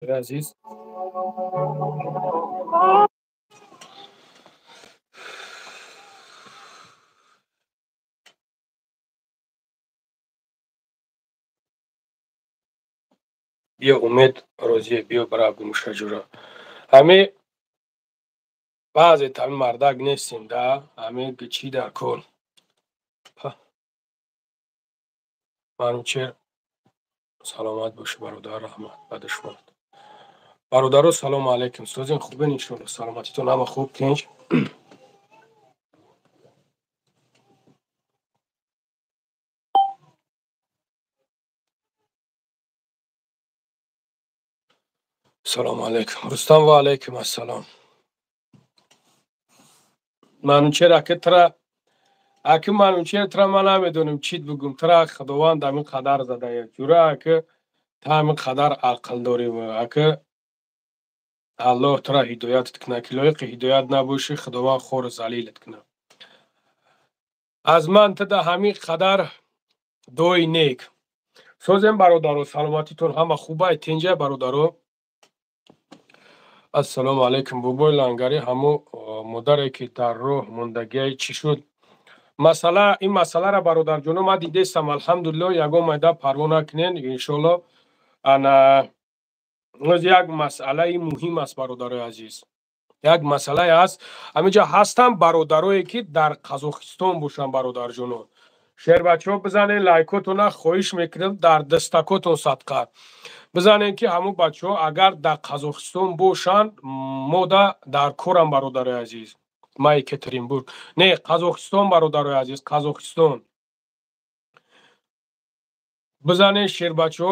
Азиз, биё, Умед розие, биё, бара гумшаҷура. Ҳами баъзе тами мардак нестем да, ҳами чӣ дар кор. Манучер, саломат бошӣ, бародар, раҳмат ба душманат. Бародаро, салому алайкум, созин, хубен, иншоалло, саломатитон ҳама хуб, тинҷ. Салому алайкум, Рустам, ва алайкум ассалом. Манучер, аки тра, аки Манучер, тра ман намедонам чит бигум, тра Худованд ҳамин қадар задая ҷура, аки та ҳамин қадар ақл дорӣ, аки Аллоҳ тра ҳидоятат кунад, ки лоиқи ҳидоят набошӣ, Худованд хору залилат кунад. Аз ман тада ҳамин қадар дуои нек. Созем, бародаро, саломатитон ҳама хубай, тинҷай, бародаро. Ассалому алайкум, бобои Лангарӣ, ҳамо модаре ки дар роҳ мондагиай чӣ шуд? Масъала, ин масъаларо, бародарҷоно, ман дидестам, алҳамдулилло, ягон майда парво накунен, иншоалло. Ана оз як масъалаи муҳим аст, бародарои азиз, як масъалае аст. Ҳаминҷа ҳастанд бародарое ки дар Қазоқистон бошанд, бародарҷоно, шербачаҳо, бизанен лайкотона, хоҳиш мекунам, дар дастакотон садқа, бизанен, ки ҳамун бачаҳо агар дар Қазоқистон бошанд, мода дар корам, бародарои азиз. Ма Екатеринбург не, Қазоқистон, бародарои азиз, Қазоқистон. Бизанен, шербачаҳо,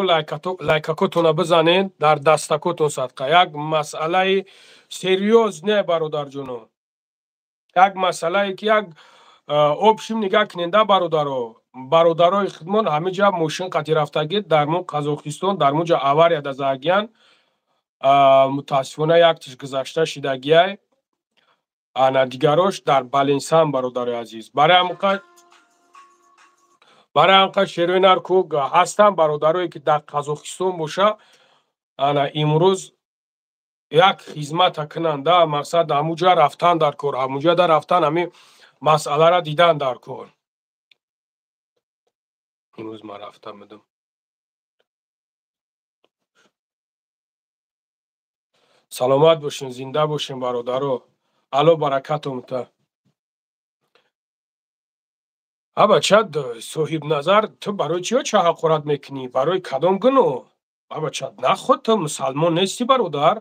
лайкакотона бизанен, дар дастакотон садқа. Як масъалаи серьёз не, бародарҷоно, як масъалае ки як общем нигаҳ куненда, бародаро, бародарои худмон ҳамиҷа мошин қати рафтагӣ дар мо Қазоқистон, дар муҷа авария дазагиян, мутаассифона яктиш гузашта шидагиай, ана дигарош дар балинсан, бародарои азиз. Барои ҳамқа шерои нарку ҳастанд бародарое ки дар Қазоқистон боша, ана имрӯз як хизмата кунанда, мақсад ҳамуҷа рафтан дар кор, ҳамуҷа да рафтан, ҳамин масъаларо дидан дар кор. Имрӯз ман рафта будам. Саломат бошен, зинда бошен, бародаро, Алло баракатон та. А бача Соҳибназар, ту барои чиё ча ҳақорат мекунӣ? Барои кадом гуноҳ? А бача, наход, ту мусалмон нестӣ, бародар?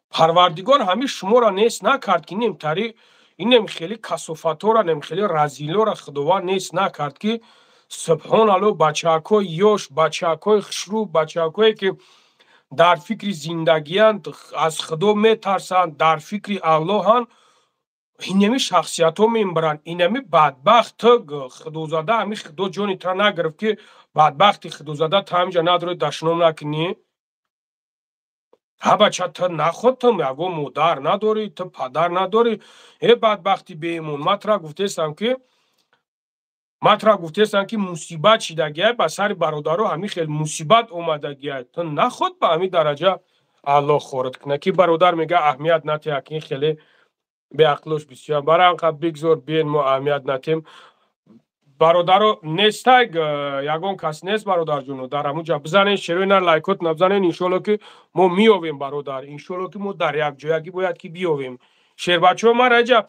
Парвардигор ҳамин шуморо нест накард, ки немтари инем хеле касофатора, нем хеле разилора Худованд нест накард, ки субҳоналло, бачаакҳои ёш, бачаакҳои хушрӯ, бачаакҳое ки дар фикри зиндагиянд, аз Худо метарсанд, дар фикри Аллоҳанд, инами шахсиятҳо мебаранд. Инами бадбахт худозада, ҳами Худо ҷони тра нагирифт, ки бадбахти худозада, та ҳамиҷа надорӣ, дашном накунӣ. Ҳа бача, ту наход, ту ягон модар надорӣ, ту падар надорӣ, э бадбахти беимон. Ман тра гуфтестам, ки мусибат шидагиай ба сари бародаро, ҳамин хел мусибат омадагиай, ту наход ба ҳамин дараҷа Аллоҳ хорат кунад, ки бародар мега аҳамият натиҳа, ки ин хеле беақлош бисёр. Барои ҳамқа бигзор биен, мо аҳамият натиҳем, бародаро. Нестай, ягон кас нест, бародарҷоно, дар ҳамунҷа? Бизанен, шерои нар, лайкот набзанен, иншоалло ки мо меёвем, бародар, иншоалло ки мо дар якҷоягӣ бояд ки биёвем. Шербачаҳо, ман раҷа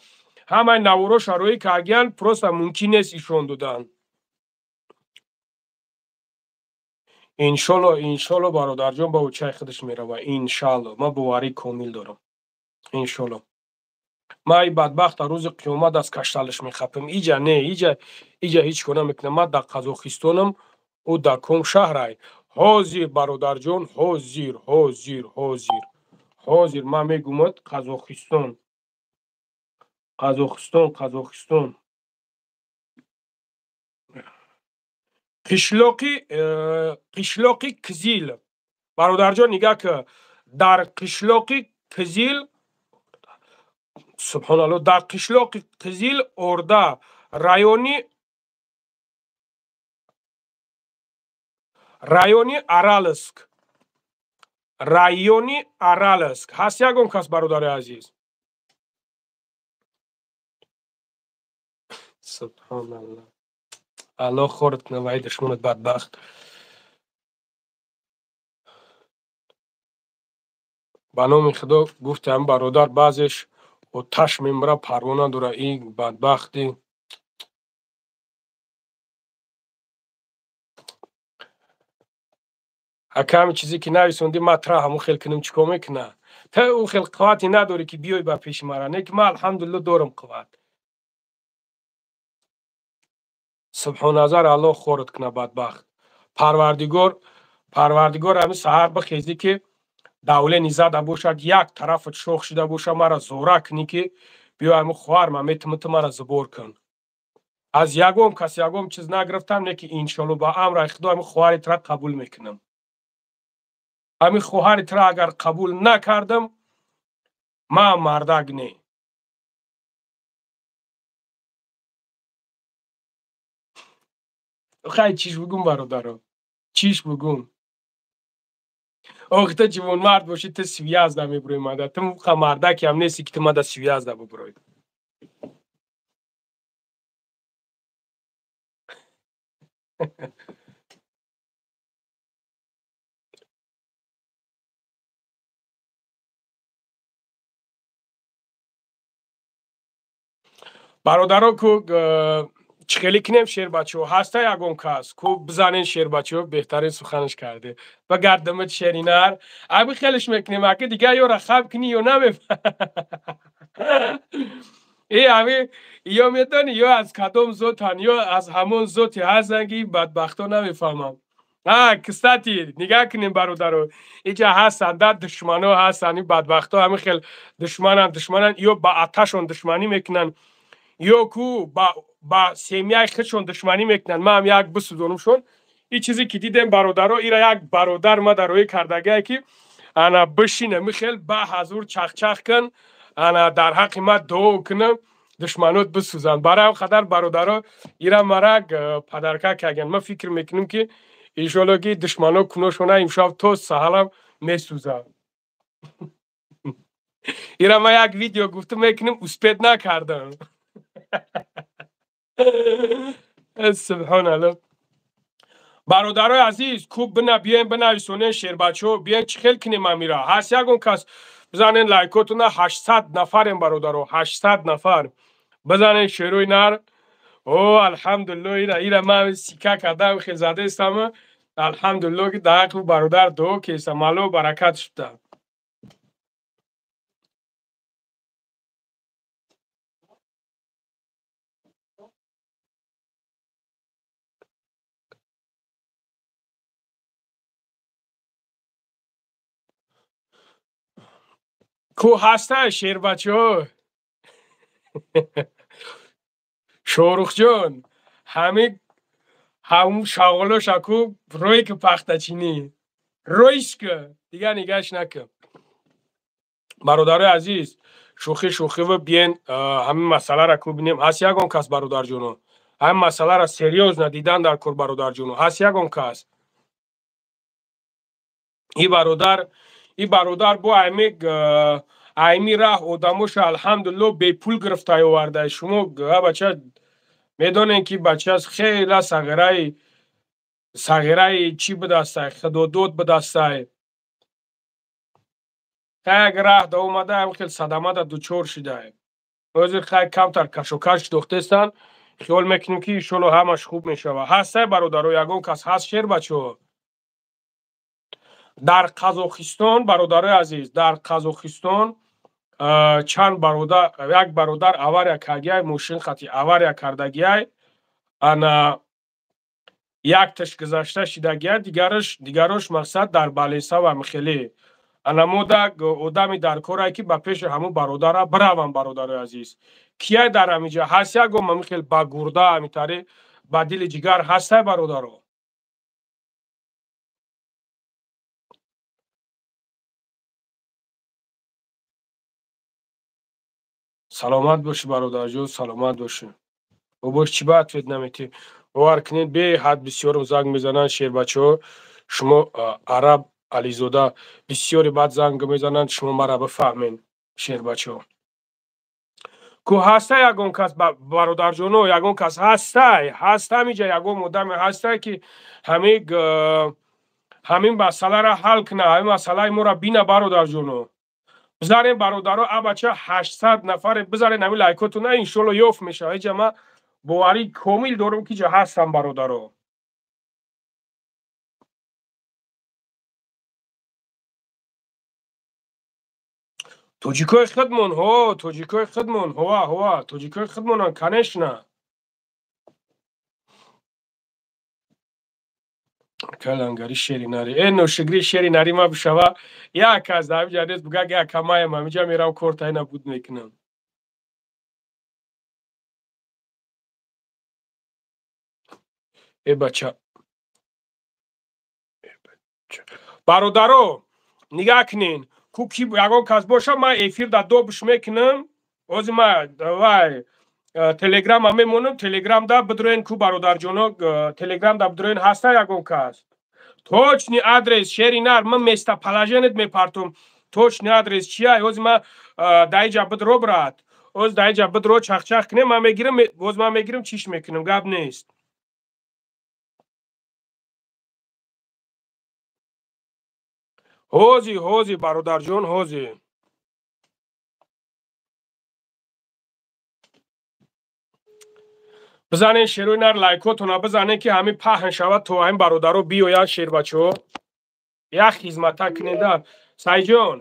ҳамаи наворо шарои кагиян, просто мумкин нест ишон додан. Иншолло, иншолло, бародарҷон, ба очаи худаш мерава, иншалло, ман боварии комил дорам, иншолло. Ман и бадбахта рӯзи қиёмат аз кашталаш мехапам. Иҷа не, иҷа, иҷа ҳеҷ кор намекунам. Ман дар Қазоқистонам, ӯ дар ком шаҳрай. Ҳозир, бародарҷон, ҳозир, ҳозир, ҳозир, ҳозир ман мегумад Қазоқистон, Қазоқистон, Қазоқистон, қишлоқи Кизил, бародарҷон, нигаҳ ки дар қишлоқи Кизил, субҳоналло, дар қишлоқи Қизил Орда, райони Аралск. Райони Аралск. Ҳаст ягон кас, бародари азиз? Субҳоналлоҳ. Аллоҳ хорат кунад, вай душманат бадбахт. Ба номи Худо гуфтам, бародар, баъзеш оташ мембара, парво надора, ин бадбахти. Ака, ҳами чизе ки нависондӣ, ман тра ҳамун хел кунам, чӣ кор мекуна? Та ӯ хел қуввате надорӣ, ки биёй ба пеши мара, не ки ман, алҳамдулилло, дорам қувват. Субҳоназар, Аллоҳ хорат кунад, бадбахт. Парвардигор, Парвардигор, ҳами саҳар бихезӣ, ки давлени зада бошад, як тарафат шох шуда бошад, мара зора кунӣ, ки биё, ҳами хоҳар ман метуму, ту мара зубор кун. Аз ягон кас ягон чиз нагирифтам, не ки иншолло, ба амраи Худо, ҳами хоҳари тра қабул мекунам. Ҳами хоҳари тра агар қабул накардам, ман мардак не. Хай, чиш бугум, бародаро, чиш бугум? Охи, ту ҷивонмард бошӣ, ту связь да мебурои мада. Ту ха мардакиам нести, ки ту мада связь да бубурои. Бародаро, ку чӣ хеле кунем? Шербачаҳо, ҳаста ягон кас? Ку бизанен, шербачаҳо. Беҳтарин суханаш карде, ба гардамат шеринар. Аби хелеш мекунем, аки дигар ёра хаб кунӣ ё намеф э ами ё медонӣ, ё аз кадом зотан, ё аз ҳамон зоте ҳастанд, ки бадбахто намефаҳмам. А, кстати, нигаҳ кунем, бародаро, иҷа ҳастанд да душмано ҳастанд. И бадбахто ҳамин хел душмананд, душмананд, ё ба аташон душманӣ мекунанд, ё ку ба семьяи худшон душманӣ мекунанд. Ман як бисӯзонумшон. Ин чизе ки дидем, бародаро, ира як бародар ма дар роҳӣ кардагае, ки ана бишина, михел ба ҳазур чахчах кун, ана дар ҳаққи ма дуо кунам, душманот бисӯзанд. Барои ҳам қадар, бародаро, ира мара подарка карданд. Ман фикр мекунам, ки иншоалло, ки душмано куношона имшаб то саҳалам месӯзад. Ира ман як видео гуфтам мекунем, успеть накардам. Субҳоналло. Бародарои азиз, куб бина, биёем, бинависонен, шербачаҳо, биёен, чӣ хел кунем амира? Ҳаст ягон кас? Бизанен лайкотуна. 800 нафарем, бародаро, 800 нафар. Бизанен, шерои нар. О, алҳамдулилло, ира ман сика кардам, хел задаистам, алҳамдулилло, ки дар ҳаққи бародар дуо кестам. Алло баракат шуда. Ку ҳаста, шербачаҳо? Шоҳрухҷон, ҳами ҳамун шағолоша ку рӯй ки пахтачинӣ рӯйш ку, дигар нигаш накун. Бародарои азиз, шӯхӣ шӯхиву биен, ҳамин масъалара ку бинем. Ҳаст ягон кас, бародарҷоно? Ҳамин масъалара серьёзно дидан дар кор, бародарҷоно. Ҳаст ягон кас? И бародар бо айми раҳ одамоша, алҳамдулилло, бепул гирифта оварда. Шумо, бача, медонем, ки бача хела сағираи сағираи чӣ будастай, худодод будастай. Як раҳ да омада, ҳам хел садамада дучор шидай. Ҳозир хай камтар кашокаш дохтестанд. Хиёл мекунем, ки иншолло, ҳамаш хуб мешавад. Ҳастай, бародаро, ягон кас ҳаст, шербачаҳо? Дар Қазоқистон, бародарои азиз, дар Қазоқистон чанд бародар, як бародар авария кардагиай, мошин хати авария кардагиай. Ана якташ гузашта шидагиай, дигараш, дигарош, мақсад, дар больница ва михеле. Ана мода одами дар корае, ки ба пеши ҳамун бародара биравам. Бародарои азиз, кияй дар ҳамиҷа ҳаст? Ягон ҳамихел ба гурда, ҳамитари ба дили ҷигар ҳастай, бародаро? Саломат бошӣ, бародарҷон, саломат бошӣ. Бош, чӣ ба ответ наметӣ? Бовар кунед, беҳад бисёрам занг мезананд, шербачаҳо. Шумо араб Ализода бисёре баъд занг мезананд, шумо мара бифаҳмен, шербачаҳо. Ку ҳаста ягон кас, бародарҷоно, ягон кас ҳастай? Ҳаст ҳамиҷа ягон одаме ҳастай, ки ҳамин масъаларо ҳал куна, ҳамин масъалаи моро бина, бародарҷоно? Бизанем, бародаро, абача 800 нафаре, бизанем ҳамин лайкотона, иншолло ёфт мешавад. Иҷа ман боварии комил дорам, ки ҷа ҳастам, бародаро. Тоҷикои худмон, ҳо, тоҷикои худмон, ҳова, ҳова, тоҷикои худмонан, конечно. Калангари шери нари, э ношигри шери нари ма бишава, як аз ҳамиҷа нест, буга як камаям ҳамиҷа мерам, корта ина буд мекунам. Э бача, бародаро, нигаҳ кунен, ку ки ягон кас боша, ман эфир да добуш мекунам. Ҳозир ман вай телеграма мемонам, телеграмда бидроен ку, бародарҷоно, телеграмда бидроен, ҳаста ягон кас? Точный адрес, шери нар, ман местоположение т мепартом, точный адрес чия. Ҳозир ман даиҷа бидро, брат, ҳозир даиҷа бидро, чахчах кунем, ман мегирам, боз ман мегирам, чиш мекунам, гап нест. Ҳозир, ҳозир, бародарҷон, ҳозир. Бизанен, шерои нар, лайкотона бизанен, ки ҳамин паҳн шавад, то ҳамин бародаро биёянд. Шербачаҳо, як хизмата кунеда. Сайҷон,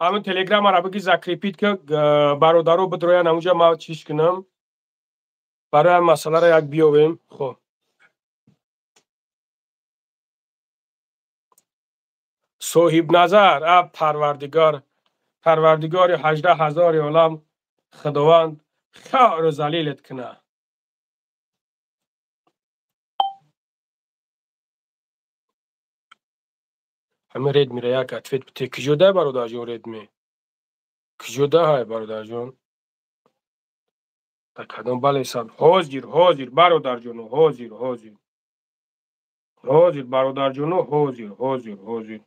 ҳамин телеграмара биги, закрепить ки, бародаро бидроянд ҳамунҷа, ман чиш кунам, барои ҳамин масъаларо як биёвем. Хоб, соҳибназар, а парвардигор, парвардигори 18 000 олам, худованд хору залилет куна. Ҳамин редмира як ответ бите. Куҷода, бародарҷон, редми куҷода ҳай, бародарҷон, дар кадом балесан? Ҳозир, ҳозир, бародарҷоно, ҳозир, ҳозир, ҳозир, бародарҷоно, ҳозир, ҳозир, ҳозир.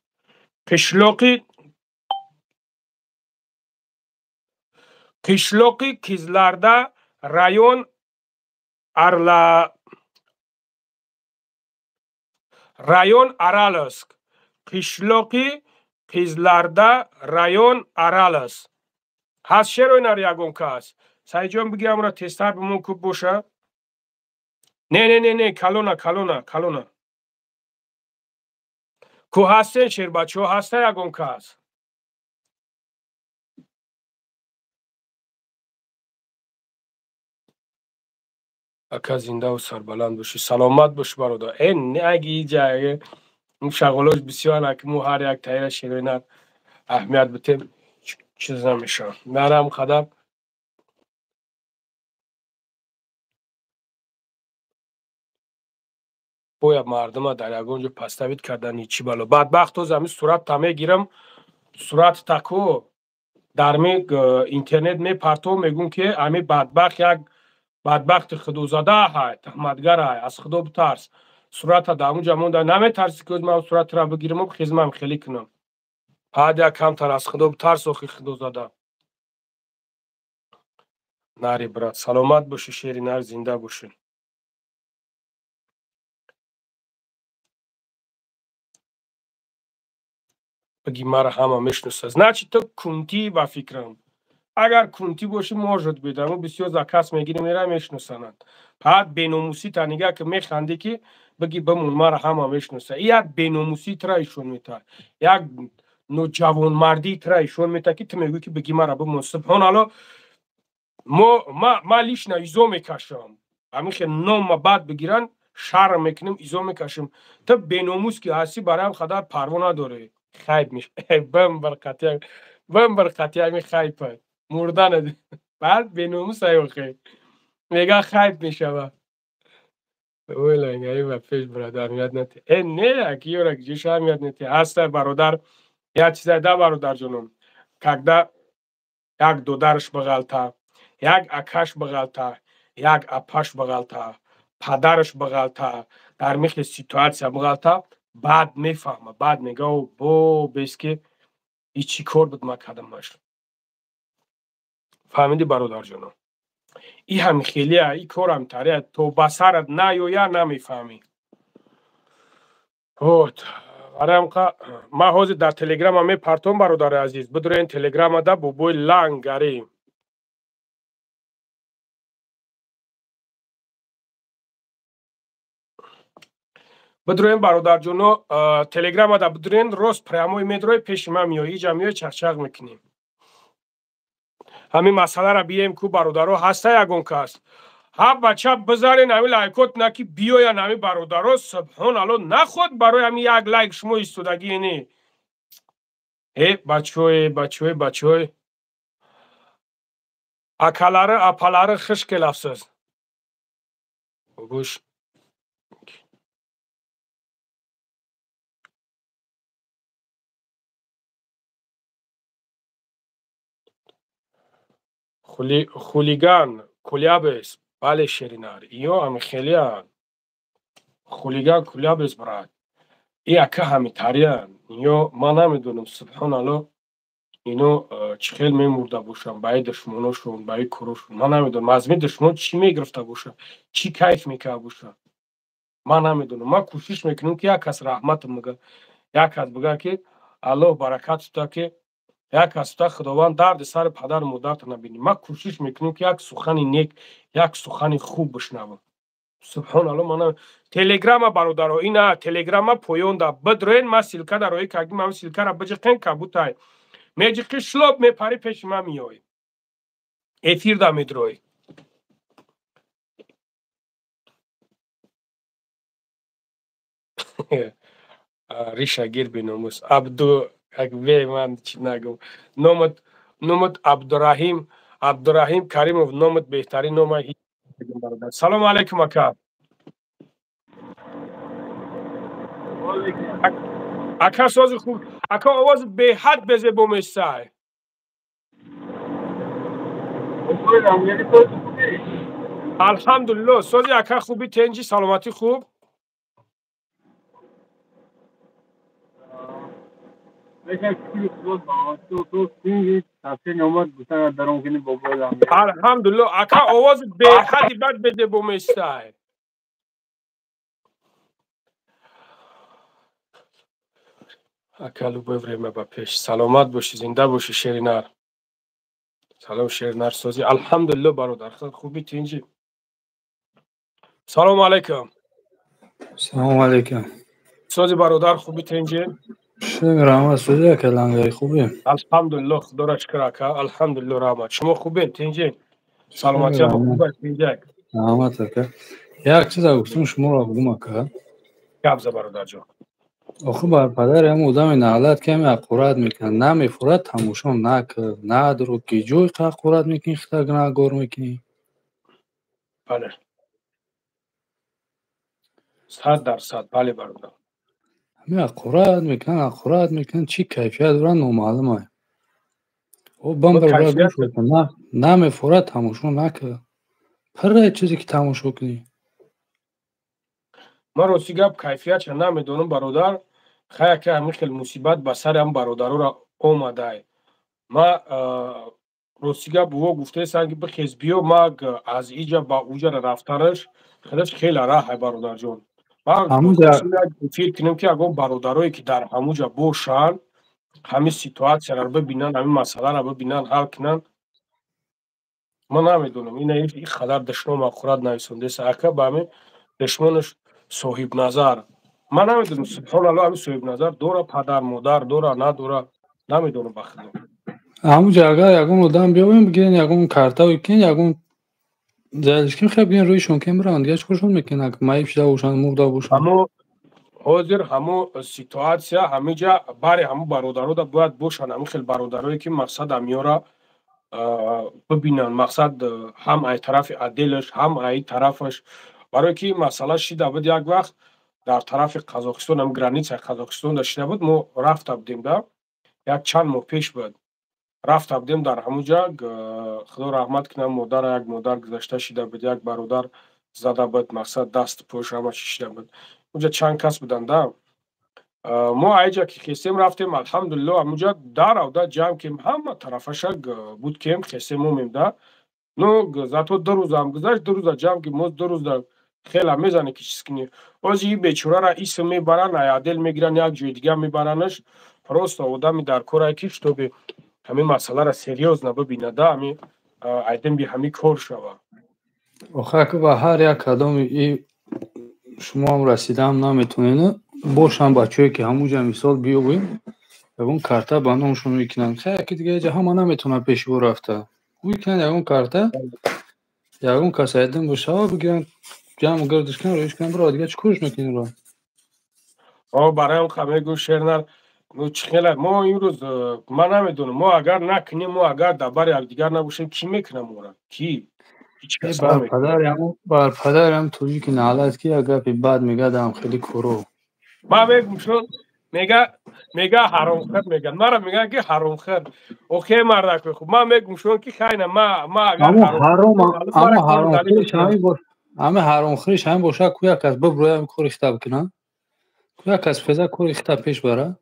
Қишлоқи Кизларда, район Арла, район Аралск. Қишлоқи Қизларда, район Аралск. Ҳаст, шерои нар, ягон кас? Сайҷон, биги амра тезтар бимон, куб боша. Не, не, не, не, калона, калона, калона. Ку ҳастен, шербачаҳо, ҳаста ягон кас? Ака, зиндаву сарбаланд бошӣ, саломат бош, бародар. Э не, аги иҷа шағолош бисёран, ки мо ҳар як таира шерои нар аҳамият битем, чиз намешавад. Нарам қадар бояд мардума дар ягон ҷо поставить кардани чӣ бало бадбахт. Ҳозир ҳамин суратта мегирам, суратта ку дар ми интернет мепартов, мегӯм, ки ҳамин бадбахт як бадбахти худозада ҳай, таҳматгар ҳай, аз худо битарс. Сурата дар онҷа монда, наметарсӣ, ки ман суратро бигираму хизмам хелӣ кунам? Ҳад як камтар аз худо битарс, охи худозада. Нари, брат, саломат бошӣ, шери нар, зинда бошӣ. Биги мара ҳама мешиносад, значит, ту кунтӣ. Ба фикрам, агар кунтӣ бошӣ, может быть, амо бисёр заказ мегирӣ, мера мешиносананд. Баъд беномусита нигаҳ, ки механдӣ, ки биги бимон, мара ҳама мешиноса. И як беномусии тра ишон метаҳад, як ноҷавонмардии тра ишон метаҳад, ки ту мегӯӣ, ки биги мара бимон. Субҳоналло, мо ма лично изо мекашам, ҳамин хел номма бад бигиранд, шарм мекунем, изо мекашем. Ту беномус ки ҳастӣ, барои ҳам қадар парво надорӣ. Хайп бамбар қатъия, бамбар қатъия, ҳамин хайпа мурдана. Баъд беномус ай, охе мега хайп мешава. Ой, лангари ба пеш, брат, аҳамият нати. Э не, аки ёра ҷоша аҳамият нати. Ҳаста, бародар, як чиза да, бародарҷоном, когда як додараш бағалта, як акаш бағалта, як апаш бағалта, падараш бағалта, дар михли ситуация бағалта. Баъд мефаҳма, баъд мега бо бес ки и чӣ кор буд ман кардамаш. Фаҳмидӣ, бародарҷоно? И ҳами хелия, и кор ҳамтария, то ба сарат наёя намефаҳмӣ. Вот. Барои ман ҳозир дар телеграма мепартом, бародари азиз, бидурен телеграмада Бобои Лангарӣ. Бидурен, бародарҷоно, телеграмада бидурен, рост прямой медрои пеши ман меои, иҷа меои, чақчақ мекунем. Ҳамин масъаларо бием ку, бародаро, ҳаста ягон кас? Ҳа, бача, бизарен ҳамин лайкот на ки биёян ҳамин бародаро. Субҳоналло, наход барои ҳамин як лайк шумо истодагӣ не. Э, бачаҳое, бачаҳое, бачаҳое, акалары, апалары, хуш келабсиз. Гӯш. Хулиган кулябес, бале, шеринар, иё ҳами хелиян. Хулиган кулябес, брат. И ака ҳамитариян. Иё ман намедонам, субҳоналло, ино чӣ хел мемурда бошанд ба и душмоношон, ба и корошон. Ман намедонам, аз ми душмон чӣ мегирифта бошад, чӣ кайф мекарда бошад. Ман намедонам. Ман кӯшиш мекунам, ки як кас раҳматам бигӯ, як кас бигӯ, ки Аллоҳ баракат тута, ки як кас тута, Худованд дарди сари падару модарта набинӣ. Ман кӯшиш мекунам, ки як сухани нек, як сухани хуб бишнавам. Субҳоналло, ман телеграма, бародаро, ина телеграма поёнда бидроен, ман ссылка дар рои кардим, ҳамин ссылкара биҷиқен, кабутай меҷиқи, шлоп мепарӣ, пеши ман меоӣ, эфирда медроӣ. Риша гир биномус Абду ве, ман чӣ нагум, номат, номат Абдураҳим, Абдураҳим Каримов, номат беҳтарин нома. Салому алайкум, ака. Ака, сози, хуб, ака, овози беҳад безебо месай. Алҳамдулилло, сози, ака, хуби, тенҷи, саломатӣ хуб? Алҳамдулилло, ака, овози беҳади бад безебо месай. Ака, любое время ба пеш, саломат бошӣ, зинда бошӣ. Шеринар, салом, Шеринар, созӣ? Алҳамдулилло, бародар, хуби, тинҷи? Салому алайкум. Салому алайкум. Сози, бародар, хуби, тинҷи? Раҳмат, сози, ака Лангари, хубе? Алҳамдулилло, худоро шукр, ака, алҳамдулилло, раҳмат. Шумо хубед, тинҷи, саломатия хуб аст, тинҷак? Раҳмат, ака, як чиза гуфтум шуморо бугум, ака. Гап за, бародарҷон. Охи, бар падари ҳам одами наълат, ки ҳами ҳақорат мекунад, намефурад, тамошо накард надро, ки ҷой ҳақорат мекунӣ, хита гунаҳгор мекунӣ. Бале, 100%, бале, бародар. Ҳами ҳақорат мекунанд, ҳақорат мекунанд, чӣ кайфият доранд, номаълум ай. Бам, намефурад, тамошо накард, пирра чизе ки тамошо кунӣ. Ман рости гап кайфиятша намедонам, бародар. Хая ки ҳамин хел мусибат ба сари ҳам бародароро омадай. Ма рости гап во гуфтаестам, ки бихез, биё, ма аз иҷа ба уҷара рафтанаш хелаш хеле раҳай, бародарҷон. Ман фикр кунем, ки ягон бародарое ки дар ҳамуҷа бошанд, ҳамин ситуатсияро бибинанд, ҳамин масъаларо бибинанд, ҳал кунанд. Ман намедонам, ина ин қадар душмон ҳақорат нависондеса, ака, ба ҳамин душмонаш Соҳибназар. Ман намедонам, субҳоналло, ҳамин Соҳибназар дора падар модар, дора, надора, намедонам, ба худо. Ҳамуҷа агар ягон одам биёбем, бигирен, ягон картаве кунен, ягон залишкин, хеб бигирен, рӯишон кен биранд, дига чикоршон мекунен, маиб шуда бошанд, мурда бошанд? Ҳамо ҳозир ҳамо ситуатсия ҳамиҷа бари ҳамо бародарода бояд бошанд, ҳамин хел бародарое ки мақсад ҳамиёра бибинанд, мақсад ҳам ай тарафи отделаш, ҳам ай тарафаш, барое ки масъала шида буд як вақт дар тарафи Қазоқистон, ҳам границаи Қазоқистонда шида буд. Мо рафта будем да, як чанд моҳ пеш буд, рафта будем дар ҳамуҷа. Худо раҳмат кунад модара, як модар гузашта шида буд, як бародар зада буд, мақсад дасту пош ҳама чӣ шида буд. Уҷа чанд кас буданд да. Мо айҷа ки хестем рафтем, алҳамдулилло, ҳамуҷа даравда ҷамъ кем, ҳама тарафаша буд кем, хестем омем да. Ну зато 2 рӯзам гузашт, 2 рӯза ҷамъ ки мо 2 рӯза хела мезане ки чиз кунӣ. Ози и бечорара исм мебаранд, айадел мегиранд, як ҷои дига мебаранаш. Просто одами дар корае ки чтобы ҳамин масъаларо серьёзно бибинада, ҳами айдем би ҳами кор шава. Охир ба ҳар як кадоми и шумоам расидаам наметонед, бошам бачаҳое ки ҳамуҷа мисол биёбем, ягон карта ба номшон мекунанд. Хай, яки дига ҷа ҳама наметавонад пеши ӯ рафта. Мекунанд ягон карта, ягон кас айдин бошава, бигиранд, ҷамъ гирдиш кунанд, роиш кунанд, бирава. Дига чӣ корш мекунед ро? О, бароям ха мегӯ, шернар, ну чӣ хела мо имрӯз, ман намедонам, мо агар накунем, мо агар дар бари якдигар набошем, кӣ мекунад моро? Кӣ? Бар падарам тоҷики наълат, ки як гапи бад мегадам, хеле коро. Ман мегӯм, шон мега ҳаромхӯр меган, мара меган ки ҳаромхӯр. Охе, мардакои хуб, ман мегӯм шон ки хайна ма агар Ҳами ҳаромхӯриш ҳамин боша, ку як кас биброя, кори хита бикунад, ку як кас феза кори хита пеш бара.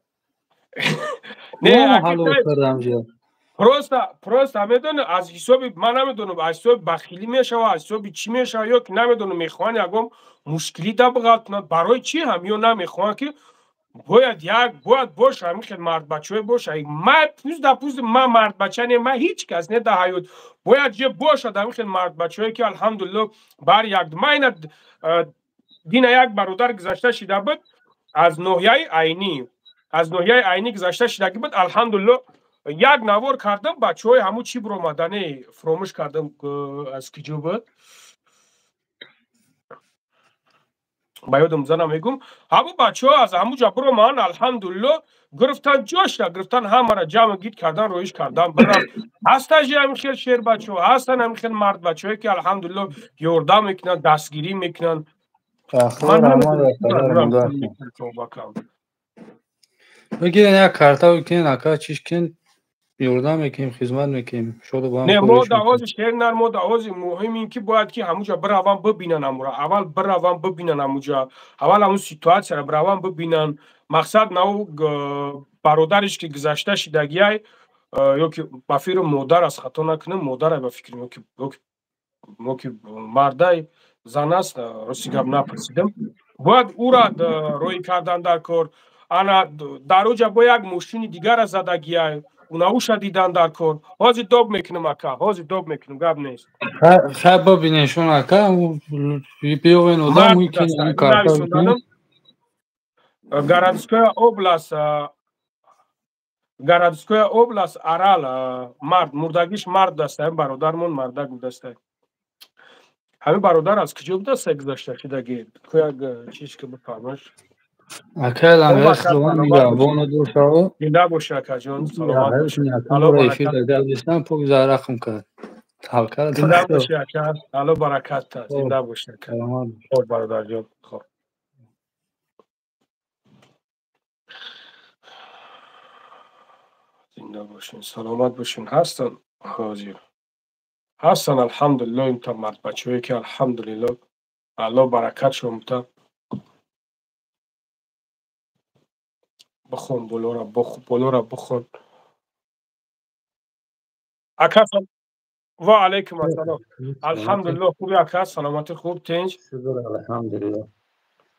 Не, просто медони, аз ҳисоби ман намедонам, аз ҳисоби бахилӣ мешава, аз ҳисоби чӣ мешава, ё ки намедонам, мехоҳанд ягон мушкилӣ да биғалтонанд. Барои чӣ ҳам ё намехоҳанд ки бояд як бояд боша, ҳамин хел мардбачаҳое боша. Ма пӯзда пӯзди ма мардбача не, ма ҳеҷ кас не дар ҳаёт. Бояд ҷе бошад ҳамин хел мардбачаҳое ки алҳамдулилло бар як. Ма ина дина як бародар гузашта шида буд аз ноҳияи Айнӣ, аз ноҳияи Айнӣ гузашта шидагӣ буд. Алҳамдулилло, як навор кардам, бачаҳои ҳамун чӣ биромадане, фуромӯш кардам, аз киҷо буд, ба ёдам занам мегум. Ҳамун бачаҳо аз ҳамуҷа биромадан, алҳамдулилло, гирифтан, ҷошра гирифтан, ҳамара ҷамъ гид кардан, роиш кардан, бирафт. Ҳастан жи ҳамин хел шербачаҳо, ҳастан ҳамин хел мардбачаҳое ки алҳамдулилло ёрдам мекунанд, дастгирӣ мекунанд. Бигирен, як карта бикунен, ака, чиш кунен, ёрдам мекунем, хизмат мекунем. Шоду ба Не, мо давози шернар, мо давози муҳим ин ки бояд ки ҳамуҷа бираван, бибинан амура. Аввал бираван, бибинан ҳамуҷа, аввал ҳамун ситуатсияро бираван, бибинан. Мақсад нав бародариш ки гузашта шидагиай, ё ки ба фикру модар аст, хато накунем, модарай ба фикр, ё ки мардай, зан аст, рости гап напурсидам. Бояд ӯра роҳӣ кардан дар кор. Ана дар оҷа бо як мошини дигара задагиай, унауша дидан дар кор. Ҳозир доб мекунам, ака, ҳозир доб мекунам, гап нест. Хай, бибинешон, ака, биёвен одам. Городская область, городская область, Арал. Мард, мурдагиш мард даста, бародармон мардак будаста. Ҳамин бародар аз куҷо будаста гузашта шидаги, як чиз ки бифаҳмаш. Акай Лангар, худованд нигаҳбону дошаво. Зинда боши, акаҷон, саломат боши. Эфир гардистан пок зарахм кард. Зинда боши, ака, алло баракатта, зинда боши, ака. Хоб, бародарҷон, хоб. Зинда бошин, саломат бошин. Ҳастан, ҳозир ҳастан, алҳамдулилло, инта мардбачаҳое ки алҳамдулилло, алло баракатшон бута. Бихон болора, болора бихон, ака. Ва алайкум ассалом. Алҳамдулилло, хуби, ака, саломатӣ, хуб, тинҷ. Алҳамдулилло,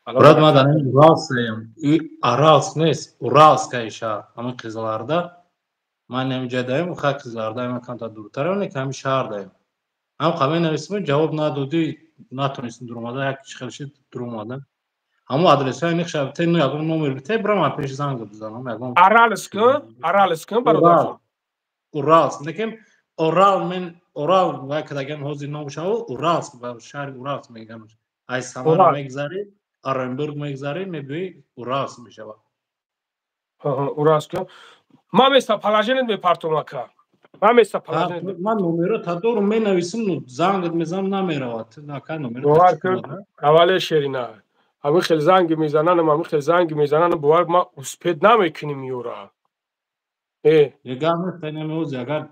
брат, ман дар Уралсем. И Аралск нест, Уралская шаҳр, ҳамин Қизиларда. Ман ҳаминҷа даем, ха, Қизиларда ман камтар дуртарам, не, ҳамин шаҳр даем. Ҳам қабл нависем, ҷавоб надодӣ, натонистем дуромада, як хел шид, дуромада. Ҳамон адресҳои нақша бите, ну ягон номер бите, бирам ман пеш занг бизанам, ягон. Аралск, Аралск, бародар. Уралск, лекин Орал, мен Орал вай кадаган, ҳозир номшаво Уралск, ба шаҳри Уралск мегӯям. Ай Самара мегзарӣ, Оренбург мегзарӣ, мебиёи, Уралск мешавад. Уралск. Ман местоположение мепартом, ака, ман местоположение. Ман номеро та дорум, менависим, зангат мезанам, намеравад, ака, номеро. Бовар кун, аввале, шерина, ҳамин хел занги мезананам, ҳамин хел занги мезананам, бовар, ма успеть намекунем ёра.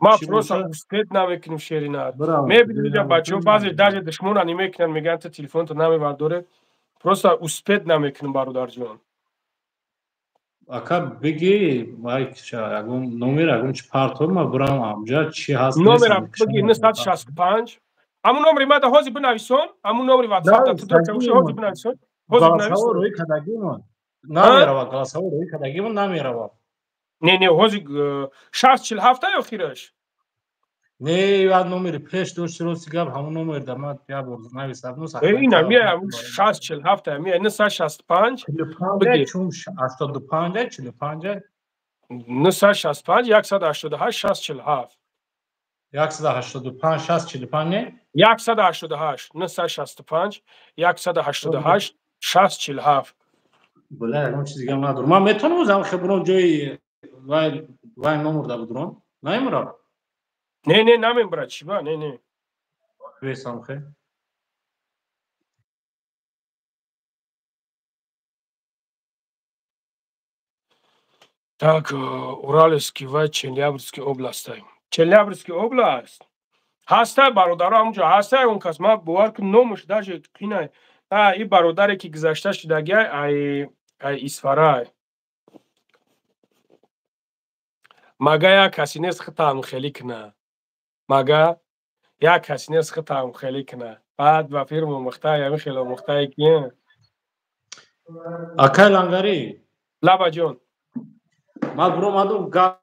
Ма просто успеть намекунем, шерина. Мебинӣ, бачаҳо баъзе даже душмона намекунанд, мегӯянд, ту телефонто намебардоре. Просто успеть намекунем, бародарҷон. Ака биги ягон номер, ягон чи партор, ма бурам амҷа чи ҳаст. Номера биги 965. Ҳамун номери мада ҳозир бинависон, ҳамун номери WhatsApp да ту дошта ҳозир бинависон. Ҳозир бинависон. Рӯи кадагимон намерава, голосовой рӯи кадагимон намерава. Не, не, ҳозир 647 ё хираш? Не, я номери пеш дошти, рости гап, ҳамун номер да ман як бор нависам. Ина мия 647 мия 965 биги 85 45 965 188 647 185 645 не 188 965 188 647. Бля, ягон чиз дигам надорам. Ман метавонам зам хеброн ҷои вай номер да будурам? Намемурам? Не, не, намембрат, чиба, не, не. Весам хе. Так, Уральский ва Челябинский область. Челябинский область. Ҳаста бародаро ҳамунҷо, ҳаста ягон кас, ман бовар кун номаш даже қинай. А, и бародаре ки гузашта шудагиай, ай Исфарай. Мага як каси нест хитам хелӣ куна. Мага як каси нест хитам хелӣ куна. Баъд ба фирма мухтай, ами хело мухтай ки. Акай Лангари. Лаба ҷон. Ман буромадум гап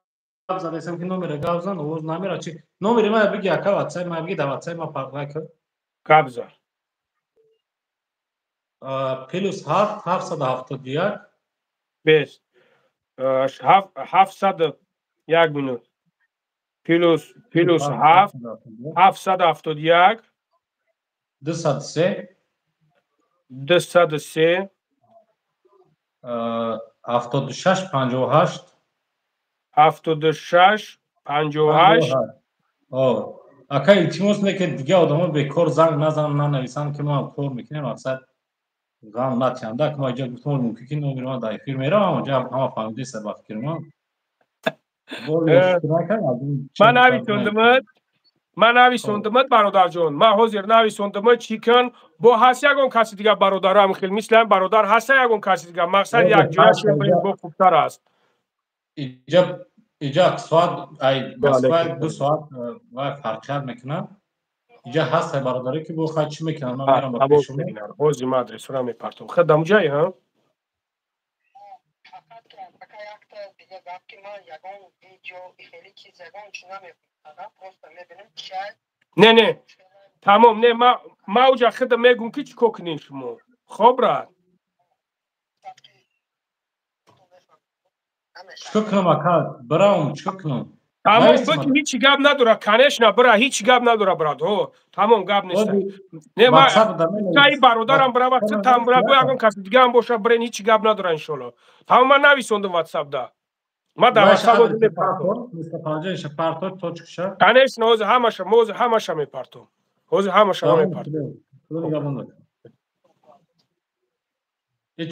задесам ки номера гап зан, овоз намера чи. Номери мана биги ака WhatsApp, ман биги да WhatsApp ма фарқ накун. Гап зан. Плюс 7 771 бес 700 як минут. Плюс 7 771 203 203 76 58 76 58. Ака илтимос мекунед дига одамо бекор занг назананд, нанависанд ки мо кор мекунем, мақсад ғам натиҳанд. Ак ма иҷа гуфтам, мумкин ки номери ман дар эфир меравам, онҷа ҳама фаҳмидеста ба фикри ман. Ман нависондимад, бародарҷон, ман ҳозир нависондимад, чӣ кун бо ҳаст ягон каси дига бародарам хел мисли ҳам бародар ҳаста ягон каси дига, мақсад якҷоя шем бо хубтар аст. Иҷа соат ай Москва 2 соат ва фарқият мекунад. Иҷа ҳаст бародаре ки бо хай чӣ мекунад, ман мерам ба пешум. Ҳозир ман адресура мепартом. Хед дамуҷаи, ҳа? Не, не, тамом, не, ма уҷа худам мегум ки чӣ кор кунем шумо. Хоб брат. Чӣ кунам ака? Бираум, чӣ кунам? Тамом, бики ҳеҷ гап надора, конечно, бира, ҳеҷ гап надора, брат. Ҳо, тамом, гап нест. Не, ма таи бародарам бира, вақт там бира, бо ягон каси дига ҳам боша, бирен, ҳеҷ гап надора иншолло. Тамом, ман нависондум WhatsApp-да. Ма дар WhatsApp мепартом. Конечно, ҳозир ҳамаша, мо ҳозир ҳамаша мепартом. Ҳозир ҳамаша мепартом.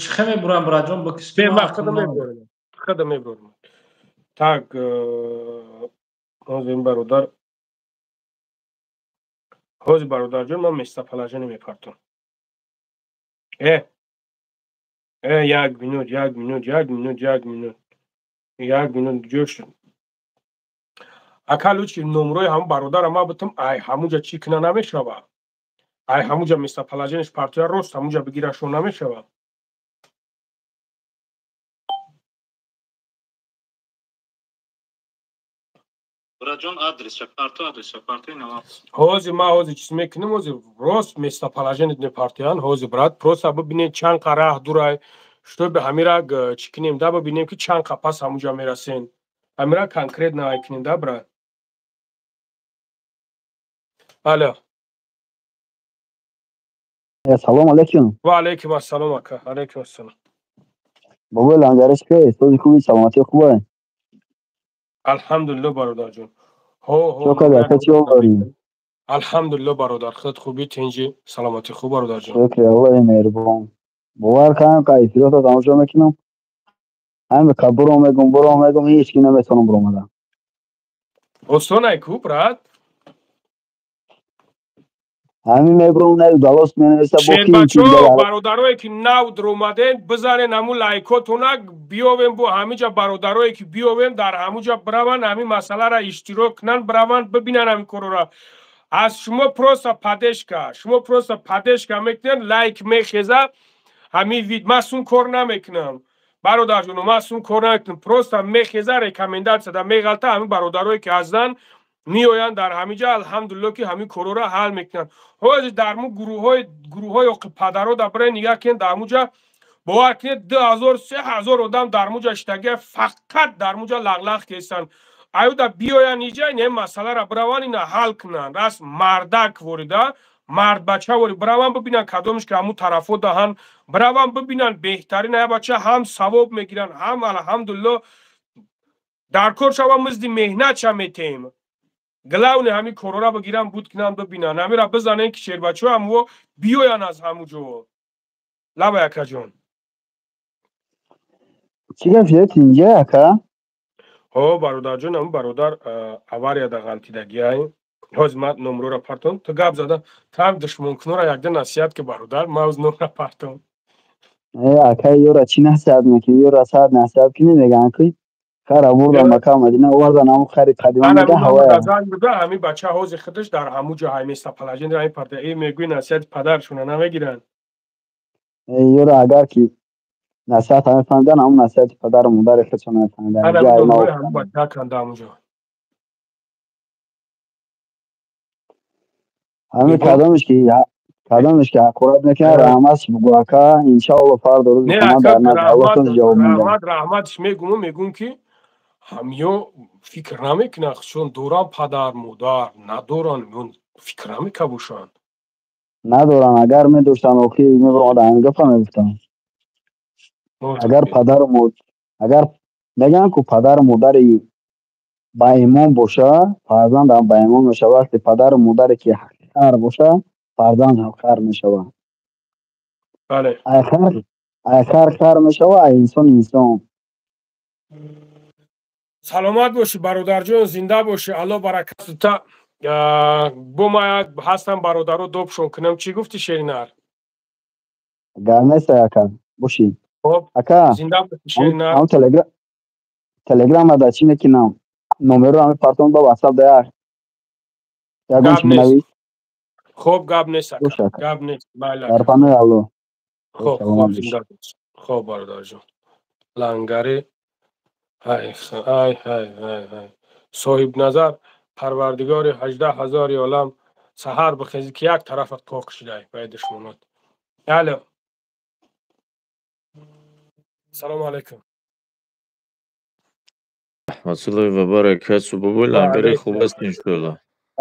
Чӣ хе мебурам, браҷон, бикиш. Ма худам мебурам. Худам мебурам. Так, ҳозир ин бародар, ҳозир бародарҷон, ман местоположение мепартом. Як минут, як минут, як минут, як минут. Як минут ҷӯш. Ака лучи номрои ҳамун бародара ма бутам, ай ҳамунҷа чӣ куна намешава. Ай ҳамунҷа местоположениеш партоя рост ҳамунҷа бигирашон намешава. Браҷон, адреса парто, адреса парто инама. Ҳозир ма ҳозир чиз мекунем, ҳозир рост местоположение мепартоян, ҳозир брат, просто бибинед чанд қа раҳ дурай, чтобы ҳамира чӣ кунем да, бибинем ки чанд қа пас ҳамунҷа мерасен. Ҳамира конкретно ай кунем да, брат. Алло. Салом алейкум. Ва алейкум ассалом ака, алейкум ассалом. Бобои Лангариш ки, сози хуби, саломатӣ хубе? Алҳамдулилло бародарҷон. Ҳо, ҳо. Шукр, ака, чӣ дорӣ? Алҳамдулилло бародар, худ хубӣ, тинҷӣ, саломатӣ хуб бародарҷон. Шукр, Аллоҳи меҳрубон. Бовар кунам, ка эфирото тамошо мекунам. Ҳами ка буром мегум, буром мегум, ҳеҷ ки наметавонам буромадам. Осонай ку, брат? Ҳамин мебурам, не удалось, менависа бо ки. Шербачо, бародарое ки нав дуромаден, бизанен ҳамун лайкотона, биёвем бо ҳамиҷа. Бародарое ки биёвем, дар ҳамуҷа бираванд, ҳамин масъаларо иштирок кунанд, бираванд, бибинанд ҳамин корора. Аз шумо просто поддержка, шумо просто поддержка мекунед, лайк мехеза ҳамин вид. Ман сун кор намекунам, бародарҷоно, ман сун кор намекунам, просто мехеза, рекомендация да меғалта. Ҳамин бародарое ки ҳастанд, меоянд дар ҳамин ҷа, алҳамдулилло, ки ҳамин корҳоро ҳал мекунанд. Ҳозир дар му гурӯҳҳои оқибпадаро да бирен, нигаҳ кунед, дар муҷа, бовар кунед, 2000, 3000 одам дар муҷа штагия, фақат дар муҷа лағлағ кестанд. Аюда биёянд иҷа, ин масъаларо бираванд, ина ҳал кунанд. Раст мардак ворида, мардбача вори бираванд, бибинанд, кадомиш ки ҳамун тарафҳо даҳанд, бираванд, бибинанд, беҳтарин. Ая бача ҳам савоб мегиранд, ҳам, алҳамдулилло, дар кор шава, мизди меҳнатша метеҳем. Главное, ҳамин корора бигиранд, буд кунанд, бибинанд. Ҳамира бизанен, ки шербачаҳо ҳамво биёянд аз ҳамун ҷо. Лаба, акаҷон. Чӣ гап шуд инҷа, ака? Ҳо, бародарҷон, ҳамун бародар аварияда ғалтидагиай. Ҳозир ман номрора партом, ту гап зада там, душмонкунора якда насиҳат ки, бародар, ман оз номра партом. Э, ака, ёра чӣ насиҳат мекунӣ? Ёра сад насиҳат кунӣ, мегӯянд, ки хара бурдан мака, Мадина овардан, ҳамун хари қадима мега ҳавая. Занг буда, ҳамин бача ҳозир худаш дар ҳамун ҷо ҳай местоположение ҳамин парта э мегӯи, насиҳати падаршона намегиранд. Э, ёра агар ки насиҳат мефаҳмидан, ҳамун насиҳати падару модари худшон мефаҳмидан. Ҳамун бача канда ҳамун ҷо. Ҳамин кадомиш ки ҳақорат мекунад, раҳматш бугӯ, ака, иншаалло, фардо рӯзи қиёмат дар назди Аллоҳтон ҷавоб медиҳад. Раҳмат, раҳматш мегӯму мегӯм, ки ҳамё фикр намекунанд, чун доран падар модар, надоран, фикр намекабошанд. Надоранд. Агар медоштанд, охи мебаромада ҳамин гапа мегуфтанд. Агар падару агар мегӯянд, ку падару модари баимон боша, фарзандам баимон мешавад. Вақте падару модаре ки хар боша, фарзанд ҳам хар мешавад. Ай хар хар мешавад, ай инсон инсон. Саломат бошӣ, бародарҷон, зинда бошӣ, Алло баракат. Бо ма ҳастам, бародаро, добшон кунам. Чӣ гуфтӣ, шеринар? Гап нест, ака, бошӣ, ака. Зинда бошӣ, шеринар. Телеграма да чӣ мекунам, номеро ҳами партон ба ватсап да, як ягон чи бинавис. Хоб, гап нест, ака, гап нест. Дар панои Алло. Хоб, хоб, зинда бош. Хоб, бародарҷон. Лангари, ҳай ҳай ҳай ҳай ҳай, соҳибназар, парвардигори 18 000 олам, саҳар бихезӣ, ки як тарафат пок шудай баи душмонот. Алло, салому алайкум. Раҳматуллоҳи ва баракату, бобои Лангари, хуб аст, иншоалло?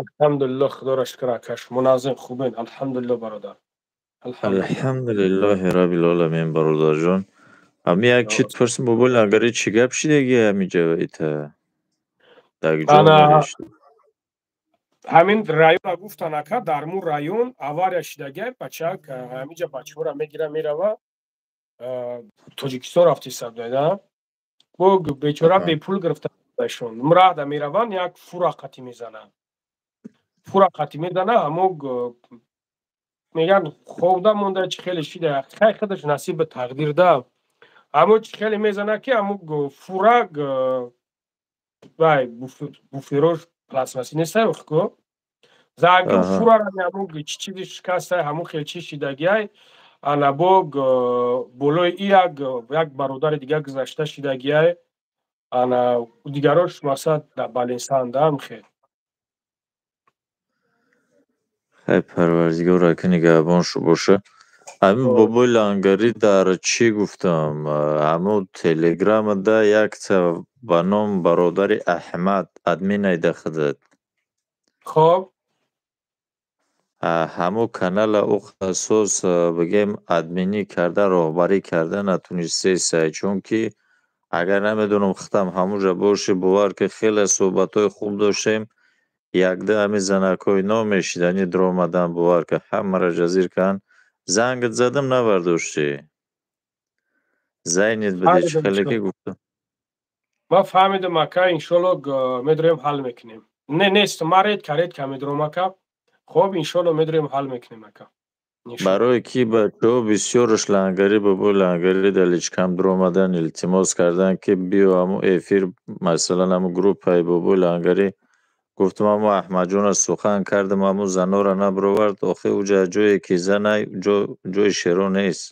Алҳамдулилло, худоро шукр, ака, шумо назим, хубен? Алҳамдулилло, бародар. Алҳамдулиллоҳи раббил оламин, бародарҷон. Ҳами як чиз пурсим, бобои Лангари, чӣ гап шидаги ҳамиҷа ита? Ана ҳамин района гуфтан, ака, дар мун район авария шидагиай. Бачак ҳамиҷа бачаҳоро мегира, мерава, Тоҷикистон рафтиста буда, бо бечора бепул гирифташон мраҳда мераванд, як фура қатӣ мезана, фура қатӣ мезана. Ҳамо мегӯянд, хобда монда, чӣ хеле шида, хай, худаш насиби тақдир да. Ҳамо чӣ хеле мезана, ки ҳамо фура вай буферош пластмассӣ нестай, охко занги фурара ҳамо чӣ чизи шикастай, ҳамо хел чӣ шидагиай. Ана бо болои и як бародари дигар гузашта шидагиай. Ана дигарош, масалан, дар балинсанда хел. Хай, парвардигор ака нигаҳбоншу боша. Ҳамин, бобои Лангарӣ, дар чӣ гуфтам, ҳамун телеграмада якта ба ном бародари Аҳмад админ айда худат. Хоб. Ҳамун канала ӯ асос бигем, админӣ карда, роҳбарӣ карда натунистесай, чунки агар намедонам, худам ҳамунҷа бошӣ, бовар ки, хеле суҳбатҳои хуб доштем. Якда ҳамин занакҳои номешидани даромадан, бовар ки, ҳамаро ҷазир карданд. Зангат задам, навардоштӣ. Зайнет бидӣ, чӣ хеле ки гуфтам. Ман фаҳмидам, ака, иншолло, медроем, ҳал мекунем. Не, нест, ман редко редко медром, ака. Хоб, иншоалло медурем, ҳал мекунем, ака. Барои ки бачаҳо бисёрш лангари, бобои лангари дар личкам дуромадан, илтимос кардан, ки биё ҳаму эфир, масалан, ҳаму группаи бобои лангари. Гуфтам, ҳаму Аҳмадҷона сухан кардам, ҳаму занора набировард. Охи, уҷа ҷое ки занай, ҷои шеро нест.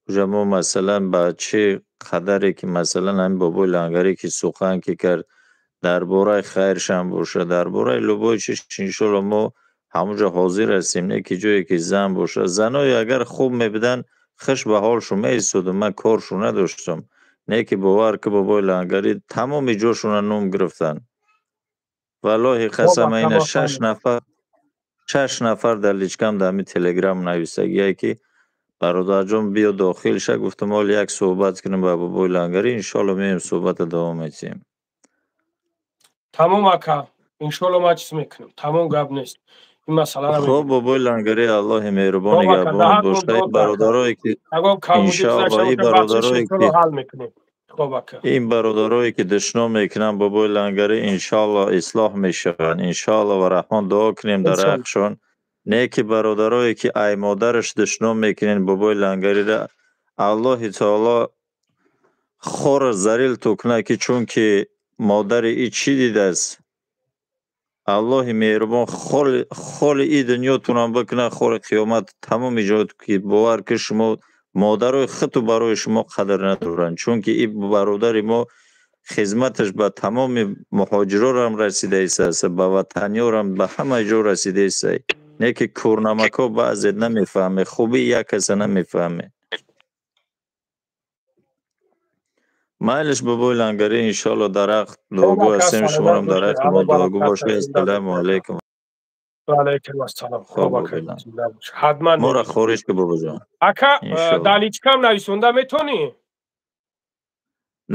Уҷа мо, масалан, ба чӣ қадаре ки, масалан, ҳамин бобои лангарӣ ки сухан ки кард, дар бораи хайршам боша, дар бораи любой чиз, иншоалло мо ҳамуҷо ҳозир ҳастем. Не ки ҷое ки зан бошад. Заное агар хуб мебуданд, хуш ба ҳолшон меистодум, ман коршон надоштам. Не ки бовар ки, бобои лангарӣ, тамоми ҷошона ном гирифтанд. Валлоҳи қасам, ина 6 нафар, 6 нафар дар личкам, дар ҳамин Телеграм нависагие, ки бародарҷон, биё дохил ша. Гуфтам, ҳоли як суҳбат кунем ба бобои лангарӣ, иншоалло меоем, суҳбата давом медиҳем. Тамом, ака, иншоалло ман чиз мекунам, тамом, гап нест, ин масъаларо. Хоб, бобои лангарӣ, Аллоҳи меҳрубон нигаҳбонат бошад. Бародарое ки, иншоалло, ин бародарое ки ҳал мекунем. Хоб, ака. Ин бародарое ки душном мекунанд бобои лангарӣ, иншоалло ислоҳ мешаванд, иншоалло ва раҳмон дуо кунем дар ҳаққшон. Не ки бародарое ки ай модараш душном мекунед бобои лангариро, Аллоҳи таоло хора зарил ту кунад, ки чунки модари и чӣ дидааст. Аллоҳи меҳрубон холи и дунётунам бикунад, хори қиёмат, тамоми ҷо ки бовар ки шумо модарои худту барои шумо қадр надоранд. Чунки и бародари мо хизматаш ба тамоми муҳоҷирорам расидаистааст, ба ватаниёрам, ба ҳама ҷо расидаиста. Не ки кӯрнамакҳо баъзе намефаҳме, хубии як каса намефаҳме. Майлиш, бобои лангарӣ, иншоалло дар ҳақ дуогӯ ҳастем, шуморам дар ҳаққи мо дуогӯ бошед. Ассалому алайкум. Алайкум ассалом. Хоб, ака, ҳатман. Моро хориш ки, бобоҷон. Ака, дар личкам нависонда метонӣ?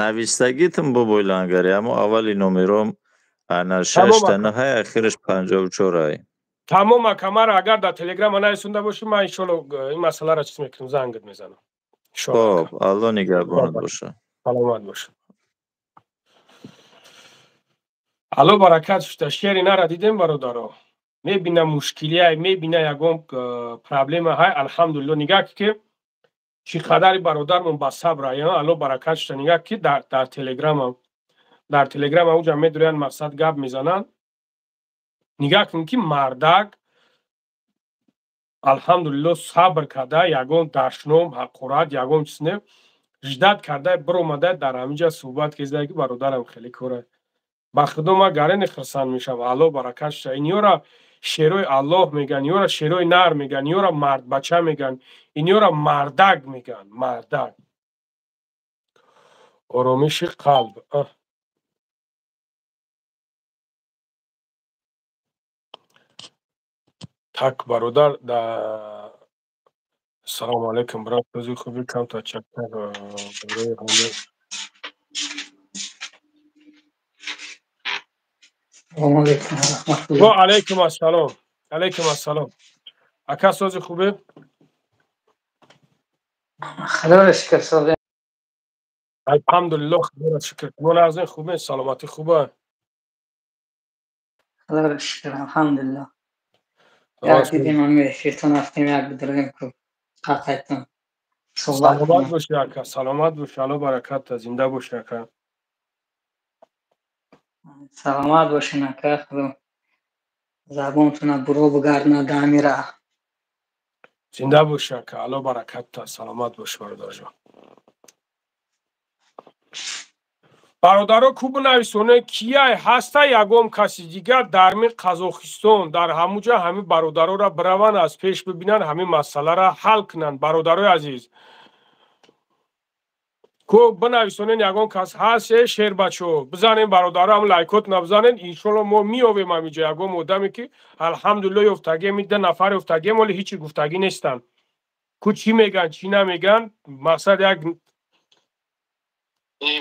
Навистагитм, бобои лангарӣ, аммо аввали номером ана шаштана ҳай, ахираш 54 ай. Тамом, ака, мара агар дар Телеграма нависонда бошӣ, ман иншоалло ин масъаларо чиз мекунам, зангат мезанам. Хоб, Алло нигаҳбонат боша. Саломат бош. Алло баракат шуда. Шери нара дидем, бародаро. Мебина мушкилия, мебина ягон проблема ҳай. Алҳамдулилло, нигаҳ ки чӣ қадари бародармон ба сабр ай. Алло баракат шуда. Нигаҳ ки дар Телеграма уҷа медурянд, мақсад, гап мезананд. Нигаҳ кун ки мардак, алҳамдулилло, сабр карда, ягон дашном, ҳақорат, ягон чиз не, ждать карда, биромада, дар ҳаминҷа суҳбат кезда, ки бародарам, хеле кора. Ба худо, ман гарени хурсанд мешавам. Алло баракат шуда. Инёра шерои Аллоҳ мегӯянд, инёра шерои нар мегӯянд, инёра мардбача мегӯянд, инёра мардак мегӯянд, мардак. Оромиши қалб. Так, бародар, салому алайкум, брат, рӯзи хуби, камта чакчак барои ҳамин. Салому алайкум ва алайкум ассалом, алайкум ассалом, ака, сози хубе? Худоро шукр, сози. Алҳамдулилло, худоро шукр, шумо нағзин, хубе, саломатӣ хуба? Худоро шукр, алҳамдулилло. Як дидем, ами эфиртон рафтем, як бидирем ку қақайтон. Саломат бошӣ, ака, саломат бошӣ, Алло баракат, зинда бошӣ, ака. Саломат бошин, ака, худо забонтона буро бигардона дамира. Зинда бошӣ, ака, Алло баракатта, саломат бошӣ, бародарҷон. Бародаро, ку бинависоне, кияй ҳаста ягон каси дигар дар ми Қазоқистон, дар ҳамуҷа ҳамин бародароро бираванд, аз пеш бибинанд, ҳамин масъаларо ҳал кунанд. Бародарои азиз, ку бинависонен, ягон кас ҳаст? Э, шербачо, бизанем, бародаро, ҳам лайкотна бизанен. Иншолло мо меёвем ҳамиҷа ягон одаме ки, алҳамдулилло, ёфтагем. Ида нафар ёфтагем, оле ҳичи гуфтагӣ нестанд. Ку чӣ мегӯянд, чӣ намегӯянд, мақсад як.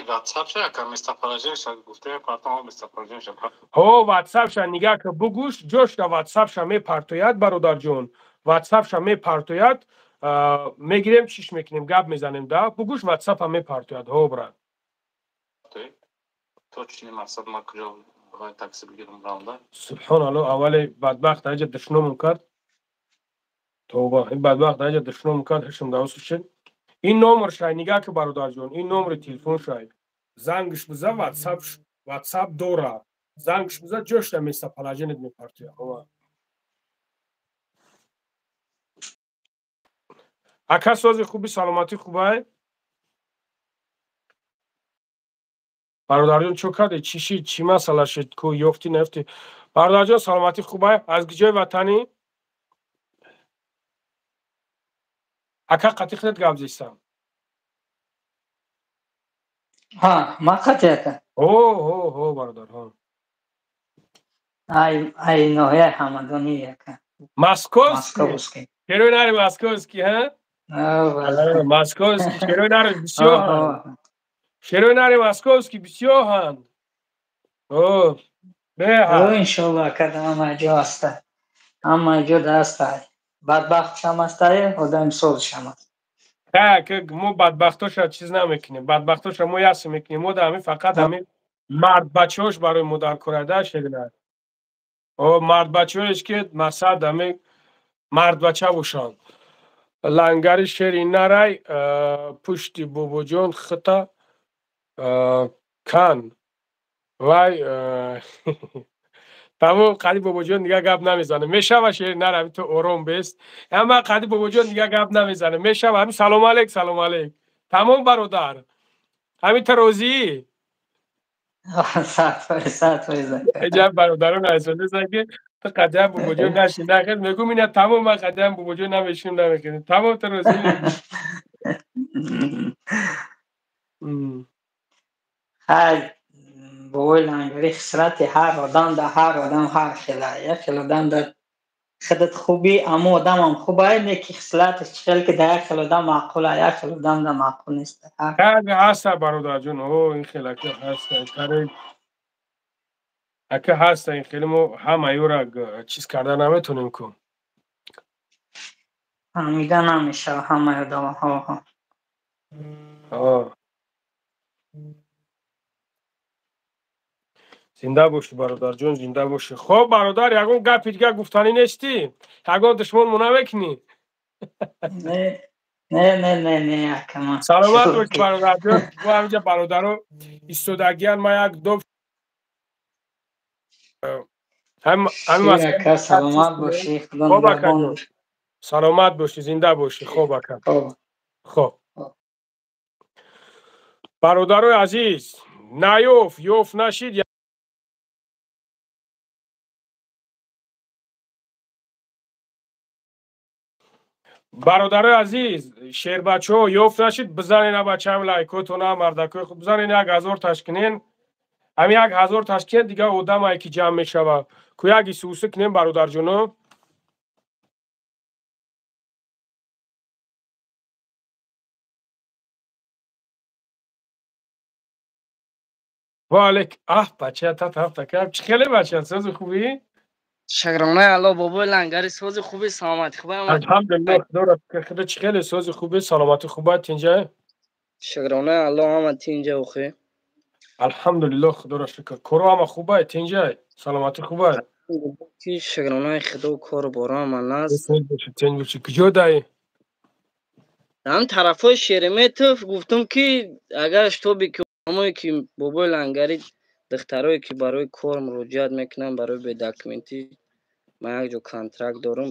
Ватсапша, ака, местоположениеша гуфта партом, местоположениеша. Ҳо, ватсапша нигаҳ ка, бугӯш, ҷошта ватсапша мепартояд, бародарҷон, ватсапша мепартояд, мегирем, чиш мекунем, гап мезанем да, бугӯш, ватсапа мепартояд, ҳо, брат. Точный мақсад ма куҷо Такси бигирам равда. Субҳоналлоҳ, аввале бадбахт аҷа душномум кард. Тавба, ин бадбахт аҷа душномум кард, ҳешам давсу шид. Ин номер шай, нигаҳ ки бародарҷон, ин номери телефон шай. Зангш биза, ватсап, ватсап дора. Зангш биза, ҷошта местоположеният мепартоя. Ака сози хуби, саломатӣ хубай? Бародарҷон, чо карде? Чӣ шид? Чӣ масъала шид? Ку ёфтӣ, наёфтӣ? Бародарҷон, саломатӣ хубай? Аз куҷои ватанӣ? Ака, қатӣ худат гап зистам. Ҳа, ман қатӣ ака. Ҳо, ҳо, ҳо, бародар, ҳо. Ай, ай ноҳияи Ҳамадонӣ ака. Московский? Шерои нари московский, ҳа? Московский, шерои нари бисёр ҳанд. Шерои нари московский бисёр ҳанд. О, беҳа. Иншоалло ака, ҳама ҷо ҳаста. Ҳама ҷо ҳаста. Бадбахтшам ҳаста, одами созшам аст. Ҳа, ки мо бадбахтоша чиз намекунем. Бадбахтоша мо ясм мекунем. Мо да ҳамин фақат ҳамин мардбачаҳош барои мо дар корада шерина. О, мардбачаҳоеш ки мақсад ҳамин мардбача бошанд. Лангари шери нарай, пушти бобоҷон хита кан. Вай тамом, қади бобоҷон дига гап намезанам. Мешава шери нар, ҳамин ту ором бест. Ама қади бобоҷон дига гап намезанам. Мешава ҳамин салом алейк, салом алейк. Тамом бародар. Ҳамин ту розӣ? 100%, 100%. Эҷаб бародарон азизон ки ту қадам бобоҷон нашин, нахел мегӯм ина тамом, ман қадам бобоҷон намешинам, намекунем. Тамом, ту розӣ? Ҳар бобои лангари хислати ҳар одам да ҳар одам ҳар хела. Як хел одам да худат хуби, аммо одамам хубай, не ки хислаташ чӣ хел ки да як хел одам маъқула, як хел одам да маъқул нест. Ҳаста бародарҷон, о, ин хел ака ҳаста, ака ҳаста, ин хеле мо ҳама ёра чиз карда наметонем ку. Фаҳмида намешава ҳамаи одама. Ҳо, ҳо. Зинда бошӣ бародарҷон, зинда бошӣ. Хоб бародар, ягон гапи дига гуфтанӣ нестӣ? Ягон душмон мо намекунӣ? Не, не, не, не, не, ака ман. Саломат бошӣ бародарҷон. Бо ҳаминҷа бародаро истодагиян, ман як доб ака, саломат бошӣ, худо нигаҳбон. Саломат бошӣ, зинда бошӣ. Хоб ака. Хоб. Бародарои азиз, наёфт, ёфт нашид. Бародарои азиз, шербачаҳо ёфт нашид, бизанед бачаам лайкотона, мардакои хуб бизанед, 1000 ташкинен. Ҳамин 1000 ташкинен, дига одамае ки ҷамъ мешава. Ку як исуси кунем бародарҷоно. Ва алейк, аҳ бача та тафта кар. Чӣ хеле бача, сози хубӣ? Шукронаи Аллоҳ, бобои лангари, сози хуби, саломатӣ хубай? Алҳамдулиллоҳ, худоро шукр. Худо чӣ хеле сози хуби, саломатӣ хубай, тинҷа? Шукронаи Аллоҳ, ҳама тинҷа охи. Алҳамдулиллоҳ, худоро шукр. Коро ҳама хубай, тинҷа, саломатӣ хубай? Ки шукронаи худо, кору боро ҳама наст. Тинҷ бошӣ. Куҷо даи? Ҳам тарафҳои Шереметов гуфтум ки агар шитоби ки одамое ки бобои лангари духтарое ки барои кор муроҷиат мекунанд, барои бедокументӣ, ман як ҷо контракт дорам,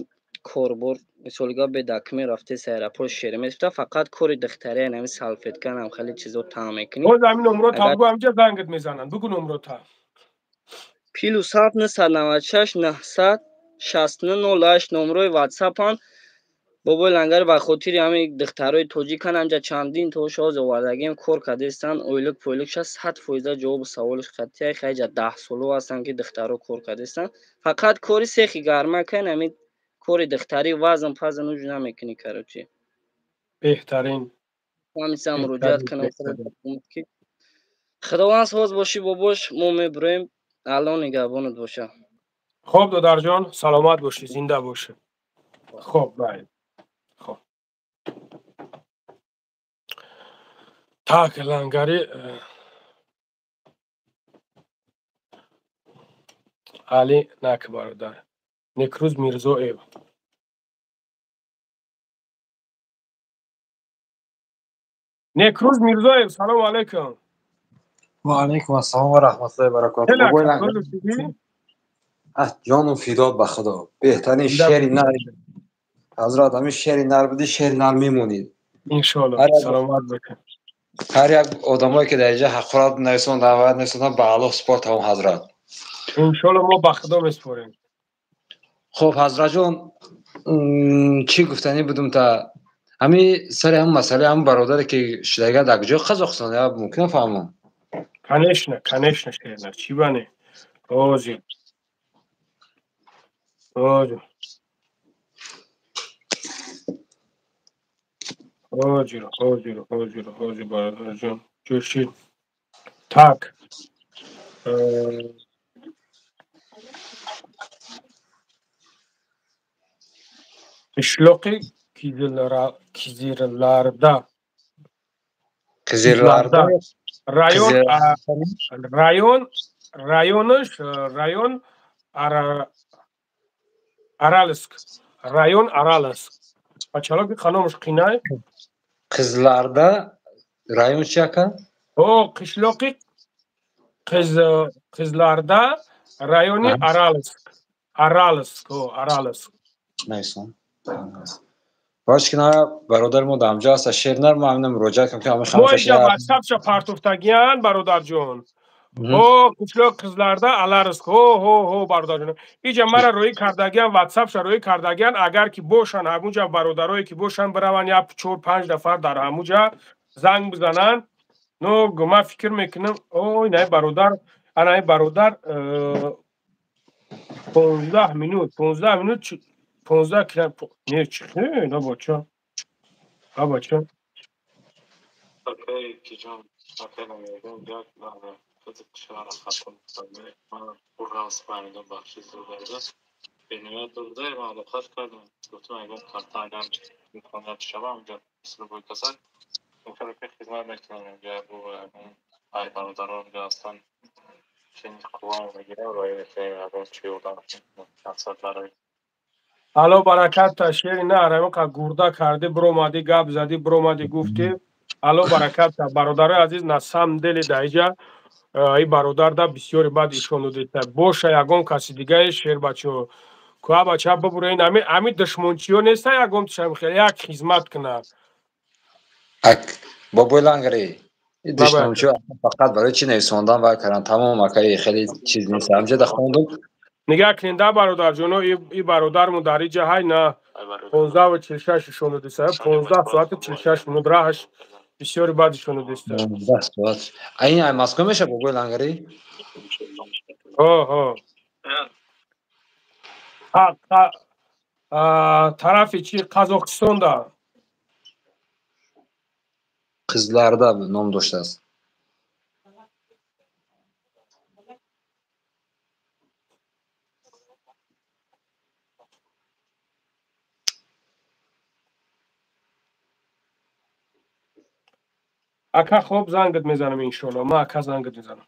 корбор мисолига бедокумент рафтест аэропорт Шереметов, фақат кори духтария ҳамин салфетка ҳам хеле чизо таъм мекунӣ. Боз ҳамин номрота бугу, ҳаминҷа зангат мезананд. Бугу номрота. +7 996 900 69 08 номрои ватсапан. Бобои лангар ба хотири ҳамин духтарои тоҷикан ҳамҷа чандин тош ҳоз овардагием, кор кардастанд, ойлук пойлукша 100% ҷавобу саволаш қатъия. Хайҷа 10 соло ҳастанд ки духтаро кор кардастанд. Фақат кори сехи гарма кайн, ҳамин кори духтарӣ вазн пазн уҷ намекунӣ, короче. Беҳтарин. Ҳамиса муроҷиат кунам ки Худованд соз бошӣ бобош, мо мебуроем. Аллоҳ нигаҳбонат боша. Хоб додарҷон, саломат бошӣ, зинда бошӣ. Хоб, бай. Хоб. Так, лангари. Али нак бародар. Некрӯз Мирзоев. Некрӯз Мирзоев, салому алайкум. Ва алайкум ассалом ва раҳматуллоҳи ва баракотуҳ. Ҷону фидод ба Худо. Беҳтарин шери нар. Ҳазрат, ҳамин шери нар будӣ, шери нар мемонед. Иншоаллоҳ, саломат бошед. Ҳар як одамое ки дар инҷа ҳақорат нависанд, даъват нависанд, ба Аллоҳ супор тамом, ҳазрат. Иншоаллоҳ мо ба Худо месупорем. Хуб, ҳазратҷон, чӣ гуфтанӣ будум та ҳамин сари ҳамин масъалаи ҳамин бародаре ки шудага дар куҷои Қазоқистон, я мумкин фаҳмам? Конечно, конечно, шернар, чӣ бане? Ҳозир. Ҳозир. Ҳозир, ҳозир, ҳозир, ҳозир, бародарҷон. Ҷӯшид. Так. Қишлоқи Кизирларда. Кизирларда. Район, район, районаш, район Аралск. Район Аралск. Пачалоки ханомаш қинай? Қизларда район чи ака? О, қишлоқи Қизларда, райони Аралск. Аралск, о, Аралск. Найсон. Бош ки на бародари мо дар ҳамҷо аст, шернар мо ҳамина муроҷиат кунем ки ҳамин мо инҷа ватсапша партофтагиян, бародарҷон. О, қишлоқ Қизларда, Аларск. Ҳо, ҳо, ҳо, бародарҷон. Иҷа мара рӯӣ кардагиян, ватсапша рӯӣ кардагиян, агар ки бошанд ҳамунҷа бародарое ки бошанд, бираванд як 4-5 нафар дар ҳамунҷа занг бизананд. Но ман фикр мекунам, ой, наи бародар, анаи бародар 15 минут, 15 минут, 15 кило, не, чи, на бача. А бача. Окей, киҷон, окей, намедонам, як шаҳр хатм ман Уралск фаҳмидам, бахши зурдарда. Бениҳоят дурда, ман алоқат кардам. Гуфтам, ягон карта агар имконият шава, онҷо мисли касак, мумкин ки хизмат мекунам, онҷо бо ягон ай бародарон онҷо ҳастанд. Чин қуввамо мегирам, роя мекунем, ягон чи ёрдам мақсад барои Ало баракат та шери на рамиқа гурда карди биромадӣ гап задӣ биромадӣ гуфтӣ. Ало баракат та бародарои азиз, на самом деле даиҷа и бародар да бисёри бад ишон додита. Боша ягон каси дигаи шербачо куа бача бибуроин ами ами душмончиё неста ягон тишам хеле як хизмат кунад. Ак бобои Лангари, душмончиё фақат барои чӣ нависондан ва кардан тамом акаи хеле чиз нест. Ҳамҷа да хондум. Нигаҳ кунед да бародарҷоно, и бародармон дар иҷа ҳай на 15:46 ишон додиста, 15 соати 46 минут раҳаш бисёри бад ишон додиста. 15 соат. А ин ай Москва меша бобои Лангари? Ҳо, ҳо. Тарафи чи Қазоқистонда? Қизларда ном доштааст. Ака хоб зангат мезанам иншоалло. Ман ака зангат мезанам.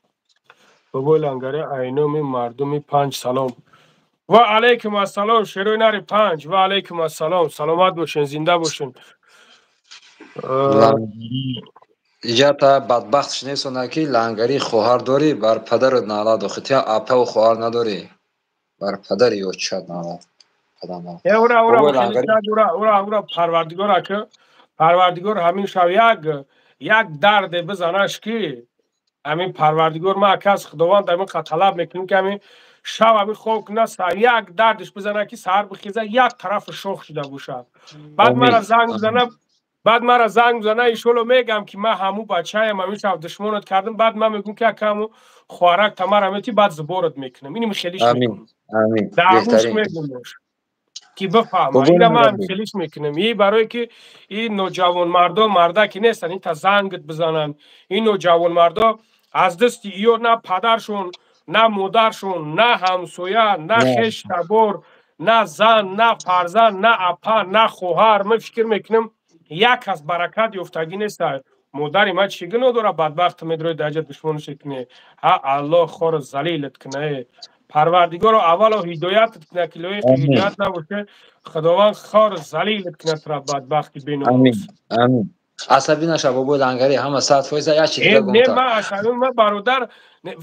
Бобои Лангари айноми мардуми панҷ салом. Ва алайкум ассалом, шерои нари панҷ. Ва алайкум ассалом. Саломат бошен, зинда бошен. Иҷата бадбахт шинесона ки Лангари хоҳар дорӣ, бар падарат налад охи. Тя апаву хоҳар надорӣ. Бар падари очат налад. Падам. Э ура ура ура ура ура Парвардигор ака. Парвардигор ҳамин шав як дарде бизанаш ки ҳамин Парвардигор ма акас Худованд ҳамин талаб мекунем ки ҳамин шав ҳамин хоб куна як дардиш бизана ки саҳар бихеза як тарафи шох шуда бошад. Баъд мара занг бизана, баъд мара занг бизана, иншоалло мегам ки ман ҳамун бачаям, ҳамин шав душмонат кардам. Баъд ман мегӯм ки ака ҳамун хоҳарак тамара мети, баъд зуборат мекунам. Иним хелиш мекунам. Амин. Даргӯш мегӯм ки бифаҳма. Ина ман хелиш мекунам. И барое ки ин ноҷавонмардо мардаки нестанд, ин та зангат бизананд. Ин ноҷавонмардо аз дасти иё на падаршон, на модаршон, на ҳамсоя, на хештабор, на зан, на фарзанд, на апа, на хоҳар. Ман фикр мекунам як аз баракат ёфтагӣ нест. Модари ман чӣ гуноҳ дорад бадбахт медрои даҷа душмонаш кунӣ? Ҳа Аллоҳ хору залилат кунае. Парвардигоро аввало ҳидоятат кунад, ки лоиқи ҳидоят набоше, Худованд хор залилат кунад тура, бадбахти беномус. Амин. Асабӣ наша, бобои Лангари, ҳама 100% як чиз дигар. Не, ман асабӣ, ман бародар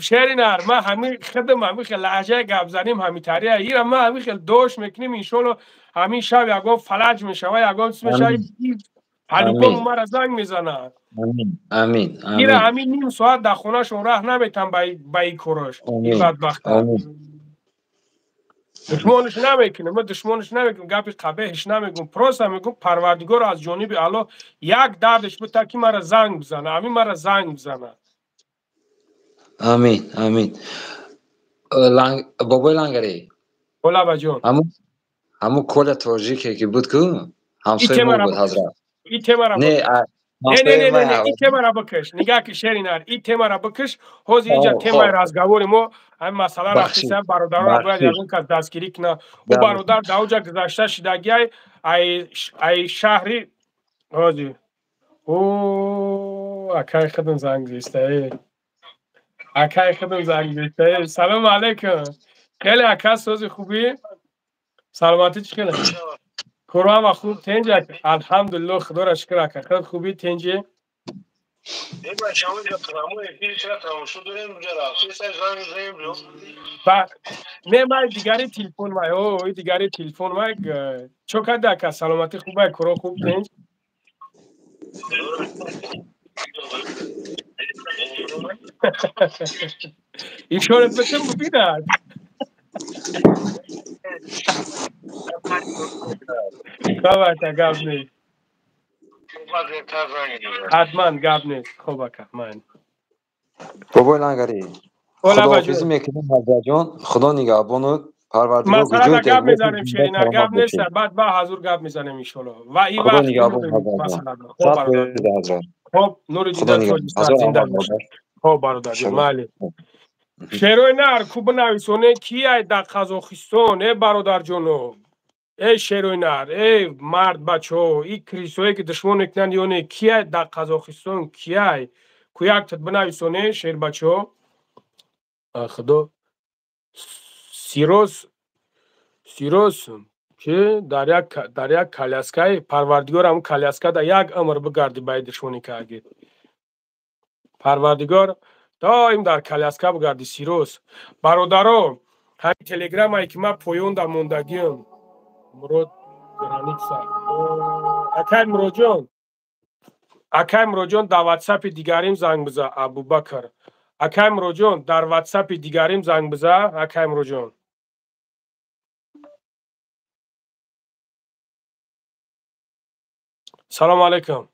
шери нар, ман ҳамин худам ҳамин хел лаҳҷаи гап заним ҳамин тария. Ира ман ҳамин хел дош мекунем, иншоалло ҳамин шаб ягон фалаҷ мешава, ягон чиз мешава, ҳалуком мара занг мезанад. Амин. Ира ҳамин ним соат дар хонашон раҳ наметам ба ин корош, ин бадбахта. Душмониш намекунем, ман душмониш намекунем, гапи қабеҳш намегум, просто мегум Парвардигор аз ҷониби Аллоҳ як дардеш бита ки мара занг бизана, ҳамин мара занг бизана. Амин, амин. Бобои Лангари. Олабаҷон. Ҳамун Коля тоҷике ки буд ку, ҳамсои мо буд ҳазрат. И темара не, не, не, не, не, и темара бикаш. Нигаҳ ки шеринар, и темара бикаш. Ҳозир инҷа темаи разговори мо ҳамин масъала рафтиса, бародаронро бояд ягон кас дастгирӣ кунад. Ӯ бародар дар оҷа гузашта шидагиай ай шаҳри ҳозир. О, акай худам занг зиста. Акай худам занг зиста. Салому алайкум. Хеле ака, сози хубӣ? Саломатӣ чӣ хеле? Курама хуб тенҷи, алҳамдулиллоҳ, худоро шукр ака. Худ хубӣ тенҷи? Не, ман дигари телефон май, о, дигари телефон май. Чо карда ака, саломатӣ хуб ай, куро хуб тенҷ? Ишорат битам бибинад. Хоб ака, гап нест. Ҳатман гап нест. Хоб ака, ман. Бобои Лангари, худоҳофизӣ мекунем ҳазратҷон, Худо нигаҳбонут, Парвардигор. Масъала гап мезанем шерина, гап нест, баъд ба ҳазур гап мезанем иншоалло. Ва ин вақт хоб нури дида Тоҷикистон зинда бошад. Хоб бародарҷон, майли. Шерои нар ку бинависоне ки ай дар Қазоқистон, э бародарҷоно, эй шерои нар, эй мард бачаҳо, и крисое ки душмон мекунанд ё не, ки ай дар Қазоқистон, ки ай ку яктат бинависоне шербачаҳо. Худо сирос сирос ки дар як коляскаи Парвардигор, ҳамун коляска дар як умр бигарди ба душмони карги. Парвардигор доим дар коляска бигарди сирос. Бародаро, ҳамин телеграмае ки ман поёнда мондагиам, Мурод граница. Акай Муроҷон, акай Муроҷон, дар ватсапи дигарим занг биза, Абубакр. Акай Муроҷон, дар ватсапи дигарим занг биза, акай Муроҷон. Салому алайкум.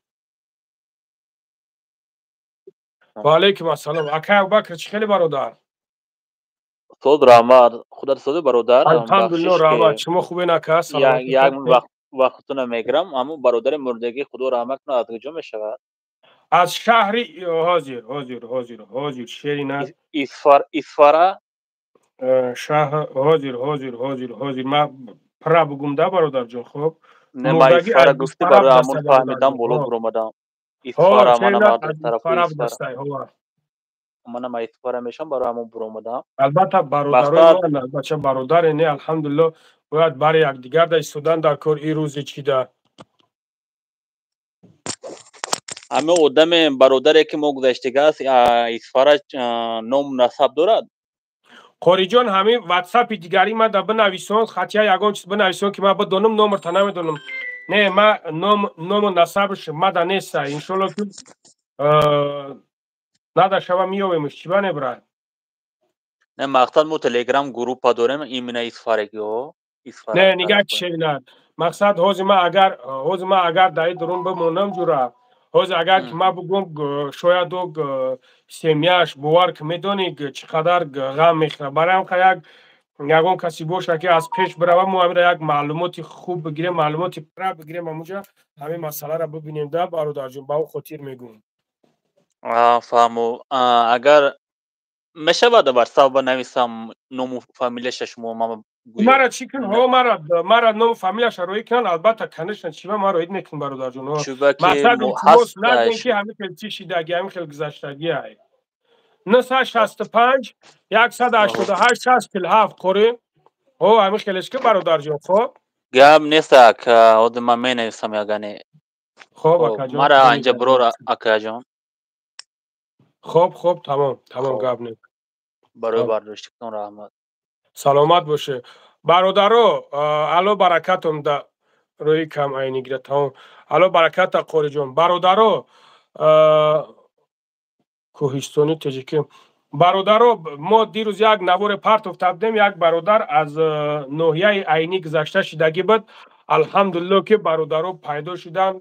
Ва алайкум ассалом. Акай Абубакр, чӣ хеле бародар? Устод раҳмат, худат сози бародар. Алҳамдулиллоҳ, раҳмат. Шумо хубен ака? Саломат. Як вақтона мегирам. Ҳамун бародари мурдагӣ Худо раҳмат кунад, аз куҷо мешавад? Аз шаҳри ҳозир, ҳозир, ҳозир, ҳозир, шерина. Исфара? Шаҳр ҳозир, ҳозир, ҳозир, ҳозир. Ман пра бугум да бародарҷон, хоб. Не, ман Исфара гуфти, барои ҳамун фаҳмидам, боло буромадам. Исфара, манам аз тарафи Исфара. Манам аз Исфара мешам, барои ҳамун буромадам. Албатта бародарои ман, албатта бародаре не, алҳамдулиллоҳ, бояд бари якдигар да истодан дар кор ин рӯзи чида. Ҳамин одаме бародаре ки мо гузаштага аст, Исфара ном насаб дорад? Қориҷон, ҳамин ватсапи дигари ман да бинависон, хатия ягон чиз бинависон ки ман бидонам, номерта намедонам. Не, ман ному насабш мада неста. Иншолло ки нада шава меёвемш, чӣ ба не брат? Не, мақсад мо телеграм группа дорем именно Исфарагиҳо. Не, нигаҳ ки шеринар. Мақсад ҳозир ман агар дар ин дурун бимонам ҷура, ҳозир агар ки ман бугум, шояд ӯ семьяш бовар ки медонӣ чӣ қадар ғам мехӯрад. Барои ҳам як ягон касе боша ки аз пеш бирава, мо ҳаминро як маълумоти хуб бигирем, маълумоти пра бигирем, ҳамунҷа ҳамин масъаларо бибинем да бародарҷон, ба ӯ хотир мегӯм. Фаҳму. Агар мешавад ватсап нависам ному фамилияша шумо ман гӯед? Мара чӣ кун? Ҳо, мара ному фамилияша роӣ кунанд, албатта, конечно, чӣ ба ман роид мекунам бародарҷон. Мақсад илтимос нагӯем ки ҳамин хел чӣ шидаги, ҳамин хел гузаштаги ай. 965 188 647 қори. Ҳо, ҳамин хелеш ки бародарҷон, хоб? Гап нест ака, ҳозир ман менависам ягане. Хоб, акаҷон. Мара анҷа бирор, акаҷон. Хоб, хоб, тамом, тамом, гап нест. Барои бардоштикатон раҳмат. Саломат боше. Бародаро, алло баракатон да рӯи кам айни гира, тамом. Алло бараката қориҷон. Бародаро, кӯҳистони тоҷикӣ. Бародаро, мо дирӯз як наворе партофта будем, як бародар аз ноҳияи Айнӣ гузашта шидагӣ буд. Алҳамдулилло ки бародаро пайдо шуданд,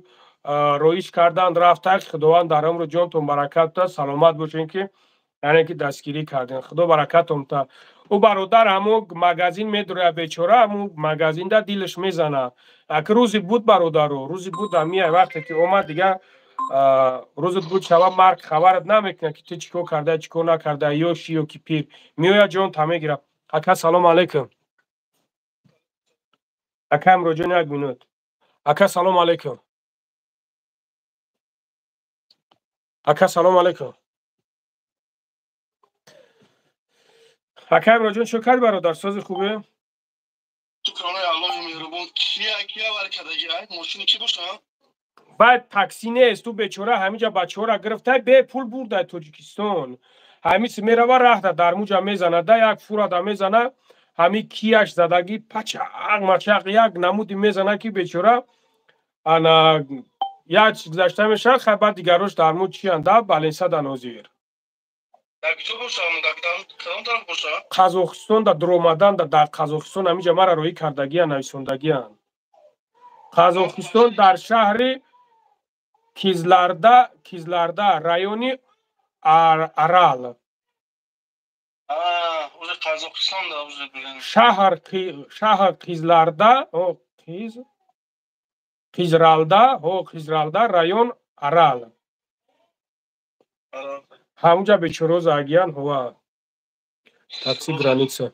роиш карданд, рафтанд. Худованд дар умру ҷонтон баракат та, саломат бошен ки яъне ки дастгирӣ кардем. Худо баракатон та. Ӯ бародар ҳамун магазин медуря бечора, ҳамун магазинда дилаш мезана. Ак рӯзи буд бародаро, рӯзи буд амия вақте ки омад дига рӯзат буд шава марг хабарат намекунад ки ту чӣ кор карда, чӣ кор накарда, ё ши ё ки пир. Меояд ҷон та мегирад. Ака салом алейкум. Ака Имроҷон як минут. Ака салом алейкум. Ака салом алейкум. Ака Имроҷон чӣ кард бародар? Сози хубе? Баъд такси нест, ӯ бечора ҳамиҷа бачаҳоро гирифта бепул бурда Тоҷикистон. Ҳамис мерава раҳда дар муҷа мезана, да як фурада мезана, ҳами кияш задагӣ пачақ мачақ як намуди мезана ки бечора ана як гузашта мешавад, хай баъд дигарош дар муҷ чиянд да баленсада нозир. Қазоқистон да дуромадан да дар Қазоқистон ҳамиҷа мара роҳӣ кардагиян, нависондагиян. Қазоқистон дар шаҳри Кизларда, Кизларда райони Арал. Шаҳр Кизларда, Қизралда, Қизралда район Арал. Ҳамунҷа бечоро загиян, ҳова. Такси граница.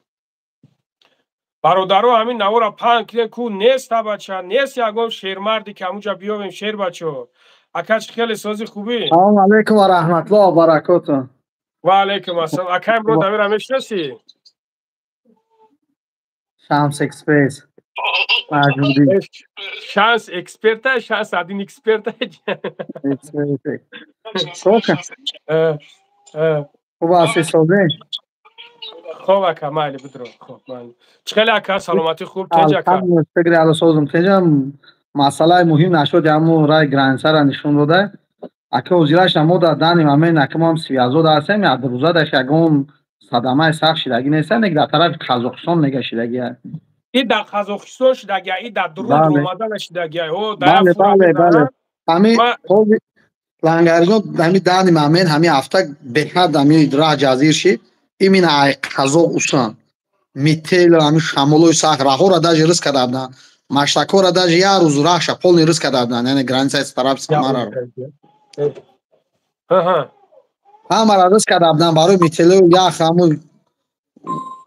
Бародаро, ҳамин навора паҳн кунед ку нест бача, нест ягон шермарде ки ҳамунҷа биёвем шер бачо. Ака чӣ хеле сози хубӣ? Салом алейкум ва раҳматуллоҳ ва баракотуҳ. Ва алейкум ассалом. Ака Имрод амира мешиносӣ? Шамс Экспресс. Шанс эксперта, шанс один эксперта. Хуб ҳастӣ созӣ? Хоб ака, майли бидро. Хоб, майли. Чӣ хеле ака, саломатӣ хуб, тинҷ ака? Фикри алло созум, тинҷам. Масъалаи муҳим нашуд, ҳамун рай границара нишон дода. Ака ҳозираш мо дар дани мамен ака мо ҳам связода ҳастем, як рӯза даш ягон садамаи сахт шидагӣ нест, нек дар тарафи Қазоқистон мега шидагӣ. И дар Қазоқистон шидагӣ, и дар дурун омадана шидагӣ. Бале, бале, бале. Ҳами лангарҷон ҳами дани мамен ҳами ҳафта беҳад ҳами раҳ ҷазир шид. Именно ай қазоқ усан. Метел ҳами шамолои сахт раҳҳоро даже рис карда буданд. Маштакҳоро даже як рӯз раҳша полный рис карда буданд, яъне границаи тарафи Самараро. Ҳамаро рис карда буданд барои метелою ях ҳамун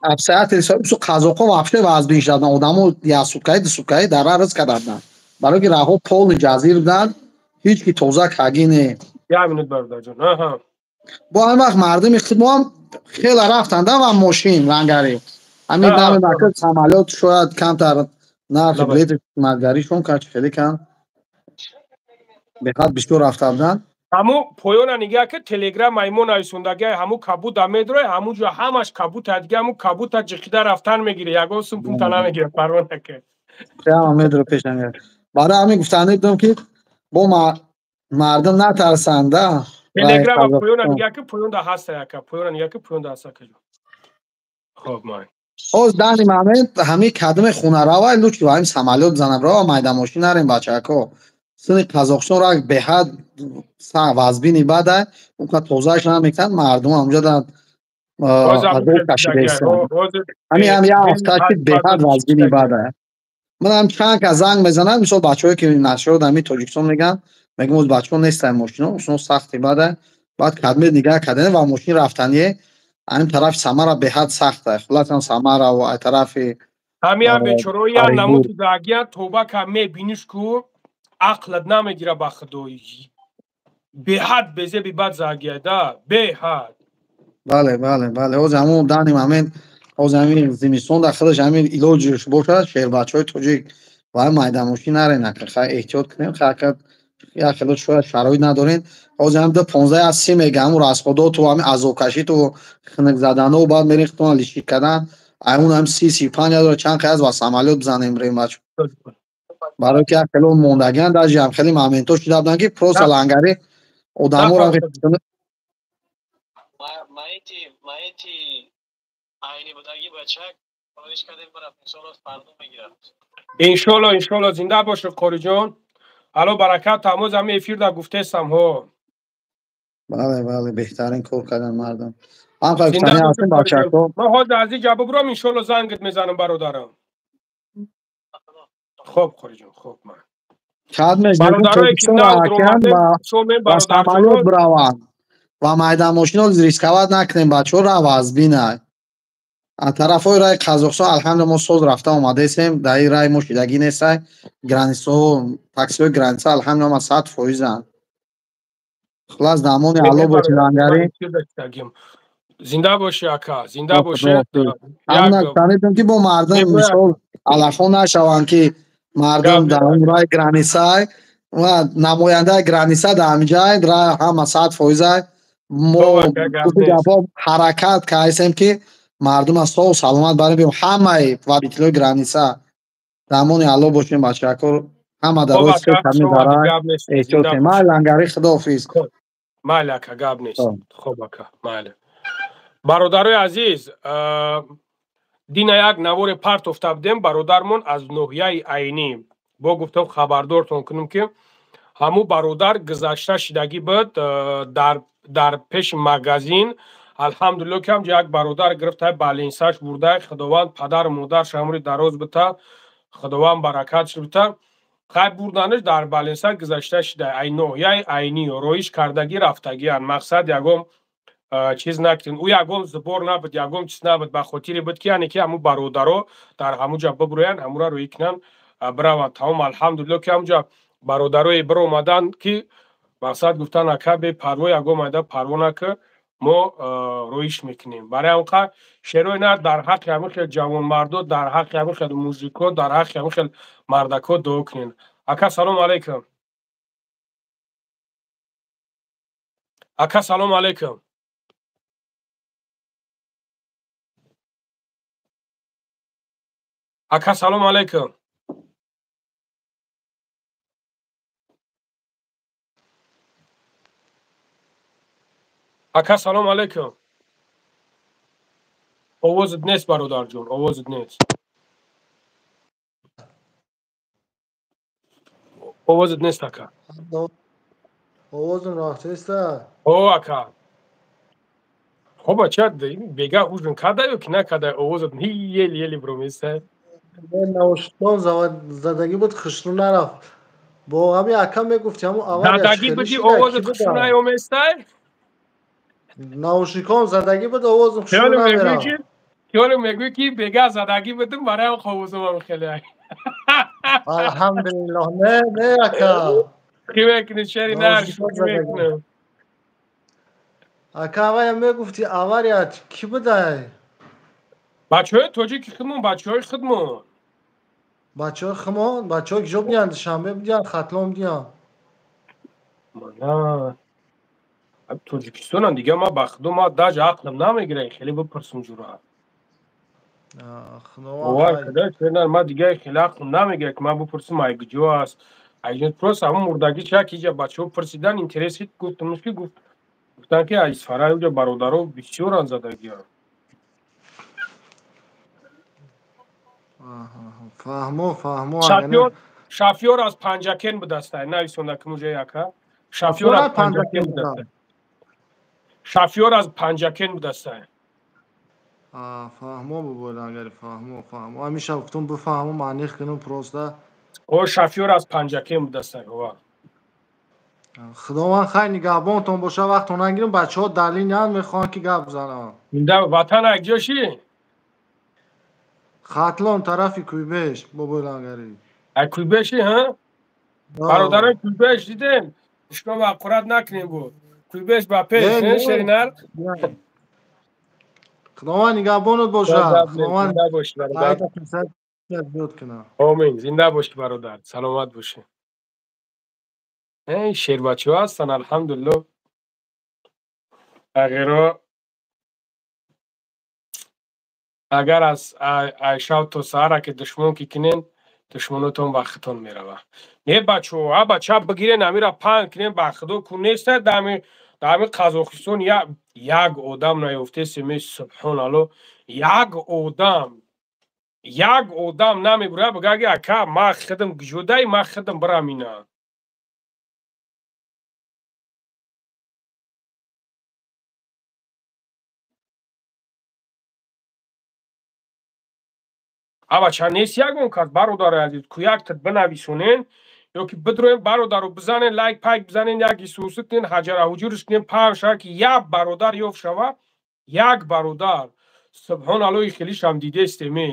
обстоятельства усу қазоқҳо вообще вазбин шуда буданд. Одамо як суткаи ду суткаи дар раҳ рис карда буданд. Барои ки раҳҳо полный ҷазир буданд, ҳеҷ ки тоза кагӣ не. Як минут бародарҷон. Бо ҳамин вақт мардуми худ мо ҳам хеле рафтанд ва мошин лангари. Ҳамин дами накард самолёт шояд камтар нархи билети маргаришон кард хеле кам. Беҳад бисёр рафта буданд. Ҳамун поёна нигаҳ ки телеграм мо нависондагиай ҳамун кабута медрои, ҳамун ҷо ҳамаш кабута дига, ҳамун кабута ҷиқида рафтан мегире, ягон сум пунта намегире, парво накард. Прямо медро пешам. Барои ҳамин гуфтанӣ будам ки бо мардум натарсанд, да. Телеграм поёна нигаҳ ки поёнда ҳаста яка, поёна нигаҳ ки поёнда ҳаста каҷо. Хоб май. Оз дани мамент ҳамин кадме хонаравай лучи ва ҳамин самолёт занам рава майда мошин нарем бачако. Сини Қазоқистон ра беҳад вазбини бадай, онқа тозааш намекунанд, мардум ҳамҷо дар азоб кашидаистанд. Ҳамин ҳам як ҳафта ки беҳад вазбини бадай. Ман ҳам чанд кас занг мезанам, мисол бачаҳое ки нашрод ҳамин Тоҷикистон мегӯянд, мегӯям оз бачаҳо нестанд мошино, ошино сахти бадай. Баъд кадме нигаҳ кардем ва мошин рафтание ҳамин тарафи Самара беҳад сахт аст. Хулоса Самара ва ай тарафи ҳамин ҳам бечораҳо як намуди дагия тоба ка мебиниш ку ақлат намегира ба худои. Беҳад безеби бад загия да, беҳад. Бале, бале, бале. Ҳозир ҳамон данный момент, ҳозир ҳамин зимистон дар худаш ҳамин илоҷиш бошад, шербачаҳои тоҷик ва майдамошӣ нарен, ака, хай эҳтиёт кунем, хай ака, як хело шояд шароит надорем. Ҳозир ҳам 15 аз 30 мега ҳамун расходоту ҳамин азобкашиту хунук задану баъд мерем худтон лишит кардан, аймун ҳам 30-35 ҳазор чанд қияс ва самолёт бизанем рем бачо. Барои ки як хело мондагиан даже ҳам хеле моментҳо шуда буданд, ки просто лангари одаморо маити айни будаги бачак хоҳиш кардем, барафт, иншоалло фардо мегирад. Иншоалло, иншоалло, зинда бошед, қориҷон. Ало баракат, тамоз ҳами эфир да гуфтесам, ҳо. Бале, бале, беҳтарин кор кардан мардам. Ҳам гуфтани ҳастем, бачако. Ман ҳозир аз ин ҷа бубурам, иншоалло зангит мезанам, бародарам. Хоб, қориҷон, хоб ман. Бародарое ки нав ва самолёт бираванд ва майданмошино рисковать накунем, бачаҳо, рава аз бинай. Аз тарафҳои раи Қазоқистон алҳамдулилла мо соз рафта омадаистем, дар ин рай мо шидагӣ нестай, границаҳо, таксиҳои граница алҳамдулилла ма 100%-анд. Хулас, дамони Алло боши, лангари. Зинда боши, ака, зинда боши. Ҳамна гуфтанидем, ки бо мардум мисол алафо нашаванд, ки мардум дар он рай границай ва намояндаи граница дар ҳаминҷай рай ҳама 100%-ай. Мо гапҳо ҳаракат кардем, ки мардум аз соҳу саломат барем биём, ҳамаи водителои граница. Дамони Алло бошем, бачако, ҳама дар роҳи ками дарай эҳтиёт кунем. Майли, лангари, худоҳофиз. Майли, ака, гап нест. Хоб, ака, майли. Бародарои азиз, дина як наворе партофта будем, бародармон аз ноҳияи Айнӣ. Бо гуфтам хабардортон кунем, ки ҳамун бародар гузашта шидагӣ буд дар пеши магазин. Алҳамдулилло, ки ҳамҷо як бародар гирифта, балинсаш бурда, Худованд падару модарш амри дароз бита, Худованд баракатш бита. Хай бурданаш дар балинса гузашта шида. Ай ноҳияи Айнӣ роиш кардагӣ рафтагиан. Мақсад ягон чиз накунед. Ӯ ягон зубор набуд, ягон чиз набуд, ба хотире буд, ки яъне ки ҳамун бародаро дар ҳамун ҷа бибурӯянд, ҳамура рӯӣ кунанд, бираванд. Тамом, алҳамдулилло, ки ҳамунҷа бародарое биромаданд, ки мақсад гуфтан, ака, бепарво, ягон майда парво накӣ, мо роиш мекунем. Барои ҳамин қа шерои нар дар ҳаққи ҳамин хел ҷавонмардо, дар ҳаққи ҳамин хел мужико, дар ҳаққи ҳамин хел мардако дуо кунед. Ака, салом алейкум. Ака, салом алейкум. Ака, салом алейкум. Ака, салом алейкум. Овозат нест, бародарҷон, овозат нест. Овозат нест, ака. Овозам рафтеста? О, ака. Хоб, бача, бега ужин када ё ки накада, овозат ели ели броместа. Навоштон задагӣ буд, хушрӯ нарафт. Бо ҳами ака мегуфти ҳамун авария задагӣ буди, овозат хушрӯ наёместай? Наушником задагӣ буд, овозам хушрӯ намерафт. Хиёле мегӯӣ, ки бега задагӣ будум, барои ҳам овозам хеле. Алҳамдулиллоҳ, не, не, ака. Шӯхӣ мекунӣ, шери нар, шӯхӣ мекунам. Ака, авая мегуфти авария кӣ будай? Бачаҳои тоҷики худмон, бачаҳои худмон. Бачаҳои худмон, бачаҳои киҷо будиянд? Душанбе будиянд, Хатлон будиянд? Мана Тоҷикистонам дига, ма ба худо, ма даже ақлам намегира хеле бипурсум ҷура. Бовар када, ма дига хеле ақлам намегира, ки ман бипурсум ай куҷо аст. Ай просто ҳамун мурдагӣ чак иҷа бачаҳо пурсидан интерес гуфтамш, ки гуфтанд, ки аз Исфара уҷа бародаро бисёран задагианд. Фаҳмо, фаҳмо. Шафёр аз Панҷакен будастай, нависонда ки муҷа яка. Шафёр аз Панҷакен будастай. Шафёр аз Панҷакен будастай. Фаҳмо, бобои агари, фаҳмо, фаҳмо. Ҳамеша гуфтум бифаҳмам, аниқ кунам просто. О, шафёр аз Панҷакен будастай, ова. Худованд хайр нигаҳбонтон боша, вақтон нагирам, бачаҳо дар линиянд, мехоҳанд ки гап бизананд. Ватан як ҷо ши? Хатлон тарафи Куйбеш, бобои лангари. Ай Куйбеши, ҳа? Бародарои Куйбеш дидем, шумо ҳақорат накунем буд. Куйбеш ба пеш, шеринар? Худованд нигаҳбонат бошад. Худованд зинда бошӣ бародар. Омин. Зинда бошӣ бародар. Саломат бошӣ. Эй шербачаҳо ҳастанд, алҳамдулиллоҳ. Ағеро агар аз айшав то саҳара ки душмон ки кунен, душмонотон ба хитон мерава. Не бачаҳо, а бача бигирен амира панг кунен ба худо ку неста дами дар ҳамин Қазоқистон як одам наёфтест, ме субҳоналло, як одам намебурад, бигӯяд ки ака ма хидм гужодай, ма хидм бирам ина. А бача нест ягон кас, бародари азиз, ку як тит бинависонен ё ки бидроем бародаро бизанен, лайк пайк бизанен, як исуси кунен, ҳаҷара ҳуҷурш кунен, паҳн шава ки як бародар ёфт шава, як бародар. Субҳоналлоҳ, хелишам дидестеме.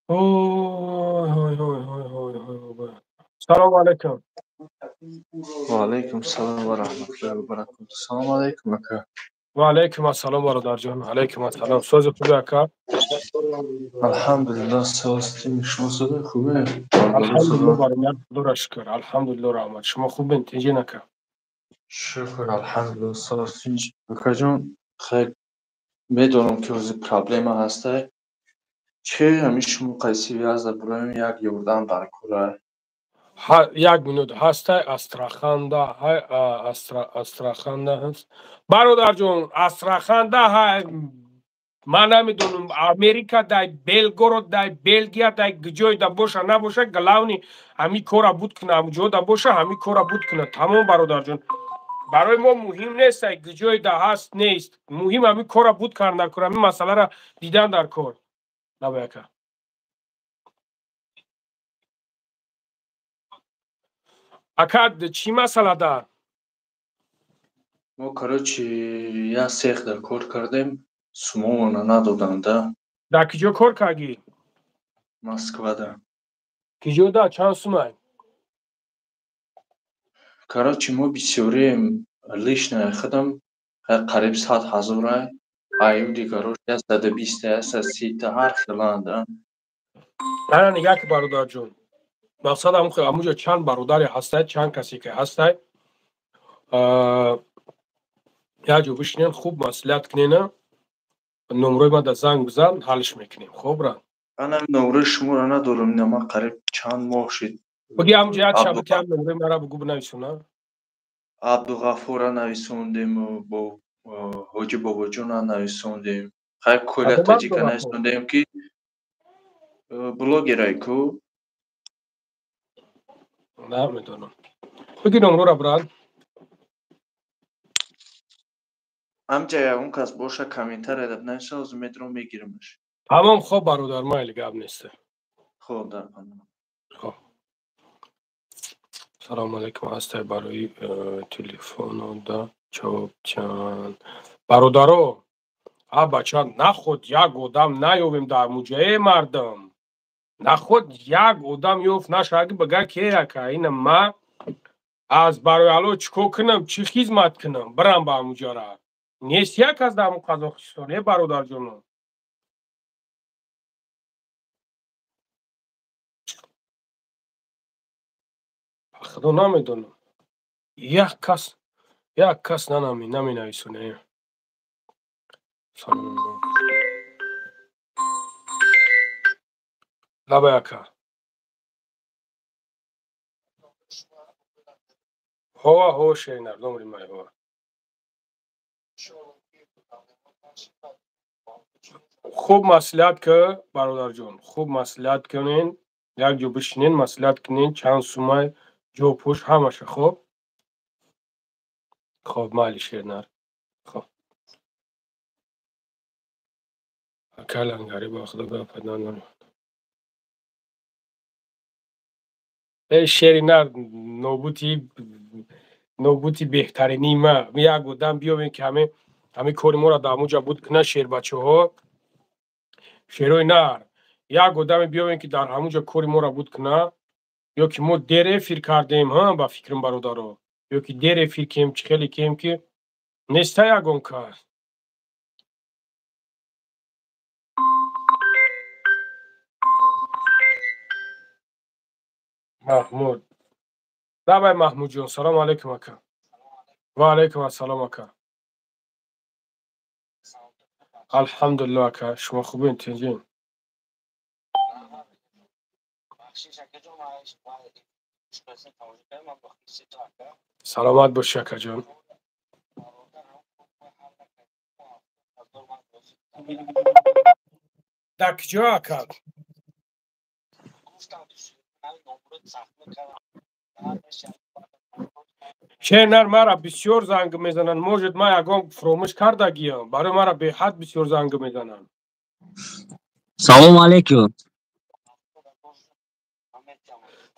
Ой ой ой ой ой ой. Салому алайкум. Ва алайкум салом ва раҳматуллоҳи ва баракотуҳ. Салому алайкум ака. Ва алайкум ассалом бародарҷон. Алайкум ассалом. Сози хубе ака? Алҳамдулиллоҳ, соз шумо сози хубе? Алҳамдулиллоҳ бародар, худоро шукр. Алҳамдулиллоҳ, раҳмат. Шумо хубен, тинҷин ака? Шукр, алҳамдулиллоҳ, соз тинҷ. Акаҷон, хайр, медонам ки ҳозир проблема ҳастай. Че ҳамин шумо қайси вязда буроем як ёрдам дар кора? Як минут ҳастай Астраханда, ҳай Астраханда ҳаст. Бародарҷон, Астраханда ҳай, ман намедонам, Америка дай, Белгород дай, Белгия дай, ҷой да боша набоша, главни ҳамин кора буд куна, ҳамин ҷо да боша, ҳамин кора буд куна. Тамом бародарҷон. Барои мо муҳим нест, ҷой да ҳаст нест. Муҳим ҳамин кора буд кардан дар кор, ҳамин масъаларо дидан дар кор. Набояд ака. Ака, чӣ масъала да? Мо, короче, як сех дар кор кардем, сумомона надоданд, да. Дар киҷо кор кардӣ? Москвада. Киҷо да? Чанд сумай? Короче, мо бисёрием, лично худам қариб 100 ҳазорай, аю дигарош 120, 130, ҳар хеланд, да. Ана нигаҳ ки бародарҷон. Мақсад ҳамуҷо чанд бародаре ҳастай, чанд касе ки ҳастай, як ҷо бишинен, хуб маслиҳат кунена, номрои ман да занг бизан, ҳалш мекунем. Хоб ра? Ана номрои шуморо надорам, ина ман қариб чанд моҳ шид. Буги ҳамуҷо як шабаки ҳам номрои мара бугу бинависона. Абдуғаффора нависондем, бо Ҳоҷи Бобоҷона нависондем. Хай Коля Таҷика нависондем ки блогерай ку. Намедонам. Буги номрора брат. Ҳамҷа ягон кас боша комментария даб нависа, ҳозир метро мегирамаш. Тамом, хоб бародар, майли, гап нест. Хоб, дар паноҳ. Хоб. Салому алайкум, ҳастай барои телефоно да ҷавоб чанд. Бародаро, а бача, наход як одам наёбем дар муҷае мардам. Наход як одам ёфт нашавад ки бигӯяд ки ака, ина ма аз барои Аллоҳ чӣ кор кунам, чӣ хизмат кунам, бирам ба муҷара. Нест як аз дар Қазоқистон, э бародарҷоно. Худо намедонам. Як кас наменависоне. Лабай ака. Ҳова, ҳова, шеринар, номри май, ҳова. Хуб маслиҳат ки, бародарҷон, хуб маслиҳат кунен, як ҷо бишинен, маслиҳат кунен, чанд сумай, ҷопӯш, ҳамаша, хоб? Хоб, майли шеринар. Хоб. Ака Лангари ба худо гапат надорем. Эй шеринар, нобути беҳтарини ма. Як одам биёбем ки ҳамин кори моро дар ҳамуҷа буд кунад, шербачаҳо. Шерои нар. Як одаме биёвем, ки дар ҳамунҷо кори моро буд куна, ё ки мо дер эфир кардем, ҳа, ба фикрам, бародаро, ё ки дер эфир кем, чӣ хеле кем, ки неста ягон кас. Маҳмуд, давай, Маҳмудҷон. Салому алайкум, ака. Ва алайкум ассалом, ака. Алҳамдулилло, ака, шумо хубен, тинҷин? Саломат бошӣ, акаҷон. Дар куҷо, ака? Шернар, мара бисёр занг мезананд. Может, ман ягон фуромӯш кардагиям. Барои мара беҳад бисёр занг мезананд. Салому алейкум.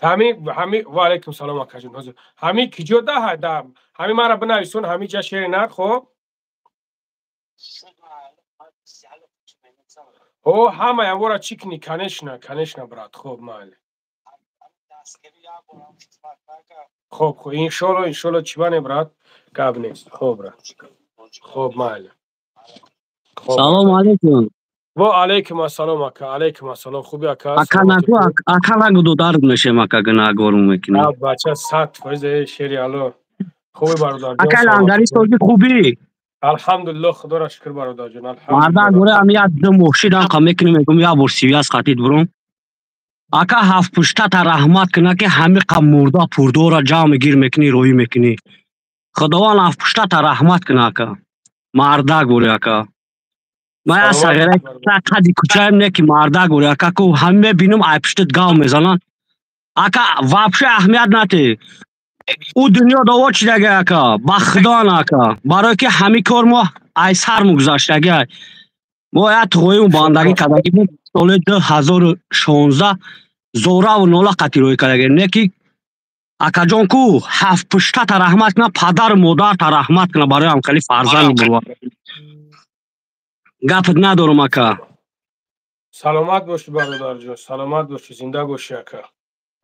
Ҳами, ва алайкум салом, акаҷон. Ҳозир ҳами киҷо даҳа да ҳами мара бинависон, ҳами ҷа, Шернар. Хоб, о, ҳама явора чӣ кунӣ? Конечно, конечно, брат. Хоб, майли. Хоб, хоб, иншолло, иншолло, чӣ бане, брат, гап нест. Хоб, брат, хоб, майли. Салому алейкум. Ва алайкум ассалом, ака, алайкум ассалом. Хуби, ака? Ака, нагу, ака, нагу, дудард мешем, ака, гунаҳгорум мекунӣ. Бача, 100%, э, шери алло. Хуби, бародарҷон? Ака, лангари сози, хубӣ? Алҳамдулилло, худоро шукр, бародарҷон. Мардан гуре ами як ду моҳ шидам, қа мекунем, мегум, як бор связь қатид бурум. Ака, ҳафт пуштата раҳмат куна, ки ҳами қа мурда пурдора ҷамъ гир мекунӣ, роҳӣ мекунӣ. Худованд ҳафт пуштата раҳмат куна, ака. Мардак бури, ака. Ман як сағира қади кӯчаем, не ки мардак бури, ака, ку ҳами мебинам, ай пуштат гав мезананд. Ака, вообще аҳамият натӣ. Ӯ дунё дово чидаги, ака, ба худоан, ака. Барое ки ҳами кор мо ай сар мугузаштаги. Мо як туғоиму бандагӣ кардагӣ буд соли 2016, зораву нола қатӣ рӯй кардаги. Не ки, акаҷон, ку ҳафт пуштата раҳмат куна, падару модарта раҳмат куна барои ҳамхели фарзанду бурва. Гапат надорам, ака. Саломат бошӣ, бародарҷон, саломат бошӣ, зинда бошӣ, ака.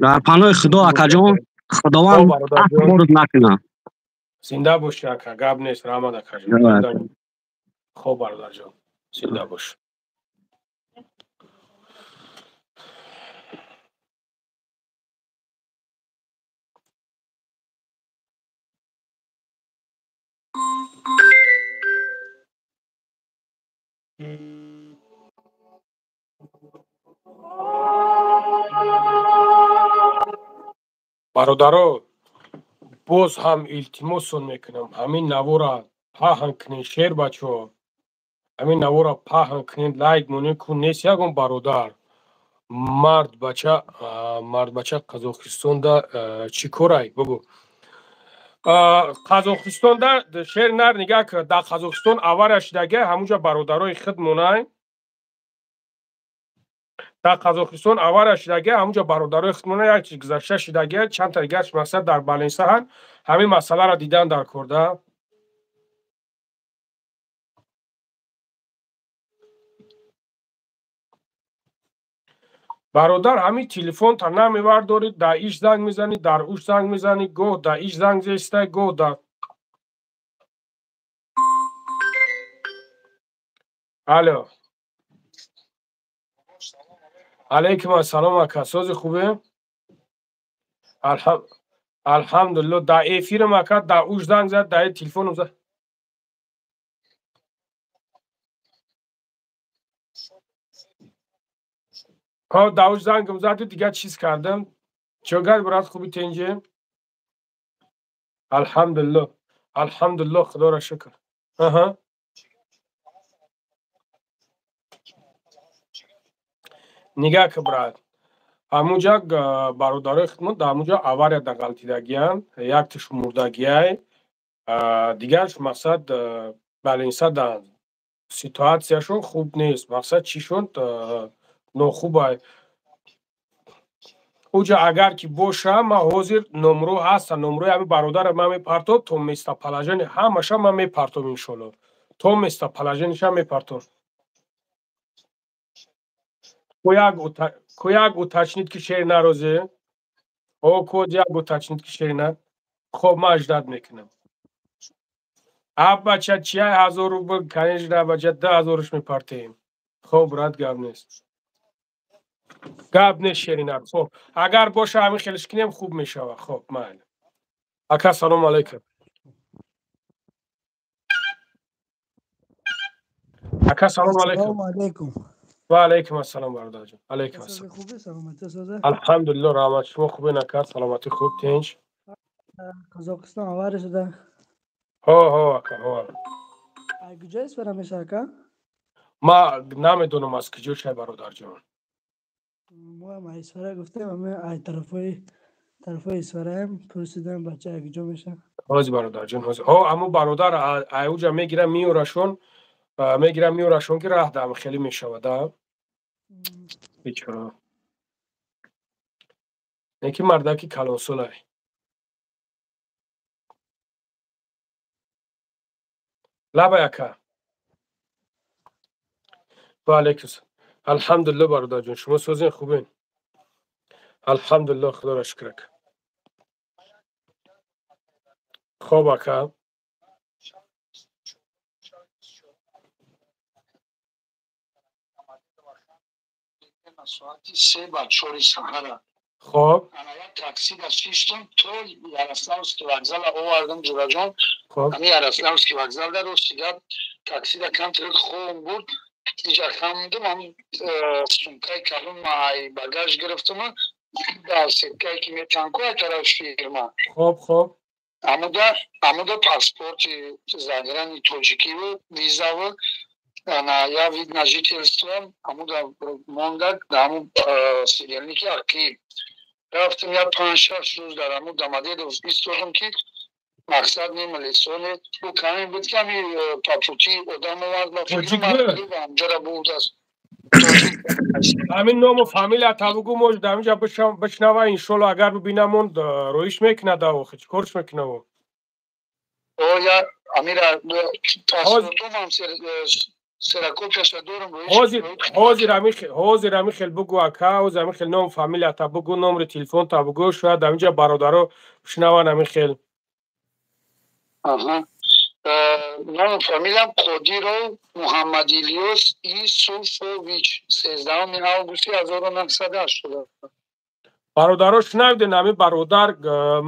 Дар паноҳи Худо, акаҷон, Худованд борут накуна. Зинда бошӣ, ака, гап нест, раҳмат, акаҷон. Хоб, бародарҷон, зинда бош. Бародаро, боз ҳам илтимосон мекунам, ҳамин навора паҳн кунед, шер бачаҳо, ҳамин навора паҳн кунед, лайк монед. Ку нест ягон бародар, мард бача, мард бача Қазоқистонда чӣ корай, бугӯ. Қазоқистонда, шер нар, нигаҳ, дар Қазоқистон авария шудагия, ҳамунҷа бародарои худ монай. Дар Қазоқистон авария шудагия, ҳамунҷа бародарои худ монай. Як чиз гузашта шудагия, чандта дигарш, мақсад, дар больница ҳанд. Ҳамин масъаларо дидан дар кор да. Бародар, ҳамин телефонта намевардорӣ, дар иш занг мезанӣ, дар уш занг мезанӣ, гоҳ дар иш занг зестай, гоҳ дар. Алло, алайкум ассалом, ака, сози, хубе? Алҳамдулилло. Дар эфирам, ака, дар уш занг зад, дар телефоном зад. Ҳо, дар уш зангам заду, дигар чиз кардам. Чогар, брат, хуби, тенҷе? Алҳамдулилло, алҳамдулилло, худоро шукр. Аҳа, нигаҳ ки, брат, ҳамунҷа бародарои худмон дар ҳамунҷа авария да ғалтидагиянд, якташ мурдагиай, дигарш, мақсад, больница даанд, ситуатсияшон хуб нест, мақсад, чишон нохубай. Уҷа агар ки боша, ман ҳозир номро ҳаста, номрои ҳами бародарам ман мепартом, то местоположение ҳамаша ман мепартом, иншолло, то местоположениеша мепартом. Куяк уточнит ки шери нарозе? О, код як уточнит ки шери на. Хоб, ман ждать мекунам. А бача чия 1000 рубл, конечно, бача 2000-ш мепартеем. Хоб, брат, гап нест. Гап нест, шерина. Хоб, агар боша ҳамин хелиш кинем, хуб мешава. Хоб, майли. Ака, салом алейкум. Ака, салом алейкум. Алейкум. Ва алейкум ассалом, бародарҷон. Алейкум ассалом. Хубе, саломатӣ соза? Алҳамдулилло, раҳмат. Шумо хубен, ака? Саломатӣ хуб, тинч? Қазоқистон авари шуда. Ҳо, ҳо, ака, ҳо. Ай куҷо истифода мешава, ака? Ма намедонам аз куҷо шай, бародарҷон. Мо ҳам ай Исфара гуфтем, ами ай тарафҳои Исфараем, пурсидам бача ай куҷо меша. Ҳозир, бародарҷон, ҳозир. Ҳо, аммо бародар ай уҷа мегира меорашон, мегира меорашон ки раҳ дам хеле мешавад, а? Бечора. Неки мардаки калонсолай. Лабай, ака. Ва алейкум. Алҳамдулилло, бародарҷон, шумо созен, хубен? Алҳамдулилло, худоро шукр, ака. Хоб, ака. Соати се ба чори саҳара. Хоб. Ана як такси да шиштам то Ярославский вокзала овардам, ҷураҷон. Ами Ярославский вокзал да рости гап такси да камтар хом буд. Иҷа хамдум, ам сумкаи калон ай багаж гирифтам, дар сеткае ки метанку ай тараф фирма. Хоб, хоб. Амуда паспорти заграни тоҷикиву визаву ана я вид на жительство амуда мондак дар ҳамун сидельники ақиб. Рафтам, я 5-6 рӯз дар ҳамун Домодедово истодам ки мақсад немалесоне. Ӯ каме буд ки ами по пути одам овард ба Тоҷик фирма буд? ҳамҷора бурдааст. Ҳамин ному фамилия табугу, может, ҳаминҷа бишнава, иншолло, агар бибинамон, роиш мекунад, охи чӣ корш мекунав? Оя амира паспортом ксерокопияша дорам. Ҳозир, ҳозир ҳамин хел бугу, ака, ҳозир ҳамин хел ном фамилията бугу, номери телефонта бугу, шояд ҳаминҷа бародаро бишнаванд ҳамин хел. Аҳа. Ному фамилиям Қодиров Муҳаммадилёс Исуфович, 13 августи 1980. Бародаро, шунавиден, ҳамин бародар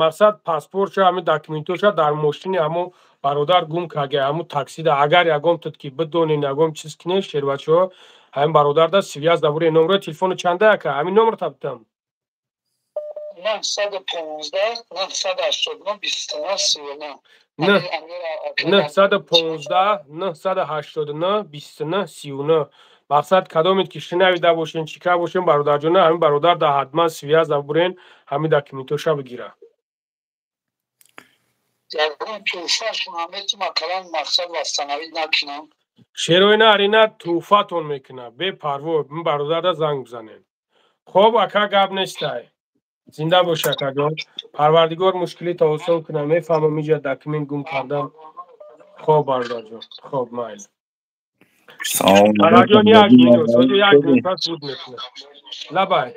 мақсад паспортша, ҳамин документоша дар мошини ҳамон бародар гум карда, ҳамун таксида. Агар ягон тут ки бидонен, ягон чиз кинен, шербачаҳо, ҳамин бародарда связь да бурен. Номерои телефону чанда, ака? Ҳамин номер табитам. 915 989 29 39. 915 989 29 39. Мақсад, кадомед ки шунавида бошен, чӣ кар бошен, бародарҷона, ҳамин бародар да ҳатман связь да бурен, ҳамин документоша бигира. Ягон тӯҳфашон ҳаметим, акалан мақсад восстановить накунам. Шероина арина тӯҳфатон мекунад, бепарво, ин бародарда занг бизанем. Хоб, ака, гап нестай. Зинда бош, акаҷон. Парвардигор мушкилита осон кунад. Мефаҳмам, иҷа документ гум кардан. Хоб, бародарҷон, хоб, майли. Салом. Бародарҷон, як минут, ҳозир як минут пас буд мекунад. Лабай.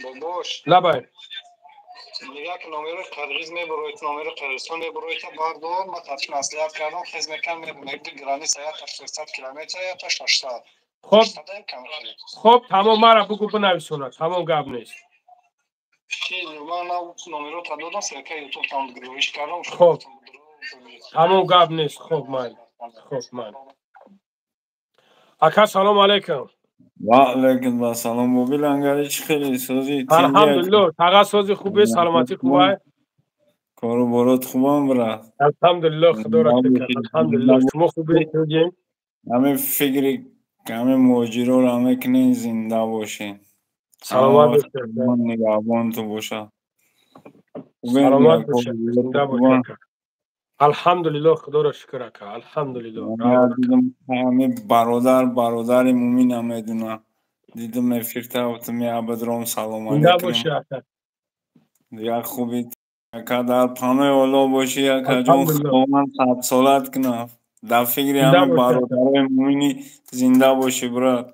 Бобош. Лабай. Як номери қирғиз мебуроид, номери Қирғизистон мебуроид, бардор, ма тафти маслиҳат кардам, хез мекан мебуроид, граница ята 600 километр, ята 600. Хоб, хоб, тамом, мара бугу, бинависонад, тамом, гап нест. Ман номерота додам, ссылка ютуб там гӯиш кардам. Хоб, тамом, гап нест. Хоб, майли, хоб, майли. Ака, салом алейкум. Ва алейкум ассалом, Боби Лангари, чӣ хеле сози? Алҳамдулилло, таға, сози, хубе, саломатӣ хубай? Кору борот хубам, брат. Алҳамдулилло, худоро шукр, алҳамдулилло. Шумо хубе, сози? Ҳамин фикри ҳамин муҳоҷироро мекунен, зинда бошен. Саломат бошед. Нигаҳбонтон бошад. Саломат бошед, зинда бошед. Алҳамдулилло, худоро шукр, ака, алҳамдулилло. Ҳамин бародар, бародари мумина медунам, дидам эфирта, гуфтам ябадром, салом Зинда бошӣ, ака. Як хуби, ака, дар панои Оллоҳ бошӣ, акаҷон. Худованд садсолат кунад. Дар фикри ҳамин бародарои мумини зинда бошӣ, брат.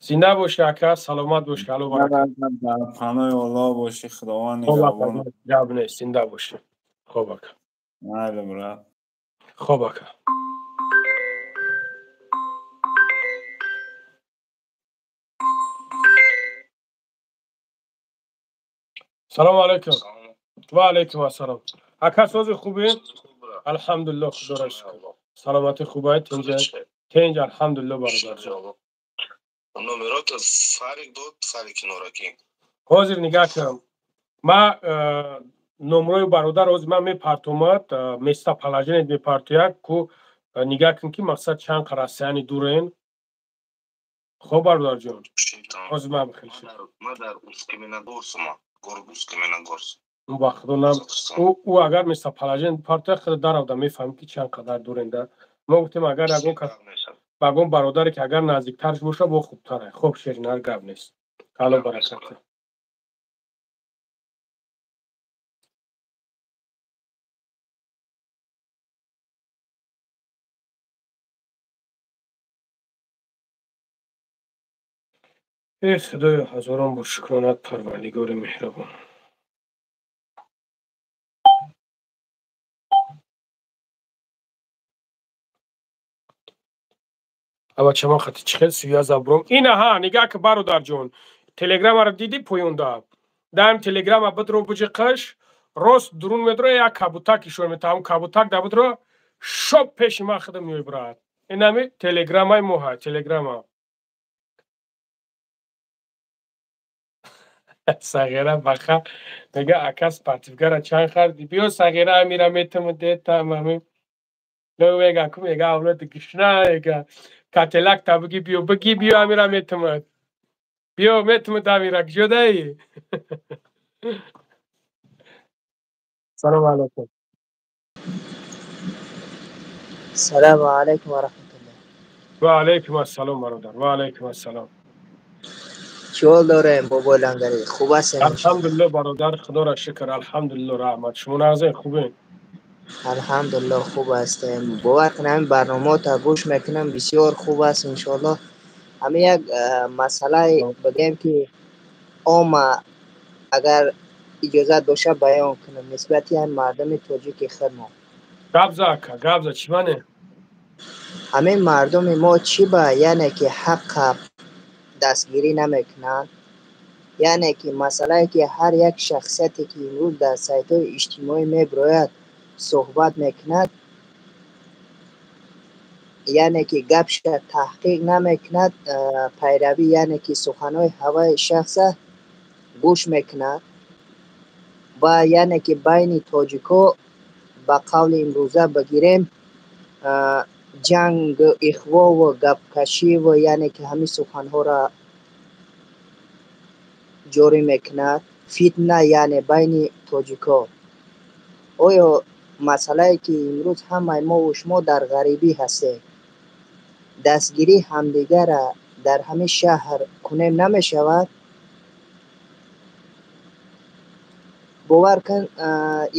Зинда бошӣ ака, саломат бошӣ, Алло баракат. Дар паноҳи Аллоҳ бошӣ, Худованд нигаҳбон. Гап нест, зинда бошӣ. Хоб ака. Майли брат. Хоб ака. Салому алайкум. Ва алайкум ассалом. Ака, сози хубӣ? Алҳамдулиллоҳ, Худоро шукр. Саломатӣ хубай, тинҷ? Тинҷ, алҳамдулиллоҳ, бародар. Номерото Фарик дод, Фарик Нораки. Ҳозир нигаҳ кунам. Ма номрои бародар ҳозир ман мепартомад, местоположение мепартояд, ку нигаҳ кун ки мақсад чанд расстояние дурен. Хоб бародарҷон. Ҳозир ман бихел шуд. Ма дар Усть-Каменогорск, город Усть-Каменогорск. Ба худо нам ӯ агар местоположение партояд, худо даравда мефаҳмем ки чанд қадар дурен да. Мо гуфтем агар ягон кас ба ягон бародаре ки агар наздиктарш боша, бо хубтар. Хоб шеринар, гап нест. Алло баракат. Эй Худоё, ҳазорон бор шукронат, Парвардигори меҳрабон. Абача, ман хати чӣ хел связь бром. Ина ҳа, нигаҳ ки бародарҷон, телеграмаро дидӣ поёнда. Даим телеграма бидро биҷиқаш, рост дурун медро як кабутак ишора метавам, кабутак да бидро шоп пеши ман худам меои брат. Инами телеграмаи мо ҳа, телеграма. Сағира баха мега ака спортивкара чанд харди? Биё сағира, амира метаму детам ами. Мега ку мега авлоди гишна мега кателак та биги биё биги биё амира метамад. Биё метамад амира куҷодаи? Салому алайкум. Салому алайкум ва раҳматуллоҳ. Ва алайкум ассалом бародар. Ва алайкум ассалом. Чӣ ҳол дорем бобои Лангарӣ? Хуб ҳастем? Алҳамдулиллоҳ бародар, Худоро шукр, алҳамдулиллоҳ, раҳмат. Шумо нағзед, хубед? Алҳамдулиллоҳ, хуб ҳастем. Бовар кунем, ҳамин барномаҳоро гӯш мекунам, бисёр хуб аст иншоаллоҳ. Ҳамин як масъалае бигӯем ки ома агар иҷозат боша баён кунам нисбати ҳамин мардуми тоҷики худмон. Гап за ака, гап за, чӣ мане? Ҳамин мардуми мо чӣ ба яъне ки ҳаққа дастгирӣ намекунанд, яъне ки масъалае ки ҳар як шахсияте ки имрӯз дар сайтҳои иҷтимоӣ мебирояд, суҳбат мекунад, яъне ки гапша таҳқиқ намекунад, пайравӣ яъне ки суханҳои ҳаваи шахса гӯш мекунад ва яъне ки байни тоҷикҳо ба қавли имрӯза бигирем ҷанг, ихвову гапкашиву яъне ки ҳамин суханҳоро ҷорӣ мекунад, фитна яъне байни тоҷикҳо. Оё масъалае ки имрӯз ҳамаи мову шумо дар ғарибӣ ҳастем, дастгирии ҳамдигарра дар ҳамин шаҳр кунем намешавад? Бовар кун,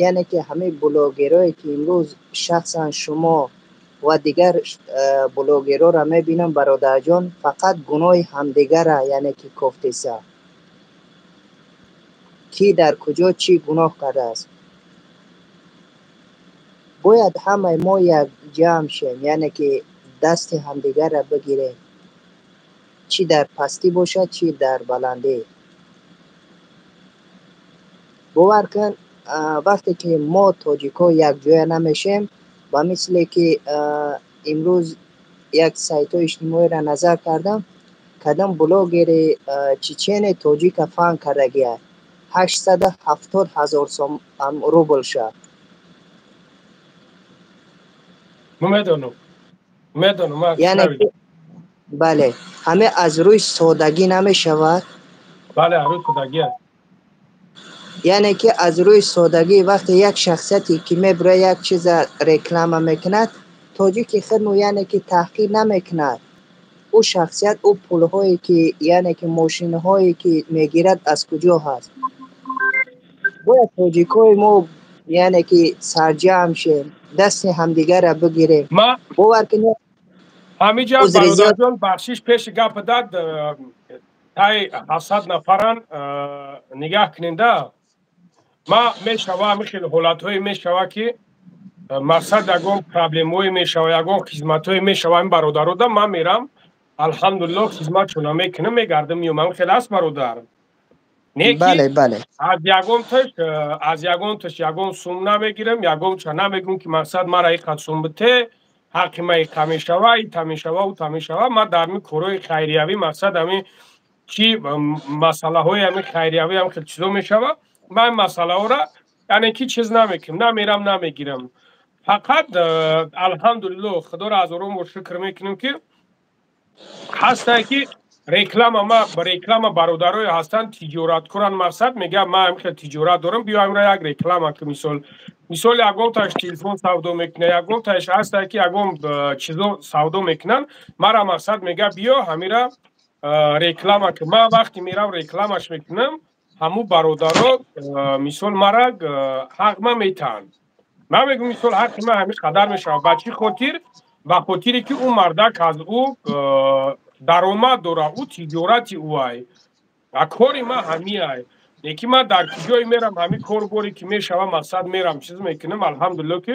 яъне ки ҳамин блогерое ки имрӯз шахсан шумо ва дигар блогерҳоро мебинам, бародарҷон, фақат гуноҳи ҳамдигарра яъне ки кофтеса. Кӣ дар куҷо чӣ гуноҳ кардааст? Бояд ҳамаи мо якҷамъ шем, яъне ки дасти ҳамдигарра бигирем. Чӣ дар пастӣ бошад, чӣ дар баландӣ. Бовар кун, вақте ки мо тоҷикҳо якҷоя намешем, ба мисле ки имрӯз як сайтҳои иҷтимоиро назар кардам, кадом блогери чечене тоҷика фан кардагиа 870 ҳазор сом рубл шад. Медонам, медонам. Яъне бале, ҳаме аз рӯи содагӣ намешавад. Бале, аз рӯи содагӣ аст. Яъне ки аз рӯи содагӣ вақте як шахсияте ки мебирояд як чиза реклама мекунад, тоҷики худмо яъне ки таҳқиқ намекунад. Ӯ шахсият, ӯ пулҳое ки яъне ки мошинҳое ки мегирад аз куҷо ҳаст? Бояд тоҷикҳои мо яъне ки сарҷамъ шем, дасти ҳамдигарра бигирем. Бовар кунед. Ҳамиҷа бародарҷон, бахшиш пеши гап дад, тай 700 нафаран нигаҳ куненда. Ма мешава ҳамин хел ҳолатҳое мешава, ки мақсад ягон проблемое мешава, ягон хизматҳое мешава, ин бародарода ман мерам, алҳамдулиллоҳ, хизматшона мекунам, мегардам, меём. Ҳамин хел аст, бародар? Не ки аз ягон таш ягон сум намегирам, ягон ча намегӯм, ки мақсад мара иқад сум бите, ҳаққи ма иқа мешава, ита мешава, ута мешава. Ма дар ҳамин корҳои хайриявӣ, мақсад ҳамин чи масъалаҳои ҳамин хайриявӣ, ҳам хел чизо мешава, ман масъалаҳоро яъне ки чиз намекунам, намерам, намегирам. Фақат алҳамдулиллоҳ, худоро ҳазорон бор шукр мекунем, ки ҳастае ки реклама, ма реклама бародарое ҳастанд, тиҷораткоранд, мақсад мегӯяд, ман ҳамин хел тиҷорат дорам, биё ҳаминро як реклама ки. Мисол ягонташ телефон савдо мекунад, ягонташ ҳастае ки ягон чизо савдо мекунанд, мара мақсад мегӯяд, биё ҳамира реклама ки. Ман вақте мерам рекламаш мекунам, ҳамун бародаро мисол мара ҳақ ма метаҳанд. Ман мегӯм, мисол ҳаққи ман ҳамин қадар мешавад. Ба чӣ хотир? Ба хотире ки ӯ мардак аз ӯ даромад дорад, ӯ тиҷорати ӯ ай, кори ман ҳамиай. Лекин ман дар куҷое мерам, ҳамин корборе ки мешава, мақсад мерам, чиз мекунам, алҳамдулиллоҳ, ки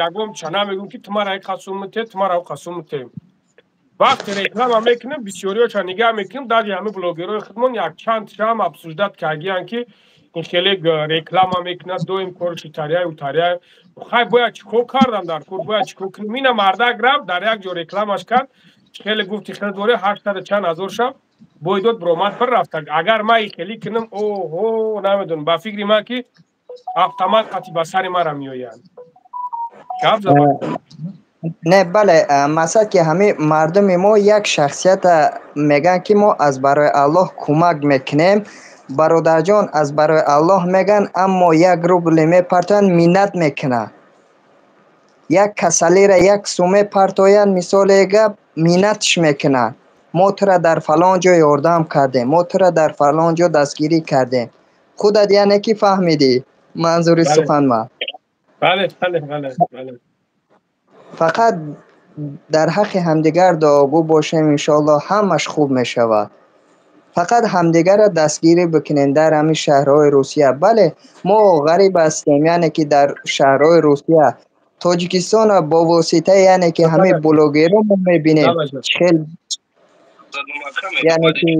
ягон ча намегӯм, ки ту мара ин қасум мите, ту мара ӯ қасум мите. Вақте реклама мекунем, бисёриҳоша нигаҳ мекунем, даже ҳамин блогерҳои худмон якчанд шам обсуждать кардиянд, ки ин хеле реклама мекунад, доим корши тарияй утарияй. Хай, бояд чӣ кор кардам дар кор, бояд чӣ кор кунем? Ина мардак рафт, дар як ҷо рекламаш кард, хеле гуфти хеле дори 800 чанд ҳазор шаб бой дод, биромад, пир рафта. Агар ман ин хеле кунам, оҳо, намедонам, ба фикри ман ки автомат қати ба сари мара меоянд. Гап зад. Не, бале, масалан ки ҳамин мардуми мо як шахсията мегӯянд, ки мо аз барои Аллоҳ кӯмак мекунем. Бародарҷон, аз барои Аллоҳ мегӯянд, аммо як рубли мепартоянд, миннат мекунанд. Як касалиро як сум мепартоянд, мисоле гап, миннатш мекунанд. Мо тура дар фалон ҷо ёрдам кардем, мо тура дар фалон ҷо дастгирӣ кардем. Худат яъне ки фаҳмидӣ манзури сухан ма? Бале. Фақат дар ҳаққи ҳамдигар дуогӯ бошем, иншоаллоҳ ҳамаш хуб мешавад. Фақат ҳамдигарро дастгирӣ бикунем дар ҳамин шаҳрҳои Русия. Бале, мо ғариб ҳастем, яъне ки дар шаҳрҳои Русия. Тоҷикистонро бо воситаи яъне ки ҳамин блогерро мо мебинем. Хел яъне ки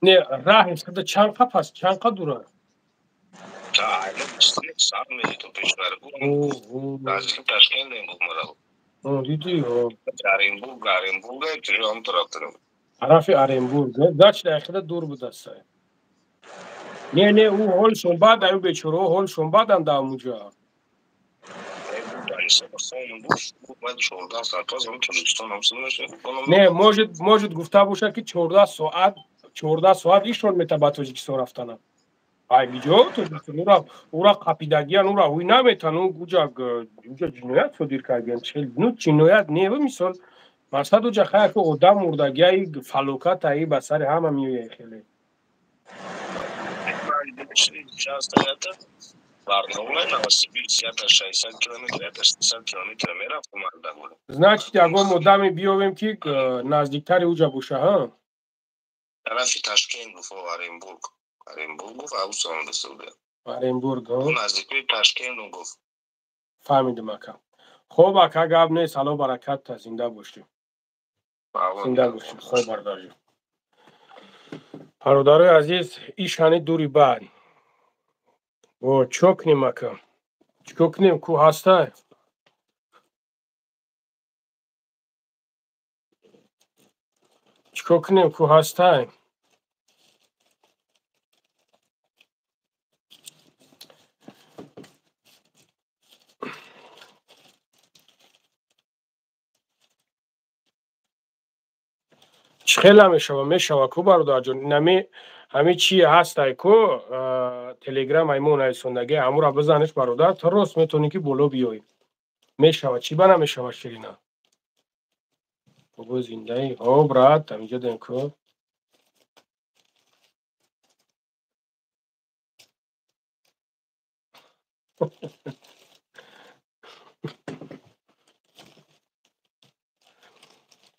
Не, раҳи худа чанд қа пас, чанд қа дура? Тарафи Оренбург. Значит, айхида дур будааст. Не, ӯ ҳолшон бад, аю бечораҳо ҳолшон баданд дар ҳамунҷо. Не, может гуфта бошад, ки 14 соат, 14 соат ишон мета ба Тоҷикистон рафтана. Ай биҷо Тоҷикистон ура қапидагиян, ура ҳуй наметан, уҷа ҷиноят содир кардиян. Ну ҷиноят не, мисол мақсад уҷа хая ки одам мурдагияи фалокат аи ба сари ҳама меояй хеле. Значит, ягон одаме биёвем, ки наздиктари уҷа боша, ҳа? Тарафи Ташкент гуфт, Оренбург. Оренбург гуфт, Аусам бисуда. Оренбург, ҳа? Наздикои Ташкент гуфт. Фаҳмидим, ака. Хоб, ака, гап нест, ало баракат, зинда бошӣ. Зинда бошӣ. Хоб, бародарҷон. Бародарои азиз, ишани дури бад. О, чо кунем, ака? Чико кунем, ку ҳастай? Чико кунем, ку ҳастай? Чӣ хела мешава? Мешава ку, бародарҷон. Инами ҳами чи ҳастай ку, телеграм аймон нависондаги, ҳамура бизаниш, бародар, то рост метавонӣ ки боло биёӣ. Мешава, чӣ ба намешава, Ширина? Бобо, зиндаӣ? Ҳо, брат, ҳаминҷо дем ку.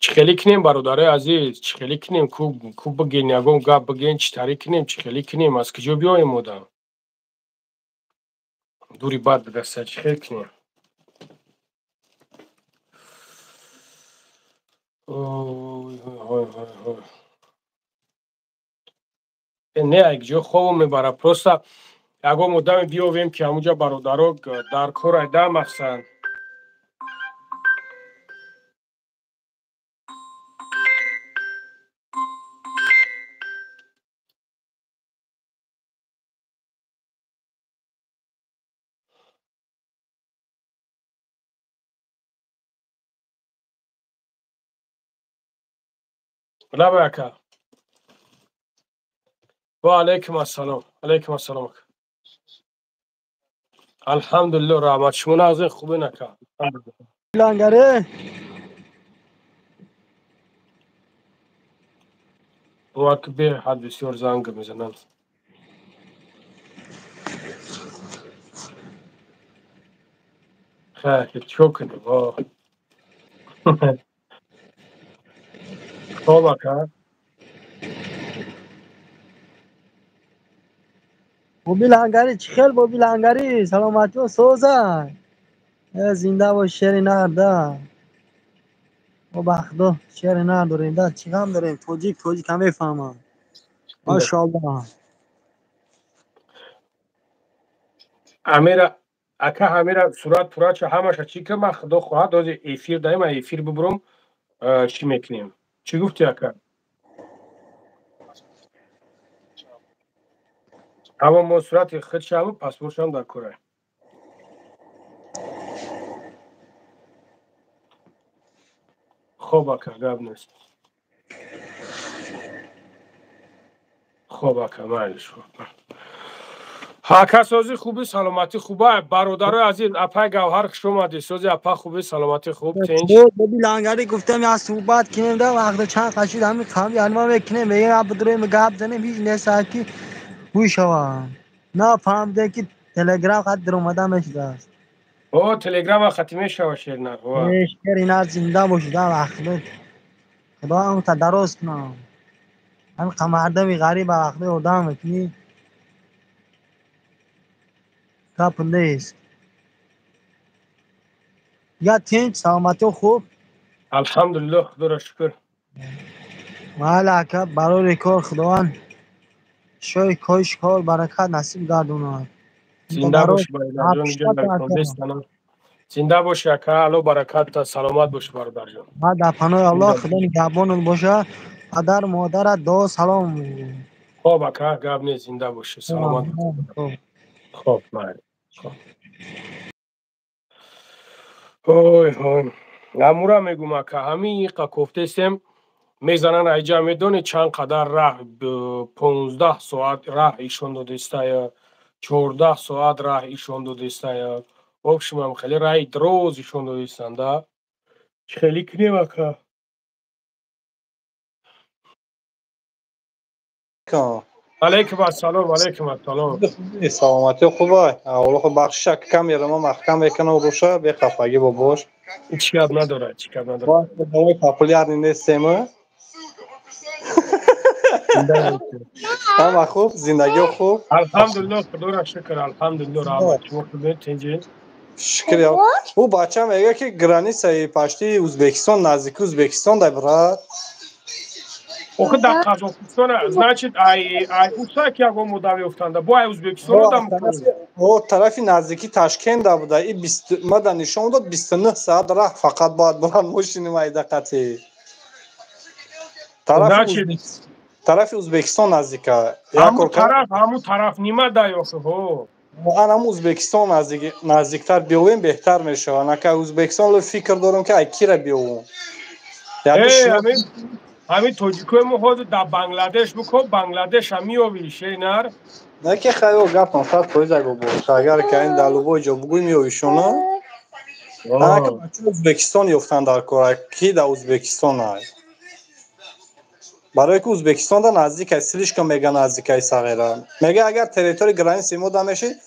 Чӣ хелӣ кунем, бародарои азиз, чӣ хелӣ кунем? Ку бигӯен, ягон гап бигӯен, чӣ тариқ кунем, чӣ хелӣ кунем, аз куҷо биёем одам? Дури бад бидаста, чӣ хел кунем? Не, як ҷо хобо мебара, просто ягон одаме биёвем, ки ҳамунҷа бародаро дар кор айда мақсад. Лаба ака. Ва алайкум ассалом. Алайкум ассалом ака. Алҳамдулиллоҳ, раҳмат. Шумо нағзин, хубин ака? Лангаре. Бовар ки беҳад бисёр занг мезананд. Хайр, чӣ кунем? Хоб ака. Боби Лангари, чӣ хел Боби Лангари? Саломатиё соза. Зинда бош, шери нар да. Мо ба Худо шери нар дорем да, чӣ ғам дорем? Тоҷик тоҷик ҳам мефаҳмад. Машоаллоҳ. Амира ака, ҳамира сурат пурача ҳамаша чӣ ки ман Худо хоҳад ҳозир эфир даем, ман эфир бибурам, чӣ мекунем? Чӣ гуфтӣ ака? Аммо мо сурати худшаму паспортшам дар кора. Хоб ака, гап нест. Хоб ака, майлиш, хоб. Ака, сози хуби, саломатӣ хуба. Бародарои азиз, апай Гавҳар, хуш омадӣ. Сози апа хуби, саломатӣ хуб, тинч. Боби Лангари, гуфтам як суҳбат кунем да, вақта чанд қашид ҳамин қамри ҳанма мекунем, мегем як бидурем гап занем, ҳеҷ нест ки ҳуй шавам. На фаҳмидем ки телеграм хат даромада мешудааст. О, телеграма хати мешава, шернар. Шеринар, зинда бошид, вақт Худо ҳамта дароз кунам. Ҳамин мардами ғариб вақти одам мекунӣ. Гап нест. Я тинч, саломатиё хуб? Алҳамдулиллоҳ, Худоро шукр. Майли ака, барори кор Худованд шои коиш кор баракат насиб гардонад. Зинда бошӣ, бародарҷон, зинда бошӣ ака, Алло баракат, саломат бошӣ, бародарҷон. Дар паноҳи Аллоҳ, Худо нигаҳбонат бошад, падар модарат дуо салом. Хоб ака, гап нест, зинда бошӣ, саломат. Хоб, майли. Ой ой, амура мегум ака, ҳамин иқа кофтесем, мезананд айҷа, медонӣ чанд қадар раҳ, 15 соат раҳ ишон додистая, 14 соат раҳ ишон додистая. Общимам хеле раҳи дроз ишон додистанд да. Чӣ хеле кунем ака? Алайкум ассалом, алайкум ассалом. Саломатӣ хуба. Аллоҳ бахшиша, камера ма маҳкам мекунам руша, бехафагӣ бобош. Ҳеҷ гап надорад, ҳеҷ гап надорад. Мо популярный нестем. Ҳама хуб, зиндагиё хуб? Алҳамдулиллоҳ, Худоро шукр, алҳамдулиллоҳ, раҳмат. Шумо хубед, тинҷед? Шукр. Ӯ бача мегӯяд ки границаи пашти Ӯзбекистон, наздики Ӯзбекистон да, брат. Охи дар Қазоқистон, значит, ай уса ки ягон муддат меёфтанда, бо ай Ӯзбекистон одам. О, тарафи наздики Ташкента буда. И ма да нишон дод, 29 соат раҳ фақат бояд буран мошини майда қатӣ. Тарафи Ӯзбекистон наздика. Ҳамун тараф нима да ёхи, ҳо. Ан ҳам Ӯзбекистон наздиктар биёвем, беҳтар мешавад. Ака Ӯзбекистон фикр дорам ки ай кира биёвум. Ҳамин тоҷикои мо ҳозир дар Бангладеш бикоб, Бангладеша меёвӣ, шеринар. Не ки хайо гапам 100% аго бош. Агар ки ин дар любой ҷо бугӯй меёвишона. Ака бачаи Ӯзбекистон ёфтан дар кор, ки дар Ӯзбекистон ай. Барои ки Ӯзбекистон да наздик ай, слишком мега наздик ай сағира. Мега агар территорияи границаи мо да мешид,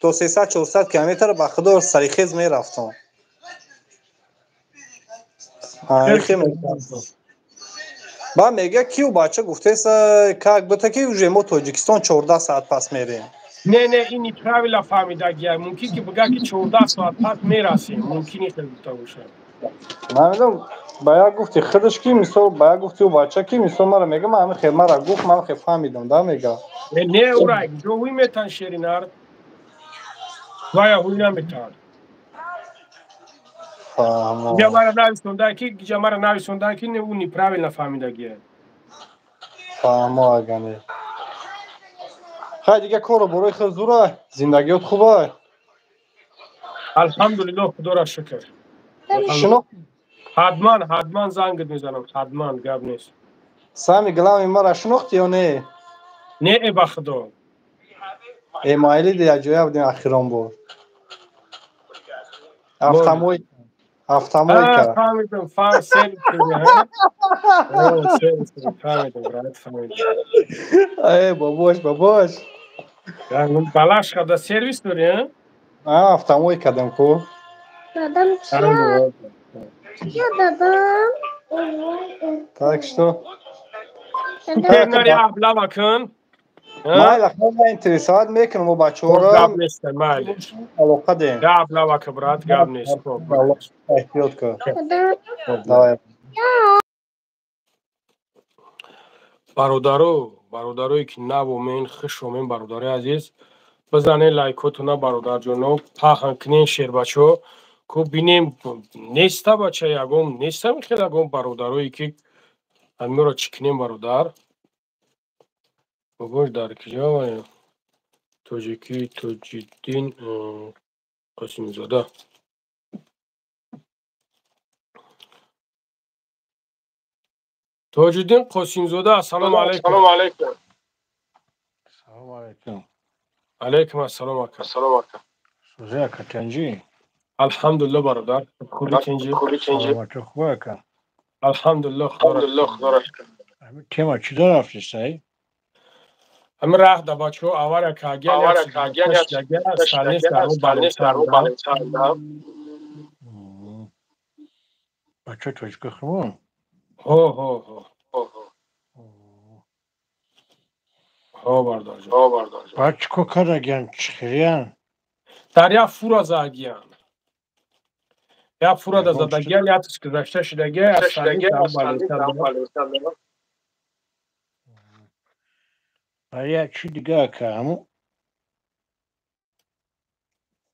То 300-400 километр ба худо сарихез мерафтам. Ба мега ки ӯ бача гуфтеса как будто ки уже мо Тоҷикистон 14 соат пас мерем. Не, не, ин неправильно фаҳмидагия. Мумкин ки бига ки 14 соат пас мерасем. Мумкин хел гуфта бошад. Намедонам, ба як гуфти худаш ки мисол, ба як гуфти ӯ бача ки мисол мара мега, ман ҳамин хел мара гуфт, ман хел фаҳмидам, да мега. Не, ура, ҷо ҳуй метан шеринар. Вая ҳуй наметан. Ҷа мара нависонда ки, ҷа мара нависонда ки ӯ неправильно фаҳмидагия. Фаҳмо агане. Хай дига кору борои хел зура, зиндагиёт хуба. Алҳамдулиллоҳ, худоро шукр. Ҳатман, ҳатман зангит мезанам, ҳатман, гап нест. Сами главный мара шинохти ё не? Не, э ба худо. Э майли як ҷоя будем ахирон бор. Автомой, автомойка. Фаҳмидам, фаҳм, сервис, сервис, фаҳмидам, брат, фаҳмидам. Э, бобош, бобош. Балашка да сервис дори, а? А, автомойка дам ку. Дадам чия? Чия дадам? Так что? Нари аблава кун. Майла, хеле интересовать мекунам мо бачаҳоро. Гап нест, майли. Алоқа дем. Гап навака, брат, гап нест. Эҳтиёт кун. Давай. Бародаро, бародарое ки нав омен, хуш омен, бародарои азиз. Бизанен лайкотона, бародарҷоно, паҳн кунен шербачо. Ку бинем, неста бача ягон, неста хел ягон бародарое ки ҳамиро чӣ кунем, бародар? Бобош дар киҷо вая? Тоҷикӣ Тоҷиддин Қосимзода. Тоҷиддин Қосимзода, ассалому алайкум. Ассалому алайкум. Ассалому алайкум. Алайкум ассалом ака. Ассалому ака. Сӯзи ака тинҷӣ? Алҳамдулиллоҳ бародар. Хуби тинҷӣ? Хуби тинҷӣ. Саломатӣ хуб ака? Алҳамдулиллоҳ, худоро Алҳамдулиллоҳ, худоро шукр. Ҳамин тема чӣ дор рафтисай? Ҳамин раҳ да бачаҳо авария кагиян, Авария кагиян, салнес дар салнес дар балентар. Бачаҳо тоҷика хубон? Ҳо, ҳо, ҳо. Ҳо, бародарҷон. Ҳо, бародарҷон. Баъд чӣ кор кардагиян? Чӣ хелиян? Дар як фура задагиян. Як фура да задагиян, як тис гузашта шудагия, аз салнес дар балентар. Як чи дига ака, ҳамун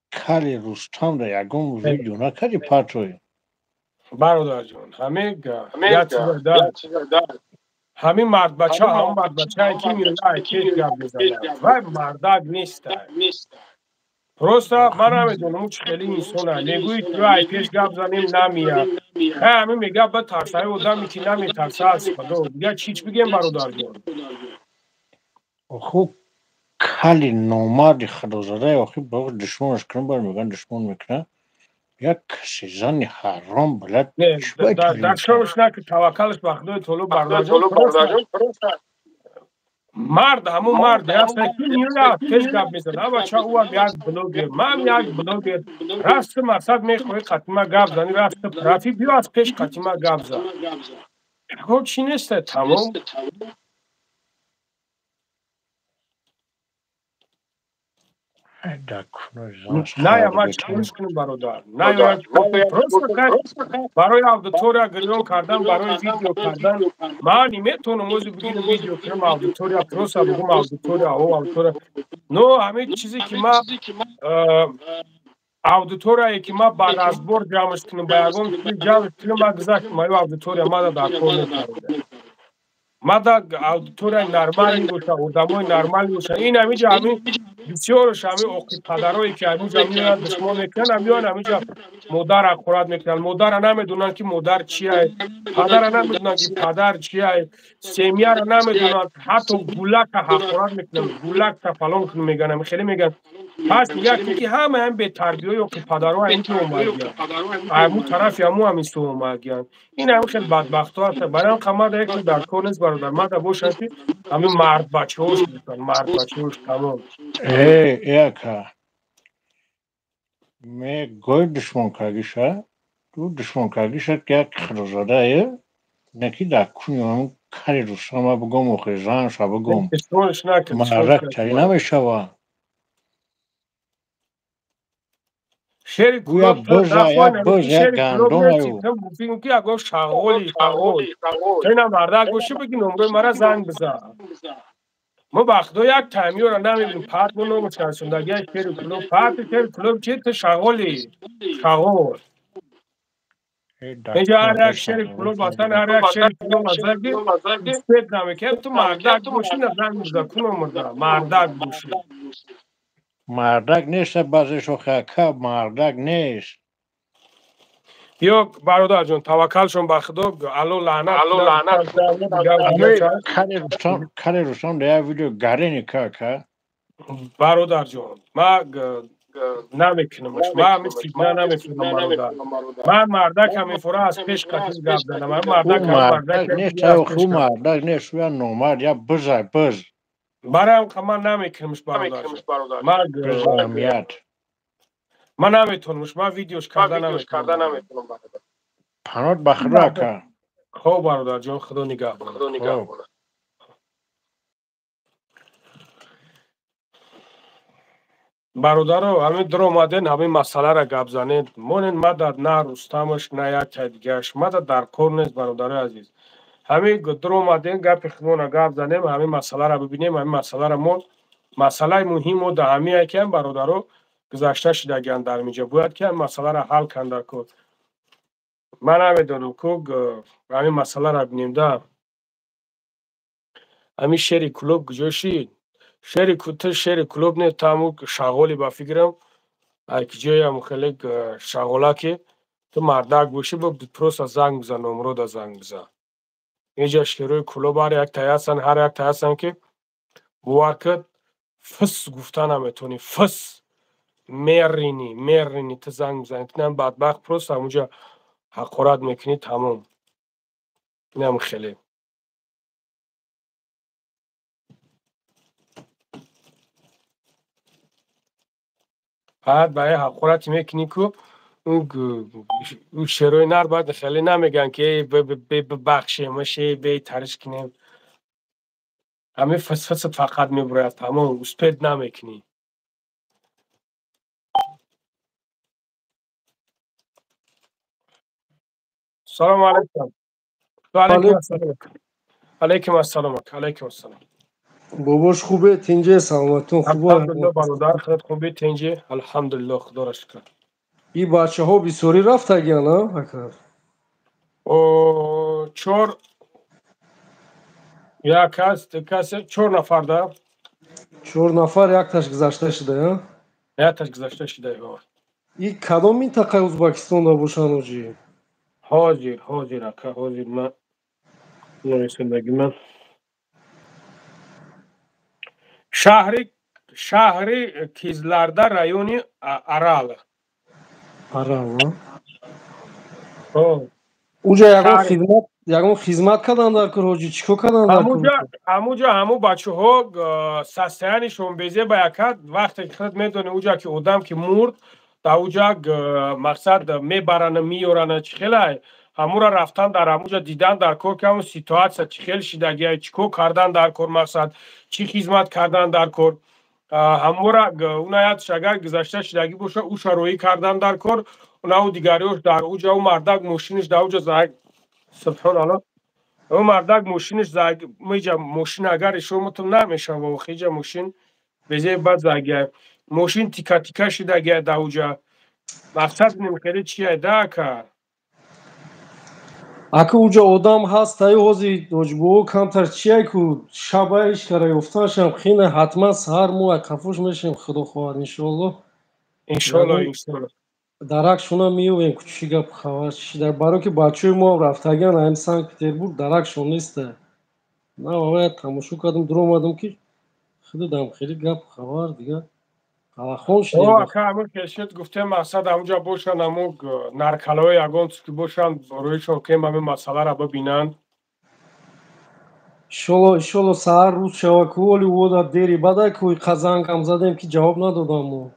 кали Рустамда ягон видео накарди партои? Бародарҷон, ҳамин мардбача, ҳамон мардбачае ки миёнаи пеш гап мезанад, вай мардак нестай. Просто ман намедонам чӣ хели инсона. Мегӯи ки ай пеш гап занем намеяд. Хай ҳамин мега ба тарсаи одаме ки наметарса аз худо. Дига чӣ бигем, бародарҷон? Оху кали номарди худозадаи охи ба душмонаш кунам, бар мегӯянд душмон мекунад. Як каси зани ҳаром блядь. Дашомаш наки, таваккалаш ба худои таоло, бародарҷон. Мард ҳамун мард аст ки миёна пеш гап мезанад. Бача, ӯам як блогер, ман як блогер. Расти мақсад мехоҳӣ қатима гап зани, расти рафи биё аз пеш қатима гап зан. Ягон чӣ неста, тамом. На, ман чӣ кунем, бародар? На, просто барои аудитория гирён кардан, барои видео кардан ман метавонам ози бигирам видео кунам аудитория, просто бигӯм аудитория, о аудитория. Но ҳамин чизе ки ман аудиторияе ки ман ба разбор ҷамъш кунам, ба ягон чиз ҷамъш кунам, ман гузаштам аю аудитория мана дар кор мекарда. Мада аудиторияи нормалӣ боша, одамои нормалӣ боша. Ин ҳаминҷа ҳамин бисёрш ҳамин оқибпадарое ки ҳаминҷа меоянд, душмон мекунанд, меоянд ҳаминҷа модарра хӯрат мекунанд. Модарра намедонанд ки модар чия, падарра намедонанд ки падар чия, семьяра намедонанд, ҳатто гулака ҳақорат мекунанд, гулакта фалон кун мегӯянд, хеле мегӯянд. Пас нигоҳ кун ки ҳама ҳам бетарбиёи оқибпадаро ҳаминҷо омадиянд, ҳамун тарафи ҳамун ҳаминсо омадиянд. Ин ҳамин хел бадбахтҳо ҳастанд. Барои ҳам қамада як дар кор нест, бародар. Мада бошад ки ҳамин мардбачаҳош бошанд, мардбачаҳош, тамом. Э, э ака, Мегӯй душмон кардиша, ту душмон кардиша ки як худозодае, не ки дар куни ҳамун кари Рустама бигом, охи занша бигом. Мардак тари намешава. Шери Гӯя биза, як биз, як гандонаю. Ки ягон шағоли, шағол. Ту ина мардак бошӣ, биги номрои мара занг бизан. Мо ба худо як таймиёро намебинем. Пат мо номаш расондагия шери клуб. Пати шери клуб чи? Ту шағоли. Шағол. Инҷа ҳар як шери клуб асан, ҳар як шери клуб асан ки успет намекунад. Ту мардак бошӣ, на занг бизан. Кун омурда. Мардак бошӣ. Мардак нест баъзеш, охи ака, мардак нест. Ё бародарҷон, таваккалшон ба худо, Алло лаънат. Алло лаънат. Кари Рустам дар як видео гарени ка ака. Бародарҷон, ман намекунамаш. Ман ҳамин фитна намекунам, бародар. Ман мардакам мефора аз пеш қатил гап занам. Ман мардакам, мардак нест, охи мардак нест, я номард, я бизай, биз. Барои ман намекунамш, бародар. Ман наметонамш, ман видеош карда наметонам. Панот ба худо, ака. Хоб, бародарҷон, худо нигаҳбонад. Бародаро, ҳамин дуромаден, ҳамин масъаларо гап занед. Монен мада на Рустамаш, на як тай дигараш. Мада дар кор нест, бародарои азиз. Ҳамин дуромаден, гапи худмона гап занем, ҳамин масъаларо бибинем, ҳамин масъаларо мо масъалаи муҳим мо дар ҳамине ки бародаро гузашта шудагианд дар инҷа. Бояд ки ҳамин масъаларо ҳал канд дар кор. Ман намедонам ку ҳамин масъаларо бинем да. Ҳамин шери клуб куҷо шид? Шери ту шери клуб не, ту ҳамун шағоли ба фикрам. Ай ки ҷоям хеле шағола ки ту мардак бошӣ, просто занг бизан, номрода занг бизан. Инҷа шерои клуб ҳар як тай ҳастанд, ҳар як тай ҳастанд ки бовар кун, фис гуфта наметавонӣ, фис меринӣ, меринӣ, ту занг мезанӣ, ту нам бадбахт просто ҳамунҷа ҳақорат мекунӣ, тамом. Инам хеле. Баъд ба як ҳақорате мекунӣ ку ӯ шерои нар баъд хеле намегӯянд ки бибахшем, ше бетариш кунем. Ҳамин фисфисат фақат мебурояд, тамом, успет намекунӣ. Салому алайкум. Ва алайкум ассалом. Алайкум ассалом, алайкум ассалом. Бобош хубе, тинҷе, саломатон хубо. Алҳамдулиллоҳ, бародар, худат хубе, тинҷе? Алҳамдулиллоҳ, худоро шукр. И бачаҳо бисёрӣ рафтагиян, а, ака? О, чор як кас, ду кас, чор нафар да. Чор нафар, якташ гузашта шуда, а? Якташ гузашта шуда, ҳо. И кадом минтақаи Ӯзбекистонда бошанд, ҳоҷӣ? Ҳозир, ҳозир, ака, ҳозир ман нависандагӣ ман. Шаҳри Кизларда, райони Арал. Арал, а? Уҷа ягон хизмат, ягон хизмат кардан дар кор, ҳоҷӣ, чӣ кор кардан дар кор? Ҳамуҷа ҳаму бачаҳо состоянишон безе ба якат, вақте ки худат медонӣ, уҷа ки одам ки мурд, дар уҷа мақсад мебарана, меёрана, чӣ хелай ҳамура рафтан дар ҳамуҷа дидан дар кор ки ҳамун ситуатсия чӣ хел шидагия, чӣ кор кардан дар кор, мақсад чӣ хизмат кардан дар кор. Ҳамура унаятш агар гузашта шидагӣ боша, уша роҳӣ кардан дар кор, унау дигариёш дар уҷа, ӯ мардак мошиниш дар уҷа заг, субҳоналлоҳ, ӯ мардак мошиниш заг, миҷа мошин агар ишомотум намешава, охиҷа мошин безе бад загия, мошин тика тика шидагия дар уҷа. Мақсад ним хеле чия да, ака? Ака, уҷа одам ҳаст, аю ҳози ҳоҷибобо камтар чия ку шаба иш кара ёфтанашам хина, ҳатман саҳар мо қафош мешем, худо хоҳад, иншоаллоҳ. Иншоаллоҳ, иншоаллоҳ. Даракшона меёвем, ку чӣ гап хабар чӣ дар баро ки бачаҳои мо рафтагиан ҳамин Санкт Петербург даракшон неста. На вая тамошо кардам, дуромадам ки худам хеле гап хабар дига қалахон шудем. О, ака, ҳамин кешид гуфтем, мақсад ҳамунҷа бошанд, ҳамун наркалаҳои ягон ки бошанд, рӯишон кем ҳамин масъаларо бибинанд. Иншолло, иншолло саҳар рӯз шава ку оли вода дери бадай ку қазангам задем ки ҷавоб надодам мо.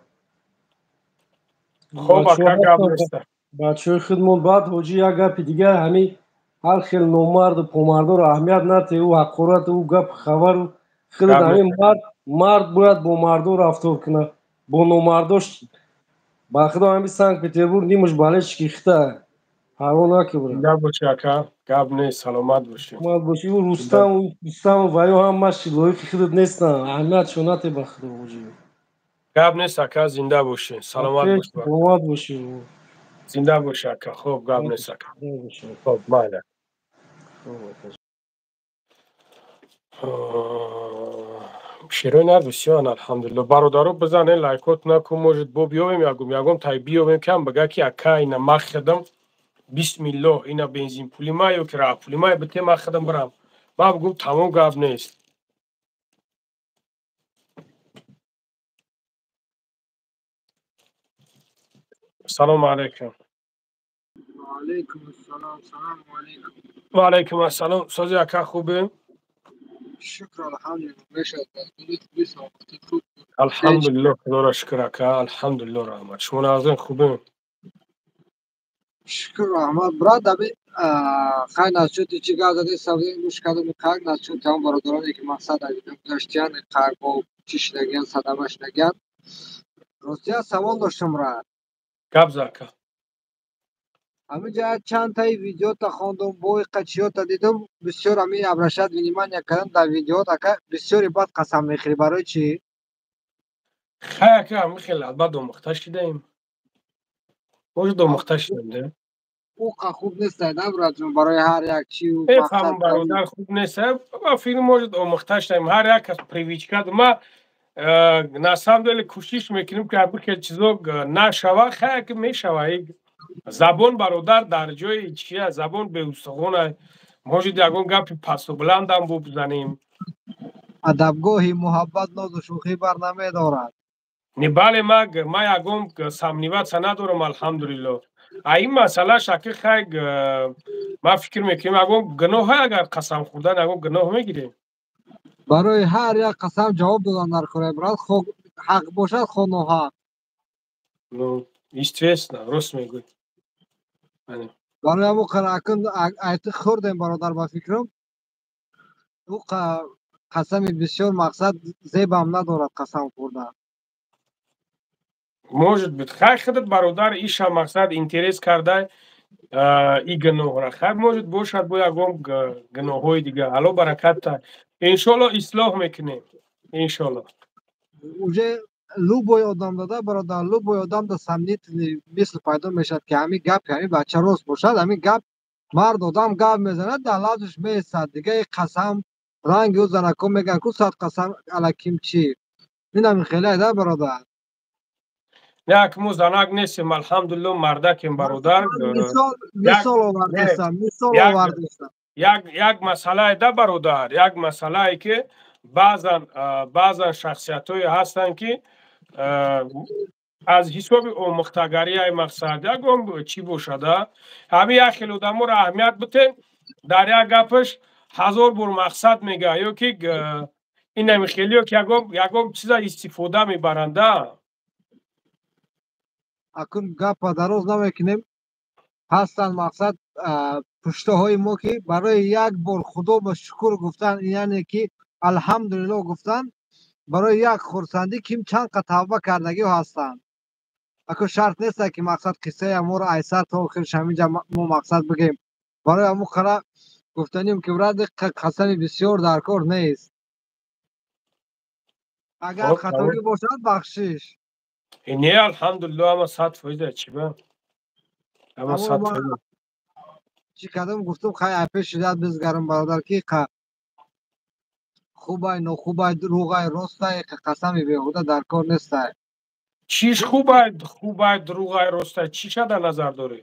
Хоб, ака, гап нест. Бачаҳои худмон баъд ҳоҷӣ як гапи дигар ҳамин ҳар хел номарду помардоро аҳамият нате, ӯ ҳақорат, ӯ гап хабару худат ҳамин мард, мард бояд бо мардо рафтор кунад, бо номардош ба худо ҳамин Санкт-Петербург нимаш болельщики хита. Парво накӣ брат. Гап боши ака, гап нест, саломат бошӣ. Саломат бошӣ. Ӯ Рустам, Рустам ва ё ҳамаш лоиқи худат нестанд. Аҳамиятшон нате ба худо ҳоҷӣ. Гап нест ака, зинда бошӣ. Саломат бош. Саломат бошӣ. Зинда бошӣ ака. Хуб, гап нест ака. Хуб, майла. Шерои нар бисёранд, алҳамдулилло. Бародаро бизанен лайкот накун, может бо биёвем ягум, ягум тай биёвем кам бага ки ака ина ма хидам бисмиллоҳ ина бензин пули ма ё ки раҳ пули ма бите ма хидам бирам. Ма бугум тамом гап нест. Салому алайкум. Ва алайкум ассалом. Салому алайкум. Ва алайкум ассалом. Сози ака хубе? Шукр, алҳамдулилло. Мешавад хубӣ, саломатӣ хуб. Алҳамдулилло, худоро шукр ака, алҳамдулилло, раҳмат. Шумо нағзин хубе? Шукр, раҳмат. Брат, ами хай насчёти чӣ гап задед, савдем гӯш кардам, қак насчёти ҳам бародароне ки мақсад гузаштиян, қак бо чӣ шидагиян, садама шидагиян. Ростия савол доштам, брат. Гап за ака. Ҳаминҷа чандтаи видеота хондум, бои қачиёта дидум, бисёр ҳамин обращать внимание кардам дар видеот, ака бисёре баъд қасам мехӯрӣ, барои чӣ? Хай ака, ҳамин хел албат омӯхта шидаем. Может омӯхта шидаем, да? Ӯ қа хуб нест, да, братҷон, барои ҳар як чӣ мефаҳмам, бародар, хуб нест. Ба фикр может омӯхта шидаем, ҳар як кас привычка. Ма на самом деле кӯшиш мекунем ки ҳамин хел чизо нашава, хай ака мешава. Забон бародар дар ҷои чия, забон беустухон. Может ягон гапи пасту баландам бизанем. Адабгоҳи муҳаббат нозу шӯхӣ бар намедорад. Не, бале, ма ягон сомневаться надорам, алҳамдулилло. А ин масъала шаки хай ма фикр мекунем ягон гуноҳ агар қасам хӯрдан ягон гуноҳ мегирем. Барои ҳар як қасам ҷавоб додан дар кора, брат, ҳақ бошад хо ноҳақ. Ну, естественно, рост мегӯй. Барои ҳамон акн айти хӯрдем, бародар, ба фикрам ӯ қасами бисёр мақсад зебам надорад қасам хӯрдан. Может быть, хай худат бародар иша мақсад интерес карда и гуноҳра. Хай может бошад бо ягон гуноҳҳои дигар. Алло баракатта. Иншолло ислоҳ мекунем. Иншолло. Уже любой одам дада, бародар, любой одам да сомнительный мисл пайдо мешавад ки ҳамин гап ҳамин бача рост бошад, ҳамин гап мард одам гап мезанад, дар лафзаш меистад. Дига и қасам ранги ӯ занако мегӯянд ку сад қасам алаким чӣ. Ин ҳамин хеле да, бародар. Не, ак мо занак нестем, алҳамдулилло, мардакем, бародар. Мисол овардастам, мисол овардастам. Як масъалае да, бародар, як масъалае ки баъзан шахсиятҳое ҳастанд ки аз ҳисоби омӯхтагарияи мақсад ягон чӣ бошада, ҳамин як хел одаморо аҳамият битем, дар як гапаш ҳазор бор мақсад мега ё ки инами хелиё ки ягон чиза истифода мебаранда. Акун гапа дароз намекунем. Ҳастанд мақсад пуштаҳои мо ки барои як бор худо ба шукр гуфтан, яъне ки алҳамдулилло гуфтан, барои як хурсандӣ ким чанд қа тавба кардагиҳо ҳастанд. Ако шарт нест ки мақсад қиссаи аморо айсар то охирш ҳаминҷа мо мақсад бигем. Барои ҳамун қара гуфтанем ки брат қасами бисёр дар кор нест. Агар хатогӣ бошад бахшиш. Не, алҳамдулилло, ама 100% чӣ ба? Ама 100%. Чӣ кардам гуфтам хай айпеш шидат бизгарам бародар ки хубай нохубай дурӯғай ростай қасами беҳуда дар кор нестай. Чиш хубай, хубай дурӯғай ростай чиша дар назар дорӣ?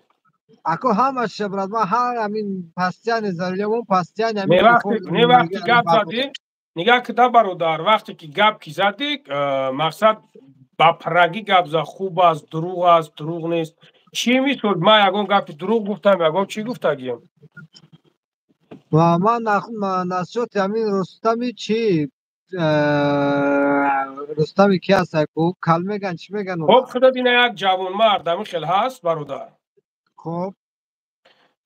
Ако ҳамаш брат, ман ҳар ҳамин пастияни зарурия, пастияни ҳамин не вақти гап задӣ, нигаҳ кида бародар, вақте ки гап ки задӣ, мақсад ба парагӣ гап зад, хуб аст, дурӯғ аст, дурӯғ нест. Чӣ мисол ман ягон гапи дурӯғ гуфтам, ягон чӣ гуфтагиям? Ва ман насчёти ҳамин Рустами чӣ Рустами ки ҳаст, ку кал меган, чӣ меган? Хоб, худат ина як ҷавонмард ҳамин хел ҳаст, бародар. Хоб,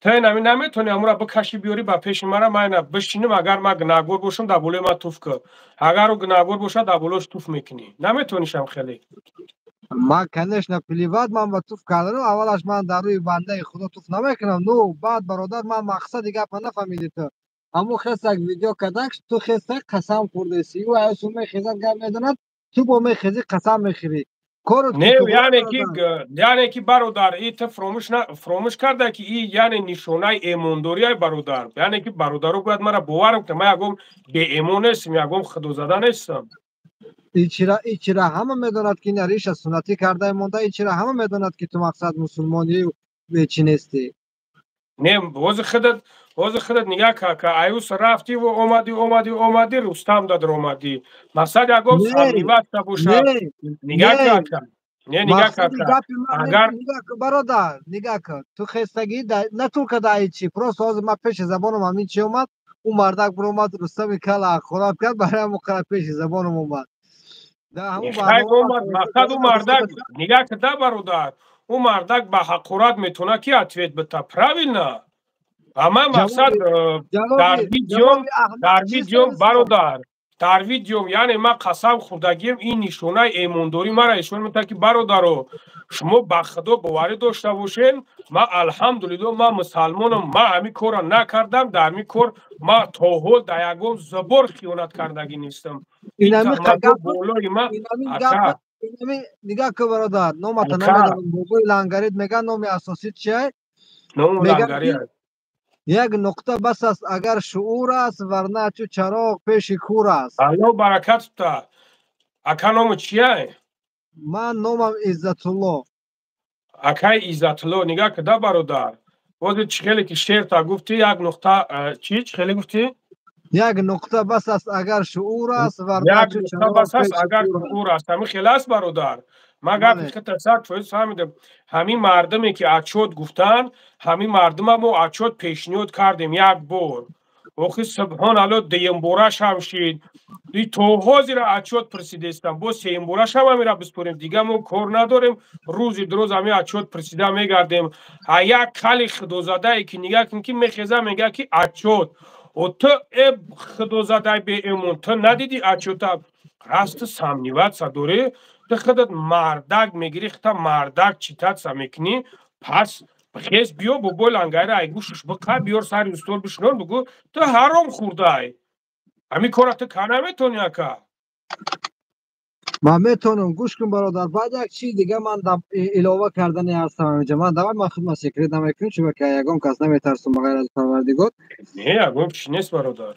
ту инами наметавонӣ ҳамура бикашӣ, биёрӣ ба пеши мара, ман ина бишинам, агар ман гунаҳгор бошам, дар болои ман туф кун, агар ӯ гунаҳгор бошад, дар болош туф мекунӣ. Наметавонишам хеле? Ман, конечно, плевать ман ба туф кардану. Аввалаш, ман дар рӯи бандаи худо туф намекунам. Ну баъд, бародар, ман мақсади гапа нафаҳмидӣ. Ту ҳамун хестак видео кардак, ту хестак қасам хӯрдаси, ӯ аюсу мехезад, гап медонад, ту бо мехезӣ, қасам мехӯрӣ. Не, яъне ки бародар, и ту фуромӯш карда, ки и яъне нишонаи эмондориай, бародар. Яъне ки бародаро бояд мара боварам кунад, ман ягон беэмон нестам, ягон худозада нестам. Ичира ҳама медонад, ки ина риша суннатӣ карда монда. Ичира ҳама медонад, ки ту мақсад мусулмонию чӣ нестӣ. Не, ҳозир худат нигаҳ ка, аюс рафтиву омадӣ, омадӣ, омадӣ, Рустам дадар омадӣ. Мақсад ягон сомневаться бошад. Нигаҳ ка, не, нигаҳ ка, агар Бародар, нигаҳ кун, ту хестагӣ на только да ичи, просто ҳозир ман пеши забонам ҳамин чи омад, ӯ мардак биромад, Рустами кала хӯрак кард, барои ҳамон қара пеши забонам омад. Мақсад, ӯ мардак, нигаҳ кида, бародар, ӯ мардак ба ҳақорат метавонад ки ответ бита, правильно? Ама мақсад, дар видеом, бародар, дар видеом, яъне ман қасам хӯрдагием, ин нишонаи эмондорӣ мара ишон метавад, ки бародаро, шумо ба худо боварӣ дошта бошед, ман, алҳамдулилло, ман мусалмонам, ман ҳамин корро накардам, дар ҳамин кор ман то ҳол дар ягон забор хиёнат кардагӣ нестам. Болои ман. Нигаҳ кун, бародар, номата намедонам, бобои лангарид меган, номи асосӣ чия? Як нуқта бас аст, агар шуур аст, варна чу чароғ пеши кур аст. Алло баракат та. Ака, ному чия? Ман номам Иззатулло. Акай Иззатулло, нигаҳ кида, бародар, бози чӣ хеле ки шерта гуфтӣ, як нуқта чӣ хеле гуфтӣ? Як нуқта бас аст, агар шуур аст. Як нуқта бас аст, агар шуур аст. Ҳамин хел аст, бародар. Ман гапи хита 100% фаҳмидам. Ҳамин мардуме ки отчёт гуфтанд, ҳамин мардума мо отчёт пешниҳод кардем як бор, охи субҳон алло, дуюмбораш ҳам шид, то ҳозира отчёт пурсидестам, боз сеюмбораш ҳам ҳамира биспорем, дига мо кор надорем, рӯзи дуроз ҳамин отчёт пурсида мегардем. А як кали худозадае ки нигаҳ кун, ки мехеза, мега, ки отчёт. О, ту, э худозадаи беэмон, ту надидӣ отчёта? Раз ту сомневаться дорӣ, ту худат мардак мегирӣ, хита мардак считаться мекунӣ, пас хез, биё, бобои лангайра ай гӯшаш биқа, биёр, сари устол бишинон, бугӯ: ту ҳаром хӯрдай, ҳамин кора ту ка наметонӣ, ака? Ман метавонам. Гӯш кун, бародар, баъд як чиз дига ман илова кардани ҳастам ҳаминҷа. Ман давай, ман худма секрет намекунам, чунки ягон кас наметарсум ба ғайр аз Парвардигор. Не, ягон чиз нест, бародар.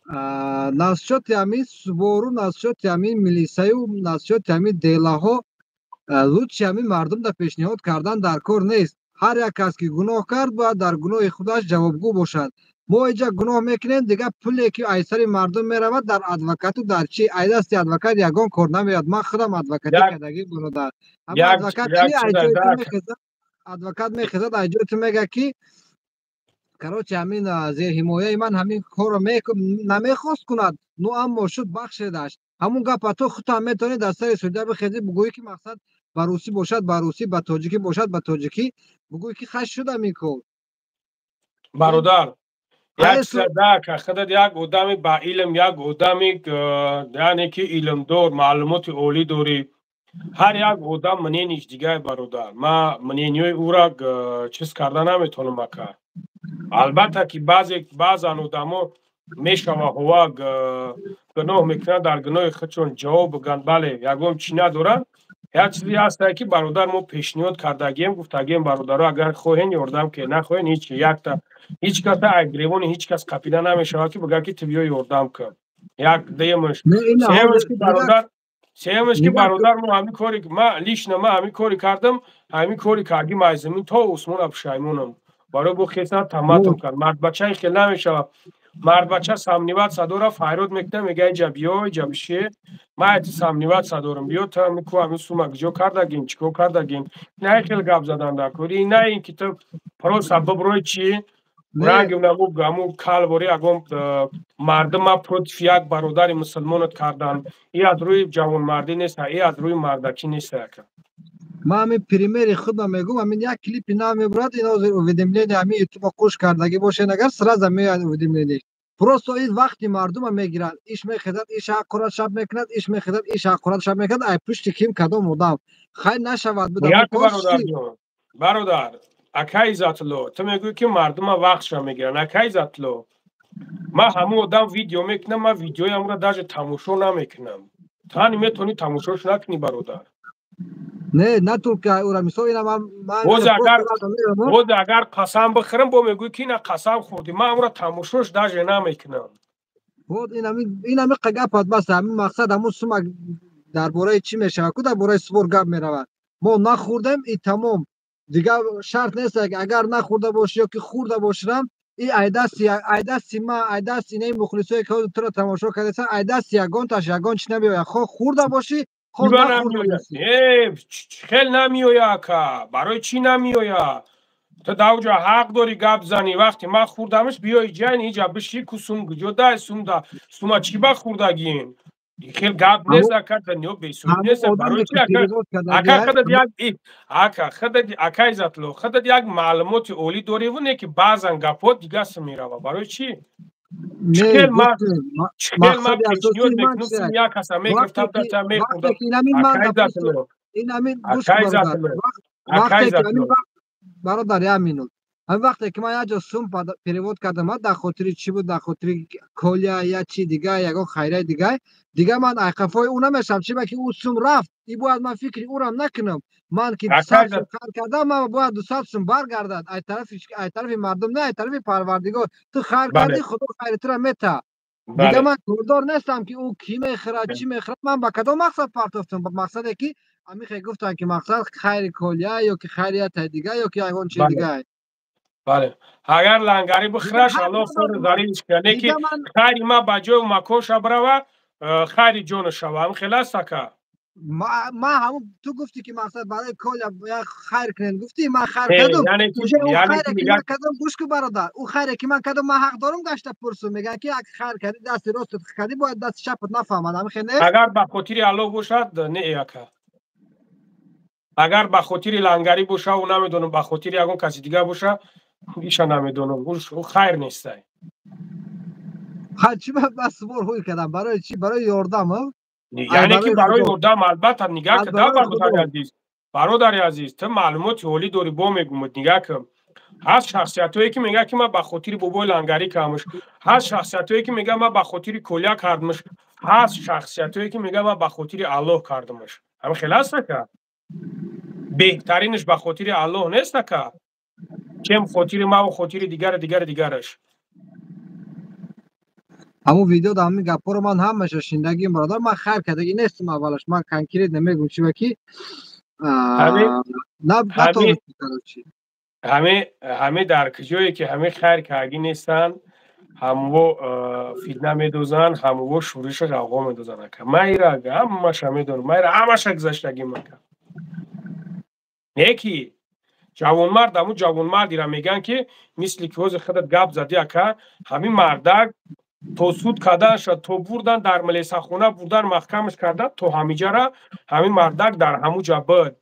Насчёти ҳамин субору, насчёти ҳамин милисаю, насчёти ҳамин делаҳо, лучше ҳамин мардум да пешниҳод кардан дар кор нест. Ҳар як кас ки гуноҳ кард, бояд дар гуноҳи худаш ҷавобгӯ бошад. Мо инҷа гуноҳ мекунем, дигар пуле ки ай сари мардум меравад дар адвокату дар чи, ай дасти адвокат ягон кор намеояд. Ман худам адвокатӣ кардагӣ, бародар. Адвокат чи, ай ҷои ту мехезад, адвокат мехезад, ай ҷои ту мега, ки короче, ҳамин зерҳимояи ман ҳамин корро намехост кунад, ну аммо шуд, бахшедаш. Ҳамун гапа ту худтам метавонӣ дар сари судя бихезӣ, бугӯӣ, ки мақсад ба русӣ бошад, ба русӣ, ба тоҷикӣ бошад, ба тоҷикӣ, бугӯӣ, ки хаш шуд ҳамин кор. Бародар, як чизадака, худат як одами ба илм, як одами, яъне ки илмдор, маълумоти олӣ дорӣ. Ҳар як одам мнение ш дигар, бародар. Ман мнение ҳои ӯра чиз карда наметавонам, ака. Албатта ки баъзан одамо мешава, ҳова гуноҳ мекунанд, дар гуноҳи худшон ҷавоб бигӯянд, бале, ягон чӣ надоранд. Як чизе ҳастае, ки бародар, мо пешниҳод кардагием, гуфтагием: бародаро, агар хоҳен, ёрдам ке, нахоҳен, ҳеч якта ҳеҷ каса ай гиревони ҳеҷ кас қапида намешавад, ки бигӯяд, ки ту биё ёрдам кун. Як дуюмаш, сеюмаш ки, бародар, сеюмаш ки, бародар, мо ҳамин кори, ма лично ма ҳамин кори кардам, ҳамин кори карди, майзамин то усмона пушаймонам. Барои бо хеса таматум кард, мардбачаи хел намешавад. Мардбача сомневаться дора, файрод мекунад, мега: инҷа биё, инҷа биши, ман айти сомневаться дорам, биё, ту ҳами ку ҳамин сума куҷо кардагин, чӣ кор кардагин? На хел гап задан дар кори, на ин ки ту просто биброи чӣ. Ранги нагу гаму калбори ягон мардума против як бародари мусулмонат кардан. И аз рӯи ҷавонмардӣ нест, и аз рӯи мардакӣ нест ака. Ман ҳамин примери худам мегӯм, ҳамин як клипи нав мебурад, ин ҳозир уведомление ҳамин ютуба қуш кардагӣ бошед, агар сразу меояд уведомление. Просто ин вақти мардума мегиранд. Иш мехезад, иш ҳаққурат шаб мекунад, иш мехезад, иш ҳаққурат шаб мекунад, ай пушти ким кадом одам. Хайр нашавад буда. Як бародар, акай Иззатулло, ту мегӯӣ ки мардума вақтша мегиранд. Акай Иззатулло, ман ҳамун одам видео мекунам, ман видеоямро даже тамошо намекунам. Тани метавонӣ тамошош накунӣ, бародар. Не, на только ура, мисол ина ман боз агар қасам бихӯрам, бо мегӯӣ ки ина қасам хӯрдӣ. Ман амро тамошош даже намекунам. Вот ин ҳамин гапат бас, ҳамин мақсад ҳамун сума дар бораи чӣ мешавад? Ку дар бораи субор гап меравад. Мо нахӯрдем и тамом. Дигар шарт нест, агар нахӯрда бошӣ ё ки хӯрда бошам, и айдасти ма, айдасти инаи мухлисое ки ҳозир туро тамошо кардасан, айдасти ягонташ ягон чӣ намеояд. Хо хӯрда бошӣ, хел намеоя ака. Барои чӣ намеоя? Ту дар оҷа ҳақ дорӣ гап занӣ. Вақте ман хӯрдамаш, биё иҷайн иҷа биши ку сум куҷо дай сумда сума чӣ ба хӯрдагин? Хел гап нест ака, дунё бесуд нест. Барои чӣ ака? Худат як ака, худат ака Иззатулло, худат як маълумоти олӣ дориву не ки баъзан гапҳо дига сум мерава. Барои чӣ? Чхел ман пешниҳод мекунам, сум як каса мегирифтам, та мехӯрдам. Ака Иззатулло, ака Иззатулло, ака Иззатулло, бародар, як минут. Ҳамин вақте ки ман як ҷо сум перевод кардам, дар хотири чӣ буд? Дар хотири колия я чи дига, ягон хайраи дига. Дига ман айқафои ӯ намешавам, чиба ки ӯ сум рафт, и бояд ман фикри ӯрам накунам. Ман ки 200 сум хайр кардам, ман бояд 200 сум баргардад. Ай тарафи мардум не, ай тарафи Парвардигор. Ту хайр кардӣ, Худо хайри тура мета. Дига ман кордор нестам ки ӯ кӣ мехӯрад, чӣ мехӯрад. Ман ба кадом мақсад партофтам? Ба мақсаде ки ҳамин гуфтам ки мақсад хайри колия ё ки хайрияти дига ё ки ягон чизи дига. Бале, агар лангари бихӯраш, Аллоҳ фору зарилш кунад. Не ки хайри ма ба ҷою маконша бирава, хайри ҷону шава. Ҳамин хел аст ака? Ман ҳамун ту гуфтӣ ки мақсад барои коля як хайр кунед гуфтӣ, ман хайр кардам. Уже ӯ хайре ки ман кардам, гӯш кун бародар, ӯ хайре ки ман кардам, ман ҳақ дорам гашта пурсум. Мегӯянд ки як хайр кардӣ, дасти ростат кардӣ, бояд дасти чапат нафаҳмад. Ҳамин хел нест? Агар ба хотири Аллоҳ бошад, не ака. Агар ба хотири лангарӣ боша, ӯ намедонам, ба хотири ягон каси дига боша, иша намедонам, ӯ хайр нестай. Ха чӣ ман субор ҳуй кардам? Барои чӣ? Барои ёрдам, яъне ки барои ёрдам, албатта. Нигаҳ кун, бародари азиз, бародари азиз, ту маълумоти олӣ дорӣ, бо мегӯмад. Нигаҳ кун, ҳаст шахсиятҳое ки мегӯяд ки ман ба хотири бобои лангарӣ кардамш, ҳаст шахсиятҳое ки мегӯяд ман ба хотири колия кардамш, ҳаст шахсиятҳое ки мегӯяд ман ба хотири Аллоҳ кардамш. Ҳамин хел аст ака? Беҳтаринаш ба хотири Аллоҳ нест ака, чем хотири маву хотири дигару дигару дигараш. Ҳамун видео дар ҳамин гапҳоро ман ҳамаша шиндагим, бародар. Ман хайр кардагӣ нестам аввалаш, ман конкретно мегӯм чиба ки ҳаме дар куҷое ки ҳаме хайр кардагӣ нестанд, ҳамво фитна медозанд, ҳамво шӯришу ғавғо медозанд ака. Ман ира ҳамаша медонам, ман ира ҳамаша гузаштагим ака. Не ки ҷавонмард, ҳамун ҷавонмардира мегӯянд ки мисли ки ҳозир худат гап задӣ ака, ҳамин мардак то суд карданша, то бурдан дар милисахона, бурдан маҳкамаш кардан, то ҳамиҷара ҳамин мардак дар ҳамун ҷа буд.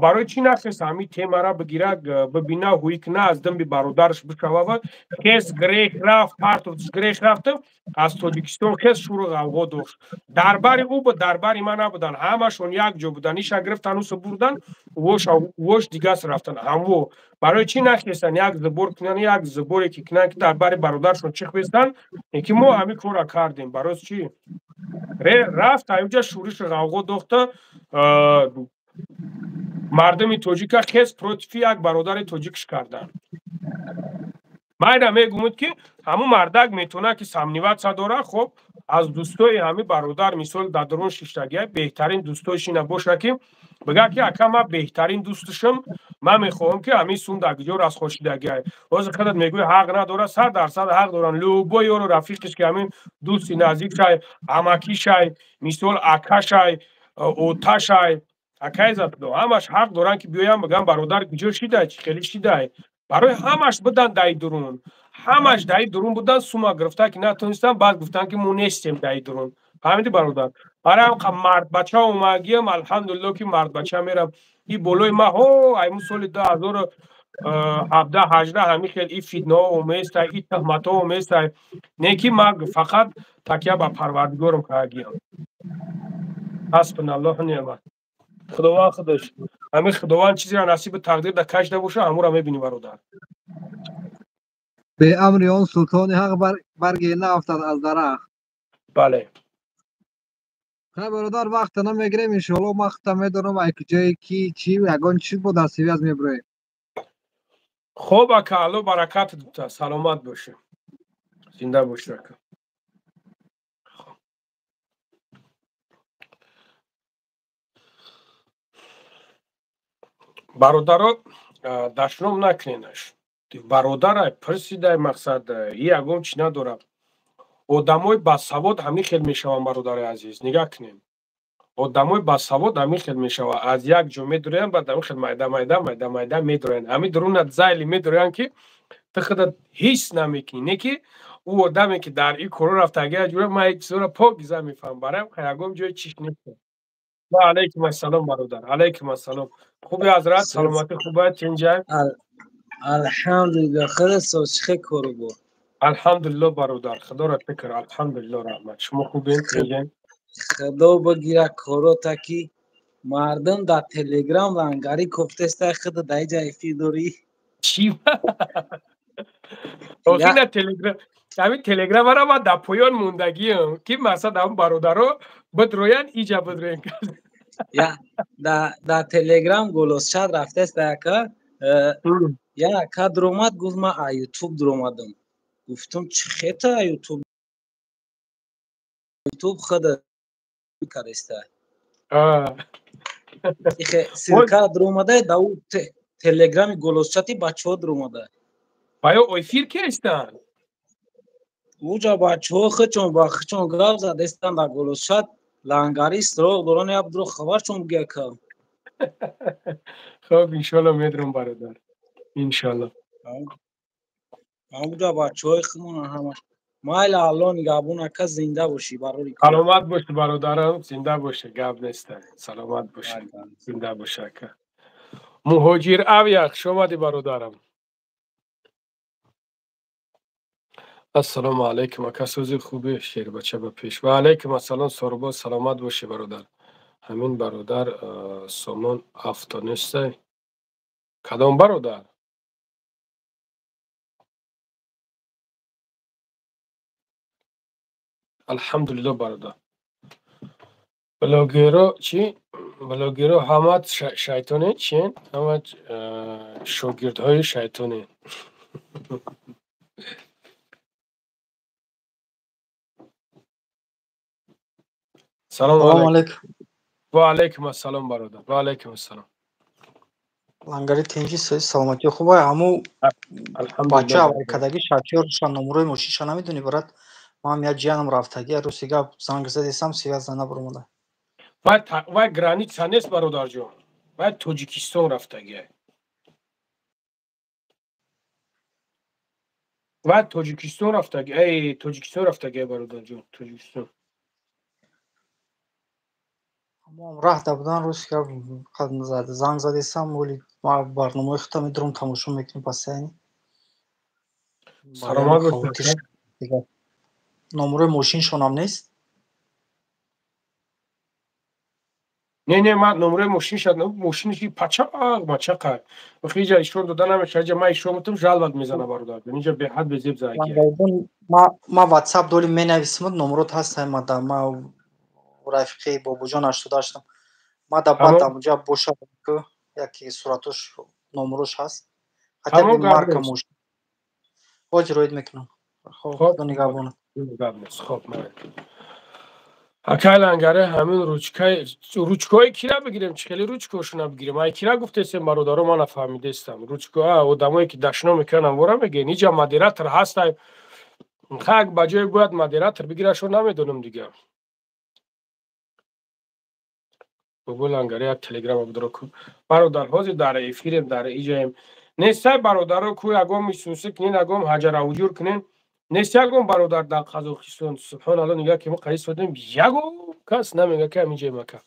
Барои чӣ нахест ҳамин темара бигира, бибина, ҳуй куна, аз димби бародараш бишавава? Хес грех рафт, партофтш грех рафтам, аз Тоҷикистон хес шӯру ғавғо дошт. Дар бари ӯ буд, дар бари ман набуданд, ҳамашон як ҷо буданд. Иша гирифтан, усо бурдан, вош дигас рафтан. Ҳамво барои чӣ нахестанд як зубор кунанд, як зуборе ки кунанд ки дар бари бародаршон чих бестанд, ки мо ҳамин корра кардем. Барои чӣ рафт ҳаминҷа шӯришу ғавғо дохта, мардуми тоҷика хес против як бародари тоҷикш карданд. Ман ина мегӯмуд ки ҳамун мардак метавонад ки сомневаться дора, хоб аз дӯстои ҳамин бародар, мисол дар дарун шиштагия беҳтарин дӯстоиш ина боша ки бигӯяд ки ака, ман беҳтарин дӯстушам, ман мехоҳам ки ҳамин сум дар куҷо расхошидагия. Ҳозир худат мегӯӣ ҳақ надорад, 100% ҳақ доранд. Любой ёру рафиқиш ки ҳамин дӯсти наздикшай, амакишай, мисол акашай, оташай, акай Иззатулло, ҳамаш ҳақ доранд ки биёянд бигӯянд бародар куҷо шидай, чӣ хеле шидай. Барои ҳамаш будан даи дурун, ҳамаш даи дурун будан, сума гирифта ки натонистан, баъд гуфтан ки мо нестем даи дурун. Фаҳмиди бародар? Барои ҳам мардбача омагиам, алҳамдулилло ки мардбача мерам. И болои ма ҳо айму соли 2017 18 ҳамин хел и фитнаҳо оместа, и туҳматҳо оместа. Не ки ма фақат такя ба парвардигорам кардагиам. Ҳасбуналлоҳу неъмат. Худованд худаш ҳамин худованд чизеро насиби тақдир да кашида боша, ҳамуро мебинӣ бародар. Бе амри он султони ҳақ барге наафтад аз дарахт. Бале. Хай бародар, вақта намегирем, иншоалло ман худам медонам ай куҷое ки чӣ ягон чиз бо дар связь мебироем. Хоб ака, алло баракат дута, саломат бошӣ. Зинда бошӣ ака. Бародаро, дашном накуненаш. Бародарай пурсидай мақсад, и ягон чӣ надорад. Одамои басавод ҳамин хел мешаванд, бародари азиз, нигаҳ кунем. Одамои басавод ҳамин хел мешаванд. Аз як ҷо медуроянд, баъд ҳамин хел майда майда майда майда медуроянд. Ҳамин дуруна зайли медуроянд ки ту худат ҳис намекунӣ. Не ки ӯ одаме ки дар ин коро рафтагӣ аҷура, ман ин чизоро покиза мефаҳмам. Барои ягон ҷои чиш нест. Ва алайкум ассалом бародар. Алайкум ассалом. Хуби ҳазрат, саломатӣ хуб аст, тинҷай? Алҳамдулиллоҳ, худо соз чӣ кору бо? Алҳамдулиллоҳ бародар, худоро шукр, алҳамдулиллоҳ раҳмат. Шумо хубед, тинҷай? Худо бигира корота ки мардум дар Телеграм лангари кофтеста, худо дар ҷа эфир дорӣ. Чӣ? Охи на Телеграм, ҳамин Телеграмаро ман дар поён мондагиам, ки мақсад ҳамн бародаро бидроянд, иҷа бидроянд. Я дар Телеграм голосчат рафтест яка, я ака дуромад, гуфт ман а Ютуб дуромадам. Гуфтам чӣ хета Ютуб? Ютуб худа кареста. Ихе ссылка дуромада, да у Телеграми голосчати бачаҳо дуромада. Баё эфир кестанд? Уҷа бачаҳо хичон ба хичон гап задестанд дар голосчат, лангари суроғ доран, як дуро хабарчон бугия ка. Хоб, иншоалло медром бародар. Иншоалло. Ҳамуҷа бачаҳои хумона ҳамаш. Майла, Алло нигаҳбон ака, зинда бошӣ барори кор. Саломат бошӣ бародарам, зинда бошӣ, гап нест. Саломат бошӣ, зинда бошӣ ака. Муҳоҷир авия, хуш омадӣ бародарам. Ассалому алайкум ака, сӯзи хубе шербача ба пеш. Ва алайкум ассалом сорбоз, саломат бошӣ бародар. Ҳамин бародар Сомон авто нестай? Кадом бародар? Алҳамдулилло бародар. Блогеро чӣ? Блогеро ҳама шайтоне чи? Ҳама шогирдҳои шайтоне. Салому алайкум. Ва алайкум ассалом бародар. Ва алайкум ассалом. Лангари тинҷи сои саломатӣ хуб ай, ҳаму бача аввалкадаги шатёрша номурои мошинша намедонӣ брат? Ман як ҷиянам рафтаги, рӯзи гап занг задесам, связь набаромада. Вай граница нест бародарҷон. Вай Тоҷикистон рафтаги. Вай Тоҷикистон рафтаги. Эй, Тоҷикистон рафтаги бародарҷон, Тоҷикистон. Ҳамон раҳда будан, рӯзи гап занг задесам, вале ма барномаи худам медурам, тамошо мекунем пасаяни. Саломат бошед. Номурои мошиншонам нест? Не, не, ман номурои мошинша, мошинши пачақ мачақа. Охи иҷа ишор дода намешава, иҷа ман ишор мутам, жалбат мезана бародар. Инҷа беҳад безеб заги. Ма WhatsApp доли менависам, номурот ҳаст, ма да ма рафиқи бобоҷон 88-ам. Ма да баъд амуҷа боша яке суратош номурош ҳаст. Хотя бы марка мошин. Ҳозир роид мекунам. Хоб, худо нигаҳбонат. Хоб, акай лангаре ҳамин ручкаи кира бигирем, чӣ хеле ручкаошона бигирем? Ай кира гуфтесем бародаро, ман нафаҳмидестам. Ручка одамое ки дашно мекунанд амвора мегӯянд. Иҷа модератор ҳастай. Хак ба ҷое бояд модератор бигирашо, намедонам дига. Бобо лангаре як телеграма бидро кун. Бародар, ҳозир дар эфирем, дар иҷаем. Нестай бародаро ку ягон мисунсӣ кунен, ягон ҳаҷаравуҷур кунен. Нест ягон бародар дар Қазоқистон. Субҳоналло, нигаҳ ки мо қаис додем, ягон кас намега ки ҳамин ҷои мака.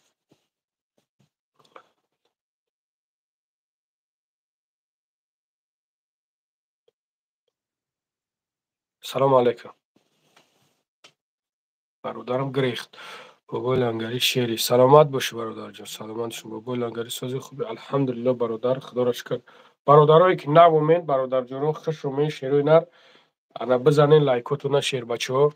Салому алайкум. Бародарам гирехт. Бобои Лангари шери. Саломат бошӣ бародарҷон, саломат шум. Бобои Лангари сози хуби. Алҳамдулилло бародар, худоро шукр. Бародарое ки нав омед, бародарҷонон, хуш омед, шерои нар. Ана бизанен лайкотона шербачаҳо.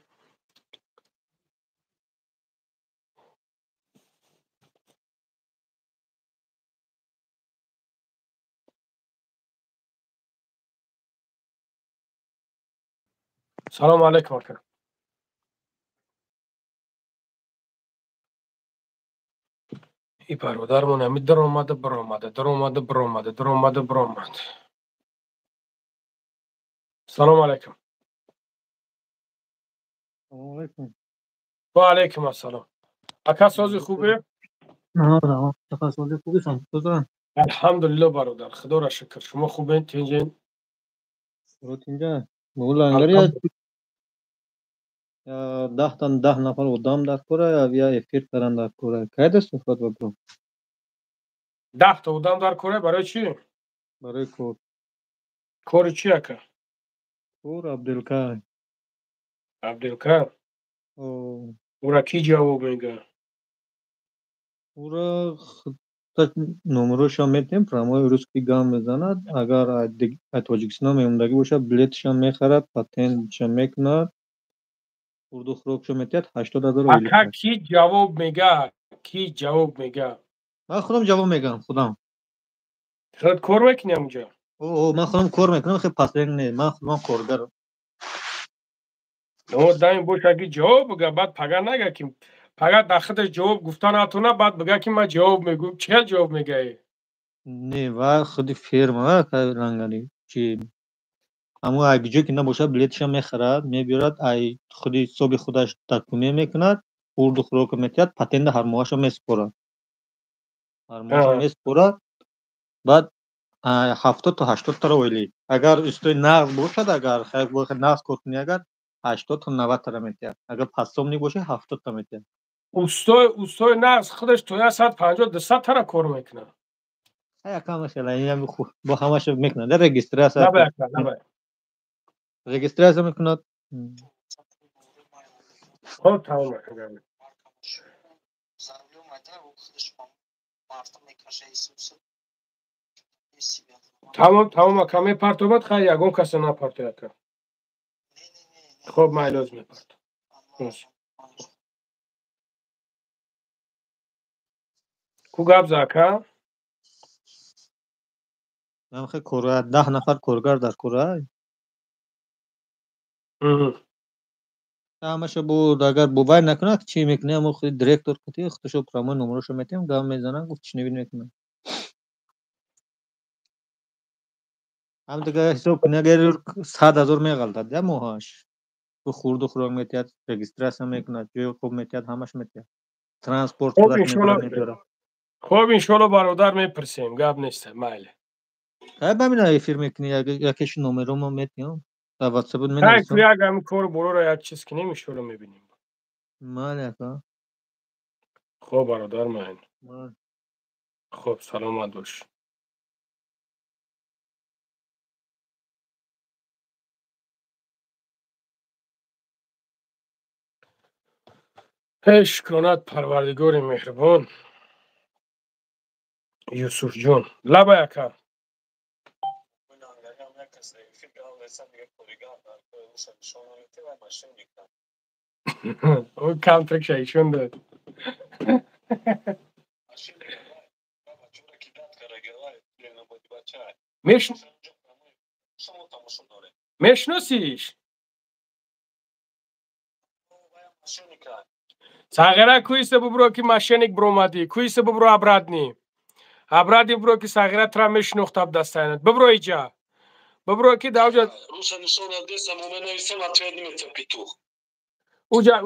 Салому алайкум ака. И бародармон ҳами даромада баромада, даромада баромада, даромада баромад. Салому алайкум. Салому алайкум. Ва алайкум ассалом. Ака сози хубе? Ака сози хуби сан. Алҳамдулилло бародар, худоро шукр. Шумо хубен, тинҷен? Тинҷа. Лангари даҳтан 10 нафар одам дар кора я эфир кардан дар кора. Кай даст суҳбат бо? 10 та одам дар кора барои чӣ? Барои кор. Кори чӣ ака? Кор Абдулка. Абдулка? Ура ки ҷавоб мега? Ура номерошам метем, прямой русский гам мезанад. Агар аз Тоҷикистон меомадагӣ бошад, билетшам мехарад, патентшам мекунад, хурду хӯрокшо метиҳад, 80 000 ойлик. Ака ки ҷавоб мега? Ки ҷавоб мега? Ман худам ҷавоб мегам, худам. Худ кор мекунӣ ҳамунҷо? О, ман худам кор мекунам, хеле пасрек не, ман худам коргарам. О, даим боша ки ҷавоб бига, баъд пага нага ки пага дар худаш ҷавоб гуфта натона, баъд бига ки ман ҷавоб мегӯм. Чӣ хел ҷавоб мегаӣ? Не, ва худи фирма Лангари чи ҳамун ай ҷое ки набошад, билетшам мехарад, мебиёрад, ай худи ҳисоби худаш документ мекунад, хурду хӯрока метиҳад, патента ҳар моҳаша месупорад. Ҳар моҳаша месупорад, баъд 70 то 80 тара ойлик. Агар устои нағз бошад, агар нағз кор кунӣ, агар 80 то 90 тара метиҳад. Агар пастомник бошад, 70 та метиҳад. Устои нағз худаш то 150-200 тара кор мекунад. Якам хела, ин бо ҳамаша мекунад, регистрация. Регистрация мекунад. Хоб, тамом ака. Тамом, тамом ака, мепартобад, хай ягон каса напартояд ака. Хоб, майлоз мепарто. Ку гап за ака? Намхе кора 10 нафар коргар дар кора. Ҳамаша буд, агар бовар накунад, чӣ мекунӣ? Ҳамон худи директор кати худашо прямой номерошо метиҳам, гап мезанад, гуфт чӣ набин мекунад. Ҳам дигар ҳисоб кунӣ, агар 100 000 меғалтад, я моҳаш. Хурду хӯрок метиҳад, регистрация мекунад, ҷои хоб метиҳад, ҳамаш метиҳад. Транспорт худаш мебарад. Хоб, иншоалло бародар мепурсем, гап нест, майли. Кай ба мина эфир мекунӣ, якеш номеромо метиҳам. Дар WhatsApp менависам. Кай як ҳамин кору бороро як чиз кунем, иншоалло мебинем. Майли ака. Хоб бародар, майли. Хоб, саломат бош. Эй шукронат парвардигори меҳрибон. Юсуфҷон, лабай ака. Камтрик шайшон дод. Мешносиш? Сағира куиса бубро ки мошенник бромадӣ, куиса бубро обратни. Обратни бубро ки сағира тра мешинохтаб дастайнат. Бубро иҷа. Бубро ки давҷа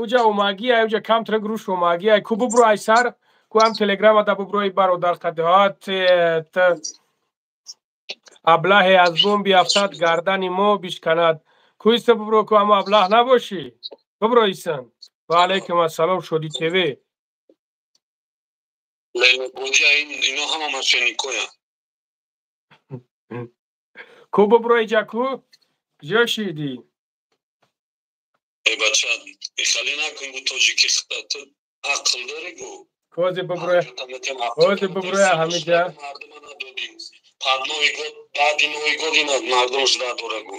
уҷа омагӣ, ай уҷа камтра груш омагӣ, ай ку бубро ай сар, ку ҳам телеграма да бубро и бародар қадҳат. Аблаҳе аз бум биафтад, гардани мо бишканад. Кӯиста бубро, ку ҳамо аблаҳ набошӣ. Бубро исан. Ва алайкум ассалом, Шоди ТВ. Ино ҳама мошенникоя. Ку бубро иҷа ку? Куҷо шидӣ? Э бача, ихале накун гу тоҷики худат, ақл дорӣ гу. Кози бубро. Кози бубро ҳамиҷа. Баъд Новый год, баъди Новый год ина мардум жда дора гу.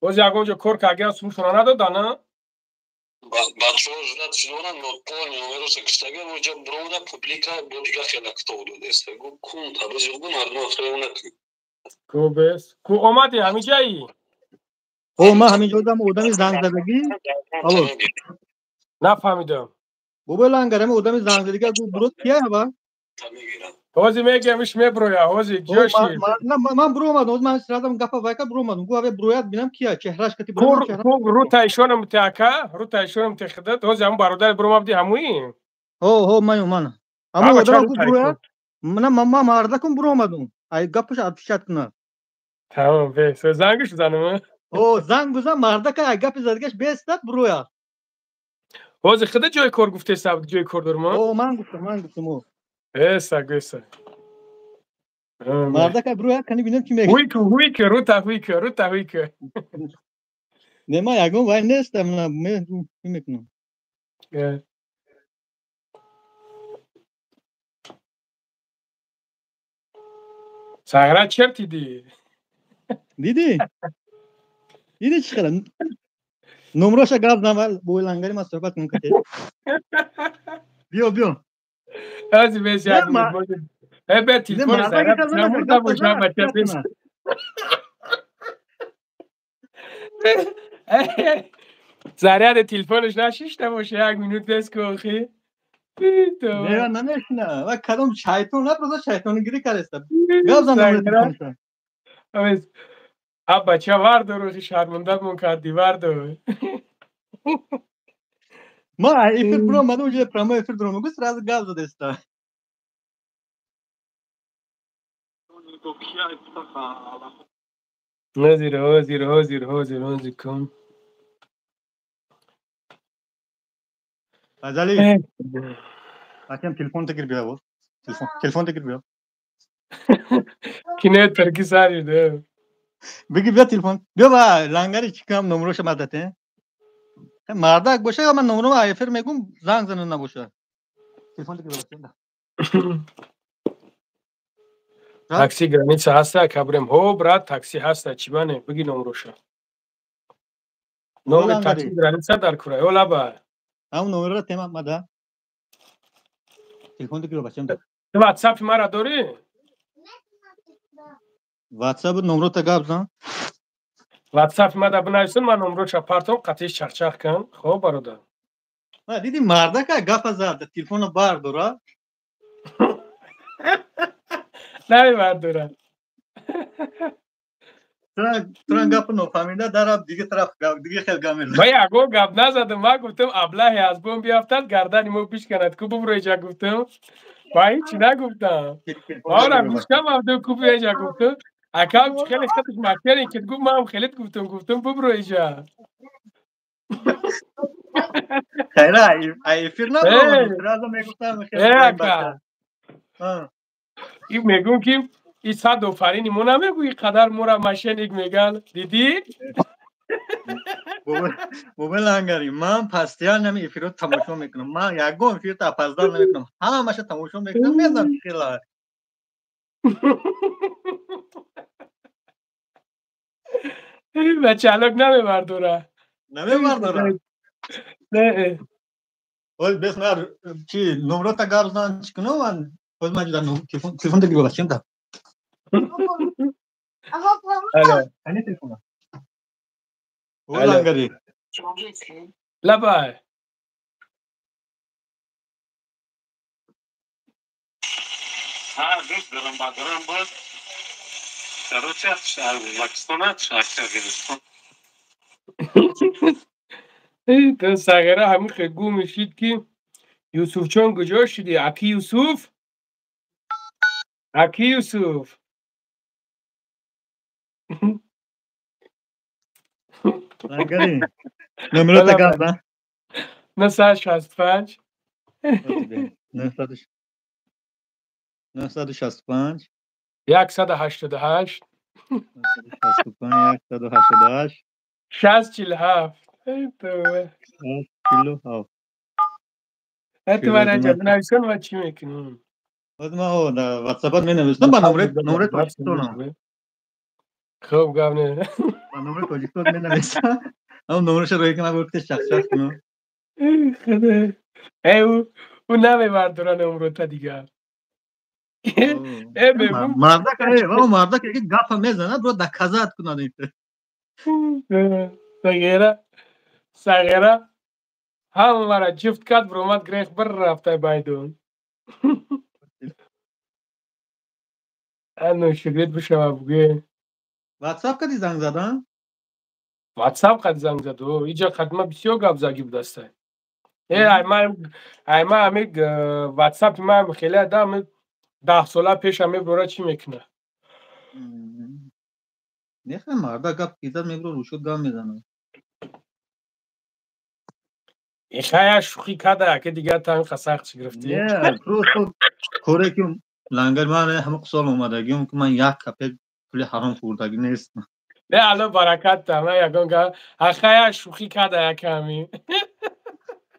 Боз ягон ҷо кор карда сумшона надода, на? Бачаҳо ждать доранд, но полный номероса киштага оҷа бромада публика бо дига хела китоб додеста. Гу кун табизи гу мардум фиреб накун. Ку бес. Ку омадӣ ҳамиҷаи? О, ман ҳаминҷо дам одами зангзадагӣ. Алло. Нафаҳмидам. Бобои Лангар, ҳами одами зангзадагӣ гу бурод кия ҳава? Ҳозир мегӯям, иш меброя, ҳозир ҷоши. Ман буромадам, ҳозир ман сразу гапа вайка буромадам. Гу аве бурояд бинам кия, чеҳраш кати буром. Ку рута ишонам те ака, рута ишонам те хидат, ҳозир ҳамун бародари буромабди ҳамуи? Ҳо, ҳо, ман ман. Ҳамун одам гу бурояд, ман мардакум буромадам. Ай гапаш отвечать кунад. Тамом, бес. Зангиш занам? О, занг бизан мардака, ай гапи задагаш бестад бурояд. Ҳозир хида ҷои кор гуфтеса, ҷои кор дорум? О, ман гуфтам, ман гуфтам. О. Эса, геса. Мардака бурояд, кани бинам ки мегӯяд. Ҳуйку, ҳуйку, рута ҳуйку, рута ҳуйку. Не, ман ягон вай нестам, мен мекунам. Сагра черт дидӣ? Дидӣ? Дидӣ чӣ хела? Номроша гап зан, бобои Лангари ман суҳбат кунам кате. Биё, биё. Ҳозир бес як минут. Э, бе телефон Сагра намурда боша, бача бес. Заряди телефонаш нашишта боша, як минут бес ку охи. Не, намешина. Ва кадом шайтон напроса шайтонгирӣ кареста. Гап зан номри телефонша. А бача вардор, охи шармандамон кардӣ, вардор. Ма эфир буромадам, уже прямой эфир дуромад. Гу сразу гап задеста. Ҳозир, ҳозир, ҳозир, ҳозир, ҳозир кун. Азали. Акам телефон тагир биё боз. Телефон, телефон тагир биё. Кине тарки сари де. Биги биё телефон. Биё ба Лангари чикам номроша мадате. Мардак боша, ман номрома эфир мегум, занг зана набоша. Телефон тагир биё. Такси граница ҳаста, кабрем. Ҳо, брат, такси ҳаста, чӣ бане? Биги номроша. Номри такси граница дар кура. Ё лаба. Ҳам номерро тема мада. Телефон тагир бачам. Ту WhatsApp мара дорӣ? WhatsApp номрота гап зан. WhatsApp мада бинависон, ман номроша партом, қатиш чахчах кун. Хоб, бародар. Ма диди мардака гапа зад, телефонро бардора. Намебардора. Туран гапа нофаҳмида дараб дига тараф дига хел гап мезанад. Ма ягон гап назадам, ман гуфтам аблаҳе аз бом биафтад, гардани мо бишканад. Ку бубро иҷа гуфтам. Ма ҳичи нагуфтам. Ора гӯшкам абду ку биё иҷа гуфтам. Акам хеле хаташ макерин ки гуфт, ман хеле гуфтам, гуфтам бубро иҷа. Хайра, эфир набуд, сразу мегуфтам хеле. Ака. И мегӯм ки и сад офарини мо намегӯ, и қадар мора мошенник меган. Дидӣ? Бобои Лангари, ман постоянно ҳами эфирро тамошо мекунам. Ман ягон эфирро опоздал намекунам. Ҳамаша тамошо мекунам, мезанам хела. Бача алок намебардора. Намебардора? Не. Ҳоз бес мар чи номрота гап зан чӣ кунам ман? Ҳоз ман ҷуда телефон телефон тагир бачам да. Алло. Ани телефона. О Лангари. Лабай. Ҳа, дӯст дорам, бадарам буд. Короче, Узбекистона, Қирғизистон. То сағира ҳамин хел гум мешид ки Юсуфҷон куҷо шудӣ? Аки Юсуф? Аки Юсуф? Лангари. Номерота гап зан. 965 965 188 965 188 647. Эй, тавба. 47. Это вариант нависон ва чӣ мекунем? Боз ма дар WhatsApp менависам ба номери Тоҷикистонам. Хуб, гап не. Ба номери Тоҷикистон менависам. Ҳам номерашро рӯй кунам, гуфт шахс кунам. Худо. Эй, ӯ намебардора номрота дигар. Э, бегум. Мардак, э, ва мардак ки гапа мезанад, бояд доказать кунад ин. Сағира, сағира ҳамаро ҷуфт кард, биромад, грех бір рафтай байдун. Ану шугрит бишава бугӯе. WhatsApp кади занг задан? WhatsApp қад занг зад. Иҷа қадма бисёр гап заги будастай. Э, ай ма ами WhatsApp ма хеле адам 10 сола пеша меброра чӣ мекуна? Нехай марда гап кизад мебро рӯшуд гап мезанад. Ихая шӯхӣ када, ки дигар тами сахт гирифтӣ. Не, просто коре ки лангар ман ҳама сол омадагиам ки ман як капек пули ҳаром хӯрдагӣ нестам. Не, алло баракат та, ман ягон гап ахая шӯхӣ када яками.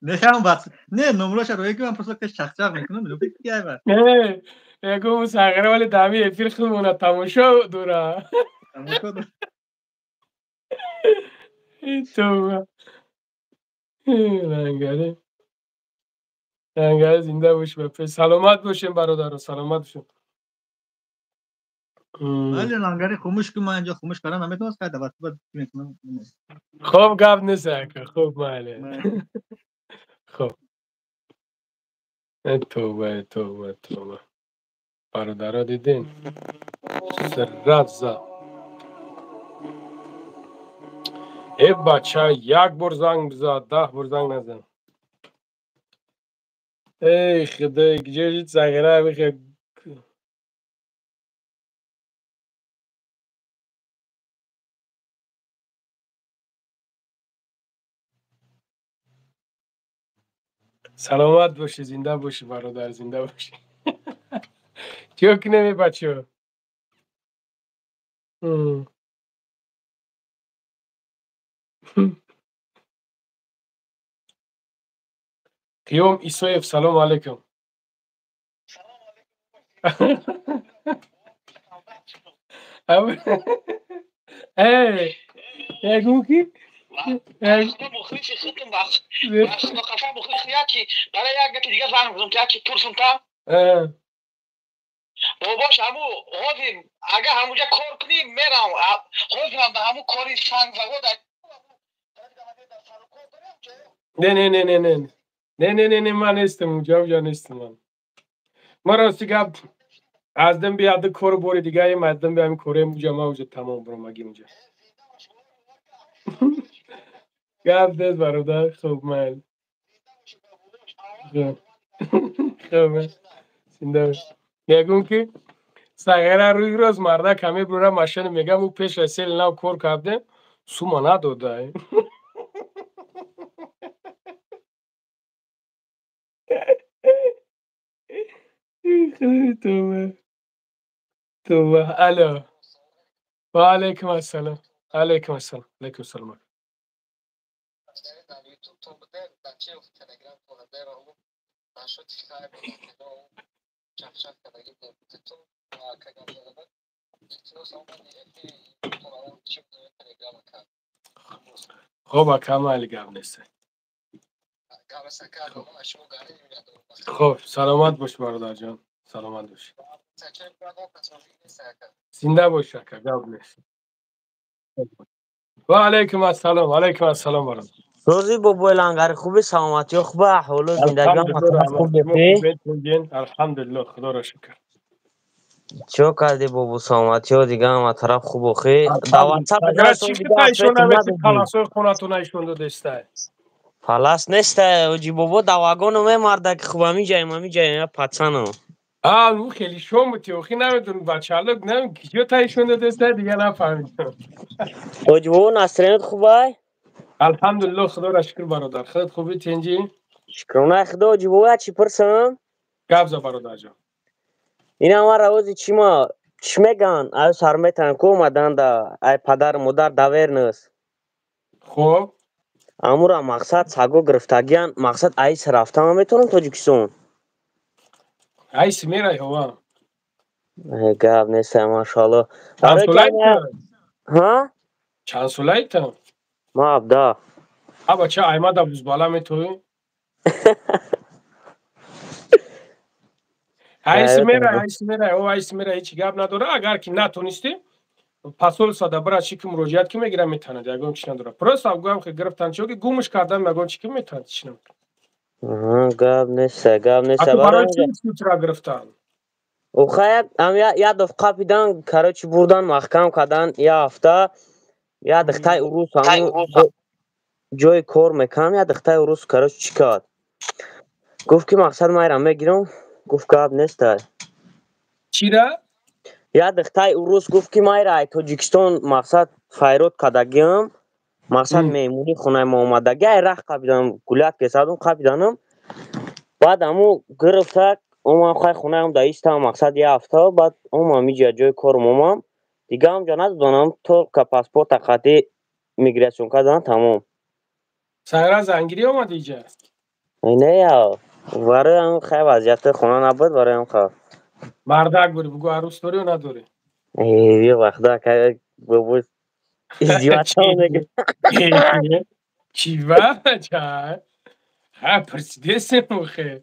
Не, ҳам бас. Не, номроша рӯй ки ман просто ки чақчақ мекунам, мегӯям ки ай ба. Не, ягон сағира вале дами эфир худмона тамошо дора. Тамошо дора. Тавба. Лангаре. Лангаре зинда бош ба саломат бошем бародаро, саломат бошем. Вале лангари хомӯш ки ман инҷо хомӯш кардан наметавонам, хай дават мекунам. Хуб, гап нест ака, хуб майли. Хуб. Тавба, тавба, тавба. Бародаро дидин? Сразу. Э бача, як бор занг бизад, 10 бор занг назан. Эй худои, ҷои сағира бихе. Саломат бошӣ, зинда бошӣ бародар, зинда бошӣ. Чиё кунем бачаҳо? Қиём Исоев, салому алайкум. Эй, ягон ки? Мухлиси худам, қасам, мухлиси яки барои як гапи дига занг задам, ки яки пурсум та. Бобош, ҳаму ҳозир агар ҳамуҷа кор кунӣ мерам, ҳозирам ба ҳаму кори сангзавод. Не, не, не, не, не, не, не, не, не, ман нестам уҷа, уҷа нестам ман. Ман рости гап аз дим бияд кору бори дигаем, аз дим биям корем уҷа, ман уҷа тамом биромагим уҷа. Гап нест бародар, хуб майли. Хуб. Хуб. Зинда бош. Мегӯм ки сағира рӯи роз мардак ҳаме бура машина мегам, ӯ пеш аз сели нав кор кардем, сума надода. Тавба. Тавба. Алло. Ва алайкум ассалом. Алайкум ассалом. Алайкум ассалом. Хуб ака, майли, гап нест. Хуб, саломат бош бародарҷон, саломат бош. Зинда бош ака, гап нест. Ва алайкум ассалом, алайкум ассалом бародар. Рӯзи бобои лангари, хуби, саломатиё хуба, аҳволу зиндагиам хуб? Алҳамдулиллоҳ, худоро шукр. Чиё кардӣ бобо, саломатиё дига ҳама тараф хуб охи? Дар ватсап паласои хонатона ишон додестай. Палас нестай, оҷи бобо, дар вагону мемарда ки хуб, ҳамиҷаем, ҳамиҷаем, я пацану. А, ну хеле шом буд, охи намедонам бачаалок нам киҷо таишон додеста, дига нафаҳмидам. Ҳоҷибобо, настроение хубай? Алҳамдулилло, худоро шукр, бародар. Худат хуби, тинҷӣ? Шукронаи худо. Ҳоҷибобо, як чӣ пурсам? Гап за, бародарҷон. Ина ман равози чӣ ма чӣ меган, аю сар метан ку омадан да ай падару модар доверенность. Хуб. Амура мақсад саго гирифтагиян, мақсад айс рафтан метавонам Тоҷикистон? Айс мерай, ҳова. Гап нест, машоалло. Ҳа, чанд солаи ту? Ма 17. А бача, аймада бузбала метоӣ? Айс мерай, айс мерай, о, айс мерай, ҳеҷ гап надора. Агар ки натонистӣ, посольство да бира, чи ки муроҷиат ки мегира, метавонад, ягон чи надора. Просто гӯям ки гирифтан, чо ки гумш кардан, ягон чи ки метавонад, чи намекунад. Гап нест, гап нест. Барои чи сутра гирифтан? Охай, як даф қапидан, короче, бурдан, маҳкам кардан як ҳафта. Як духтаи урус ҷои кор мекунам, як духтаи урус, короче, чӣ кард, гуфт ки мақсад майра мегирам, гуфт, гап нестай. Чира? Як духтаи урус гуфт ки майра ай Тоҷикистон мақсад файрод кардагиам, мақсад меҳмонӣ хонаи мо омадаги, ай рах қапидан, гулят кесадум, қапиданам, баъд аму гирифта омам, хай хонаам да истам, мақсад як ҳафта, баъд омам иҷа ҷои корум омам, дига ҳамҷа надодонам, только паспорта қати миграцион кардан, тамом. Сайра зангирӣ омади иҷа? Не, я барои ҳам хай вазъияти хона набуд, барои ҳам ха. Мардак бури, бугу, арӯс дорӣ ё надорӣ? Э, вақта бобо издеваться мекунад. Чӣ бача? Ха, пурсидесем охе.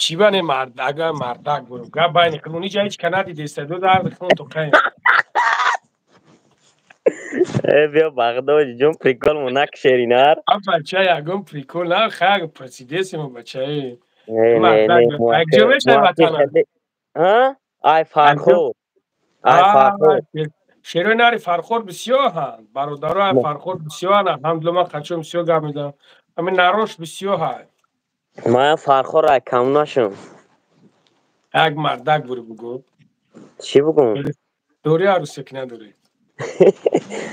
Чӣ ба не, мардага, мардак буру. Гап байни худмон иҷа ҳеҷ ка надидеста, ду дарди худмон то қаем. Э, биё Бағдод ҷон, прикол мо накшеринар. А бача, ягон прикол на, хай пурсидесем, бачаи. Не, не, не. Ҷо мешавай ватана? Ай Фархор. Ай Фархор. Шерои нари Фархор бисёр ҳанд. Бародаро ай Фархор бисёр ҳанд. Алҳамдулилла, ман қачон бисёр гап мезанам. Ҳамин нарош бисёр ҳай. Ман Фархор ай кам нашам. Як мардак бури, бугу. Чӣ бугум? Дорӣ арӯсе ки надорӣ?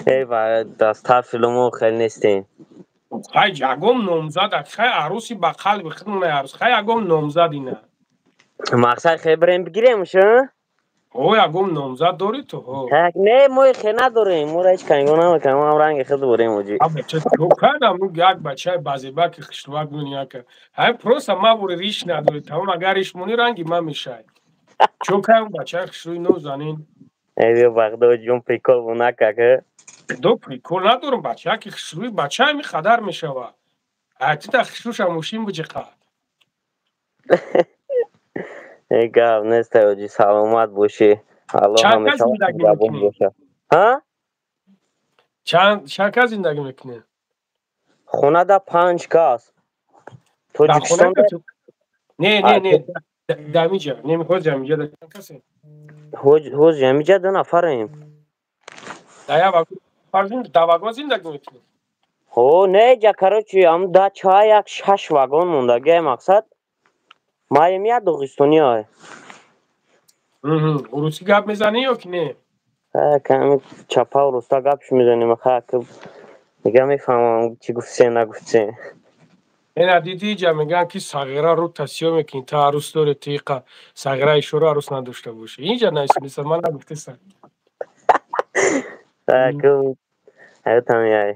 Эй, дастафило, мо хеле нестем. Хай, ягон номзад, хай арӯси ба қалби худмон арӯс. Хай, ягон номзад ина. Мақсад хе бирем бигиремш, О, ягон номзад дорӣ ту? Не, мо хе надорем, моро ҳеҷ канго намекунем, мо ҳам ранги худ борем, оҷи. Кадам як бачаи базебаки хишлувак муни яка. Ҳай, просто ма бури риш надорӣ, тамом, агар риш муни, ранги ма мешай. Чо кам бачаи хишлуи нозанин? Э, биё Бағдод ҷон, прикол бу накак. До прикол надорам, бачаки хишлуи бача ҳами хадар мешава. Ай тита хишлуша мошин биҷиқад. Э, гап нест, оҷи, саломат бошӣ. Аллоҳ ҳамеша нигаҳбон боша. Ҳа? Чанд кас зиндагӣ мекунӣ? Хонада панҷ кас. Тоҷикистон? Не, не, не, дамиҷа. Не, ҳози ҳамиҷа да чанд касе? Ҳози ҳамиҷа ду нафарем. Да як вагон, да вагон зиндагӣ мекунӣ? Ҳо, не, ҷа, короче, ам дача як шаш вагон мондагиай, мақсад. Маем як доғистони ай. Русӣ гап мезанӣ ё ки не? Ками чапа руста гапш мезанем, ха, дига мефаҳмам чӣ гуфтсе, нагуфтсе. Ена диди, иҷа мегӯянд ки сағира рӯ тасиё мекунӣ, та арӯс дорӣ, ту иқа сағира ишора арӯс надошта бошӣ. Инҷа наисмиса, ман нагуфтесам. Ҳаётам яй.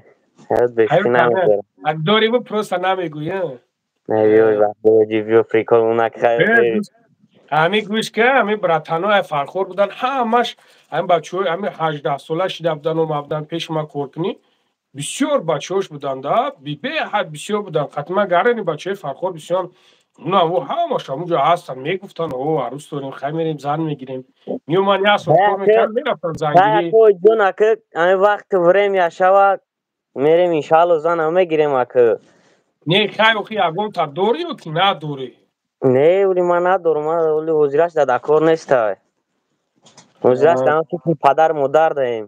Ҳаёт бешухӣ намегузарад. Дорӣ бу, просто намегӯӣ. Не, биё Бағдоди, биё прикол накхай. Ҳами гӯш ка, ҳами братано ай Фархор будан, ҳамаш ҳами бачаҳои ҳами 18-сола шида будан, омада будан пеши ма кор кунӣ. Бисёр бачаҳош буданд, да, беҳад бисёр буданд. Қатима гарани бачаҳои Фархор бисёр, ну ҳамаш ҳамунҷо ҳастанд, мегуфтанд: о, арӯс дорем, хай мерем, зан мегирем. Меомад, як сол кор мекард, мерафтанд зангирӣ. Ҷон, ака, ҳами вақти время шава, мерем, иншаалло, занам мегирем, ака. Не, хай, охи ягонта дорӣ ё ки надорӣ? Не, оли ман надорам, ман оли ҳозираш дар кор нестай. Ҳозираш дар фикри падар модар даем.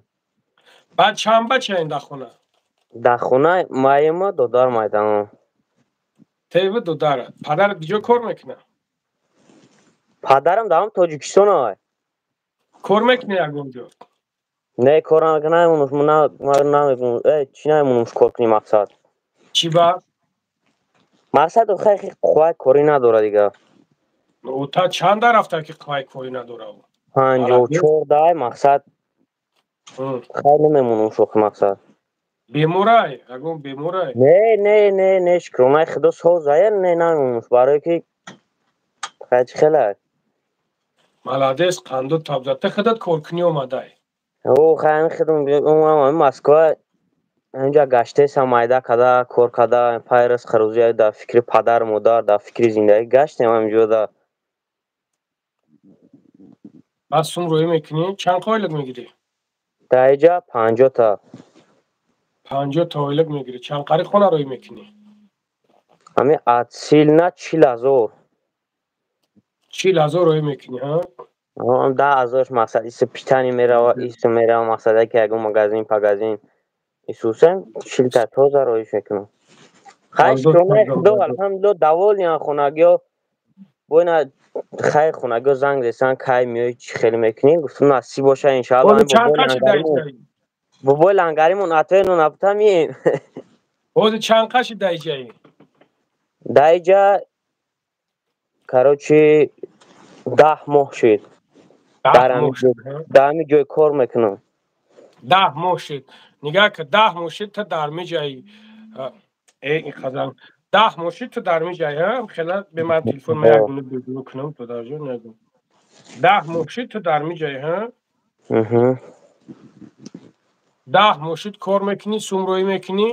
Баъд чанд бачаем дар хона? Дар хона маема додар майдамон. Теви додарат. Падарат куҷо кор мекунад? Падарам дар Тоҷикистон ай. Кор мекунӣ ягон ҷо? Не, кор намекунам, намекунам. Чӣ намемонам кор кунӣ мақсад? Чӣ ба? Мақсад хай қувваи корӣ надора дига. Ӯ та чанд рафта ки қувваи корӣ надора? 54 дай мақсад. Хай намемонам шохи мақсад. Беморай, ягон беморай? Не, не, не, не, шукронаи худо созая, не намемонам барое ки хай чӣ хелай. Молодец, қанду табза. Ту худат коркунӣ омадай? О, хай худам омадам Москва, ҳаминҷа гаштесам, майда када, кор када, пайрас харӯзия дар фикри падар модар, дар фикри зиндагӣ гаштем ҳаминҷо да. Баъд сум рӯӣ мекунӣ? Чанд ойлик мегирӣ? Дар иҷа 50 та. 50 та ойлик мегирӣ. Чанд қари хона рӯӣ мекунӣ? Ҳами атсилна 40 ҳазор. 40 ҳазор рӯӣ мекунӣ, ҳа? 10 ҳазорш мақсад исо питани мерава, исо мерава мақсад яке ягон магазин, пагазин. Исусан 40 та тоза роиш мекунам. Хай шукронаи худо, алҳамдулилло, довольныян хонагиҳо. Боина хай хонагиҳо занг зесан, кай меои, чӣ хеле мекунӣ? Гуфтам насиб боша иншаалло. Бобои лангаримон атоено набута мием. Ҳозир чанд қаши дар иҷаи? Дар иҷа короче 10 моҳ шуд. Дар ҳамин ҷой кор мекунам. 10 моҳ шуд. Нигаҳ ки 10 моҳ шуд ту дар миҷаи ин қазан 10 моҳ шуд ту дар миҷаи, ҳа? Хела бе ман телефон ма як минут бегӯ кунам додарҷон нагӯ. 10 моҳ шуд ту дар миҷаи, ҳа? 10 моҳ шуд кор мекунӣ, сум рӯӣ мекунӣ.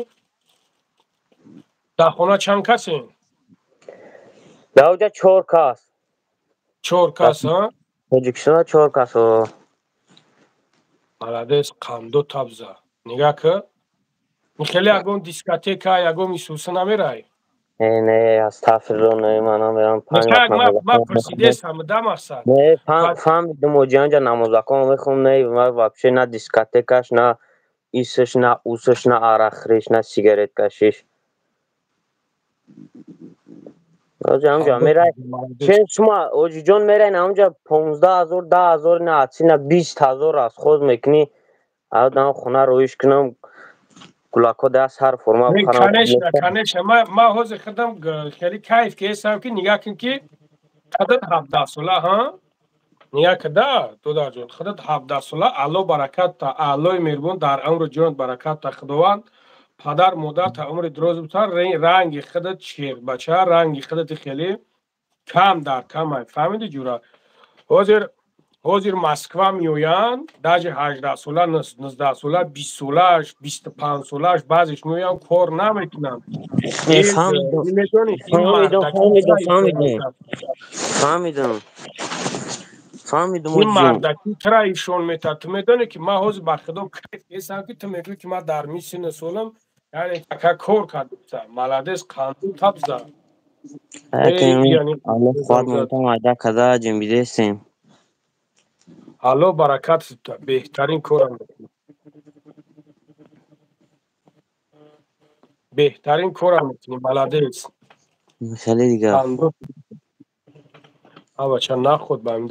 Дар хона чанд касен? Дар оҷа 4 кас. 4 кас, ҳа? Тоҷикистон 4 кас. Молодец, қанду табза. Нигаҳ ки ин хеле ягон дискотека, ягон исуса намерай? Не, не, астағфирулло, не, ман намерам. Ман пурсидесам, да мақсад? Не, фаҳмидум, оҷианҷа намозакон мехонам, не, ман вообще на дискотекаш, на исш, на усш, на арақхӯриш, на сигареткашиш. Оҷи ҳамҷа мерай. Чен шума оҷиҷон мерайн ҳамҷа 15 ҳазор, 10 ҳазор, на ацина 20 ҳазор аз худ мекунӣ. Адам хона роиш кунам, гулако да сар форма бихарам. Конечно, конечно. Ма ҳозир худам хеле кайф кесам ки нигаҳ кун ки худат 17 сола, ҳа? Нигаҳ ки да, додарҷон, худат 17 сола, Алло баракат та, Аллои меҳрубон дар умру ҷонат баракат та, Худованд падар модар та умри дароз бита, ранги худат шербача, ранги худат хеле кам дар кам ай. Фаҳмиди ҷура? Ҳозир Москва меоянд, даже 18 сола, 19 сола, 20 солаш, 25 солаш баъзеш меоянд, кор намекунанд. Фаҳмидум. Ин мардаки тра ишон метад. Ту медонӣ ки ман ҳозир ба худо кайф кесам ки ту мегӯӣ ки ман дар ми синну солам, яъне ака кор кардам. Молодец, қанду табза. Аллоҳ қувват монтам айда када ҷинбидесем. Алло баракат, беҳтарин корам мекунӣ. Беҳтарин корам мекунӣ, молодец. Хеле дигар. А бача нахуд ба ҳамин.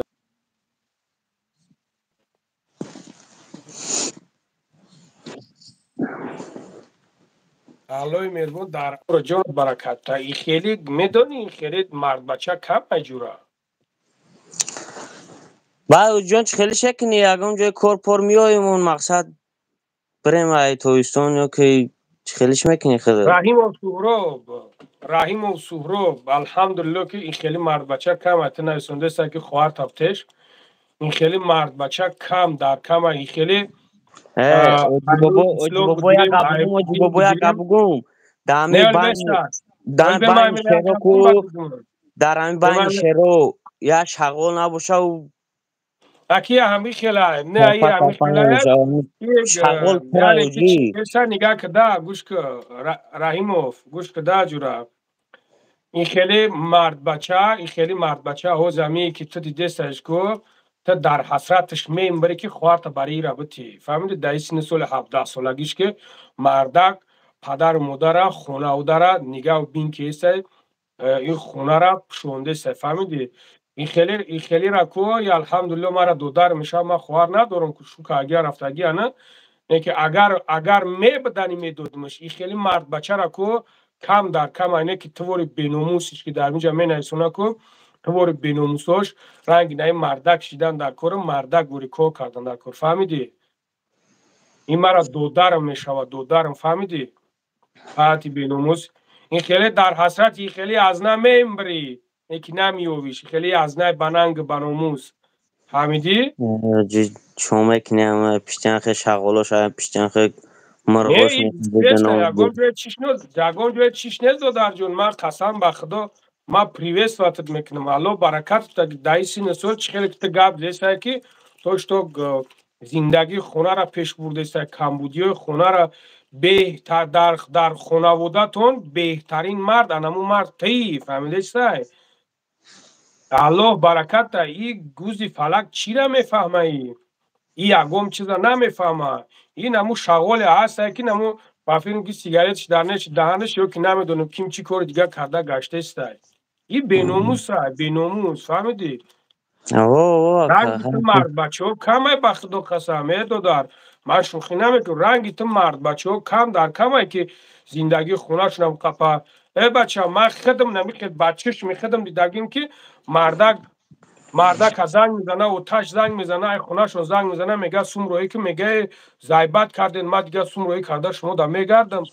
Аллои меҳрубон дар ҷонат баракат та. И хеле медонӣ, ин хеле мардбача кам айҷура. Баъд ҷон чӣ хеле шекунӣ, ягон ҷои кор пор меоем, он мақсад бирем ай Тобистон ё ки чӣ хелиш мекунӣ худат? Раҳимов Суҳроб, Раҳимов Суҳроб, алҳамдулилло ки ин хеле мардбача кам ай. Ту нависондаеста ки хоҳар тафтеш, ин хеле мардбача кам дар кам ай, ин хеле Оҷибобо як гап бугум. Дар ҳамин байни шеро ку, дар ҳамин байни шеро як шағол набоша у Аки ҳамин хела, не ай ҳамин хела. Шағол пура. Нигаҳ када, гӯш ку, Раҳимов, гӯш када ҷура. Ин хеле мардбача, ин хеле мардбача ҳозир ҳамин ки ту дидесташ ку, ту дар ҳасраташ мембарӣ ки хоҳарта бари ира битӣ. Фаҳмидӣ? Дар синни соли 17 солагиш ки мардак падару модара, хонаудара нигаҳ бин ки эсай. Ин хонара пӯшондеста, фаҳмидӣ? Ин хелира ку, алҳамдулилло, мара додар мешавад, ман хоҳар надорам, шука агар рафтагӣ ана, не ки агар мебудани медодимаш. Ин хели мардбачара ку кам дар кам, айне ки твори беномусиш ки дар инҷа менависона ку, твори беномусош ранги наи мардак шидан дар кору мардак вори кор кардан дар кор, фаҳмидӣ? Ин мара додарам мешавад, додарам, фаҳмидӣ? Фаҳати беномус, ин хеле дар ҳасрати ин хеле аз на мембрӣ, ки намеёвиш, хеле аз най бананг баномус, фаҳмидӣ? Чо мекунем, пиштянхе шағолош, пиштянхе мурғош. Ягон ҷое чиш нест, додарҷон, ман қасам ба худо, ман приветствовать мекунам, алло баракат даи синну сол, чӣ хеле ки ту гап зесае ки то что зиндагии хонара пеш бурдеста, камбудиҳои хонара беҳтар, дар хонаводатон беҳтарин мард анаму мард тӣ, фаҳмидестай? Аллоҳ бараката. И гузи фалак чира мефаҳмаи? И ягон чиза намефаҳма. Ин аму шағоле ҳастае ки наму ба филм ки сигаретш дар неш даҳанаш ё ки намедонам ким чӣ кори дигар карда гаштестай. И беномуса, беномус, фаҳмидӣ? Ранги ту мардбачаҳо камай, ба худо қасам, э додар, ман шӯхӣ намекунам, ранги ту мардбачаҳо кам дар камай ки зиндагии хонашонам қапа. Э бача, ман худам намихел ба чишми худам дидагим ки мардака занг мезана, оташ занг мезана, ай хонашон занг мезана, мега сум роҳӣ ки, мега зайбат карден, ман дигар сум роҳӣ карда шумо да мегардам.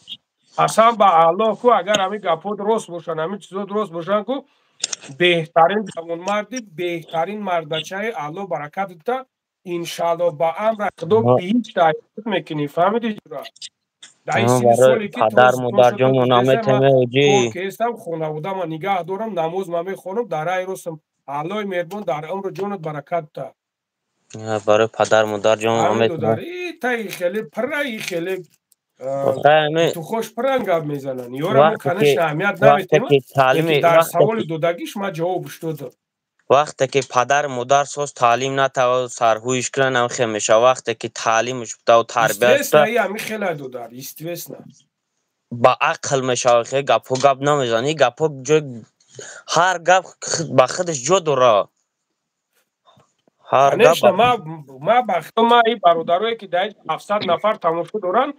Қасам ба Аллоҳ ку, агар ҳамин гапҳо рост бошанд, ҳамин чизо рост бошанд ку, беҳтарин ҷавонмарди, беҳтарин мардбачаи, Аллоҳ баракат дита, иншаалло ба амри худо биҳишт даъват мекунӣ, фаҳмидӣ ҷура? Падар модарҷонмо наметемеоҷи. Кестам, хонаводама нигаҳ дорам, намоз ма мехонам, дар раи ростам, Аллоҳи меҳрубон дар умру ҷонат баракат та. Барои падар модарҷон наметем. Таи хеле пра, и хеле тухош пуран гап мезананд. Ёра мо конечно аҳамият наметем, дар саволи додагиш ман ҷавобш додам. Вақте ки падар модар соз таълим натава сарҳӯиш кунанд, ҳам хел мешавад. Вақте ки таълимш бутаву тарбия Естественно, и ҳами хела додар, естественно. Ба ақл мешавад, хе гапҳо гап намезанад. Ин гапҳо ҷой, ҳар гап ба худаш ҷо дорад. Ҳар гап. Конечно, ма ба худо, ма ин бародарое ки дар 700 нафар тамошо доранд,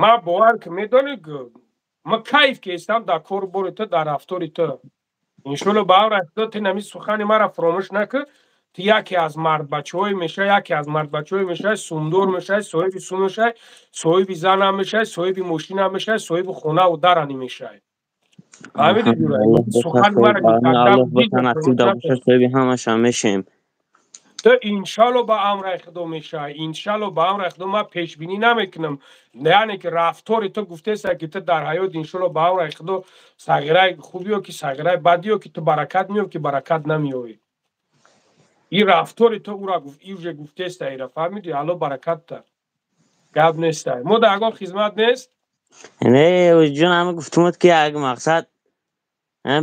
ма бовар ки медонӣ, ма кайф ки ҳестам дар кору бори ту, дар рафтори ту. Иншолло ба амри худо ту нами сухани мара фуромӯш накун, ту яке аз мардбачаҳое мешавӣ, яке аз мардбачаҳое мешавӣ, сумдор мешавӣ, соҳиби сум мешавӣ, соҳиби занам мешавӣ, соҳиби мошинам мешавӣ, соҳиби хонаву дарани мешавӣ. Фаҳмидӣ ҷура? Сухани мара соҳиби ҳамаша мешем. Ту иншалло ба амри худо мешавӣ, иншалло ба амри худо, ман пешбинӣ намекунам, яъне ки рафтори ту гуфтеста ки ту дар ҳаёт иншалло ба амри худо сағираи хубиё ки сағираи бадиё ки ту баракат меёб ки баракат намеёбӣ. Ин рафтори ту ура уже гуфтеста, ира фаҳмидӣ? Алло баракат та. Гап неста. Мо дар ягон хизмат нест? Не, ҷон, ҳама гуфтумуд ки як мақсад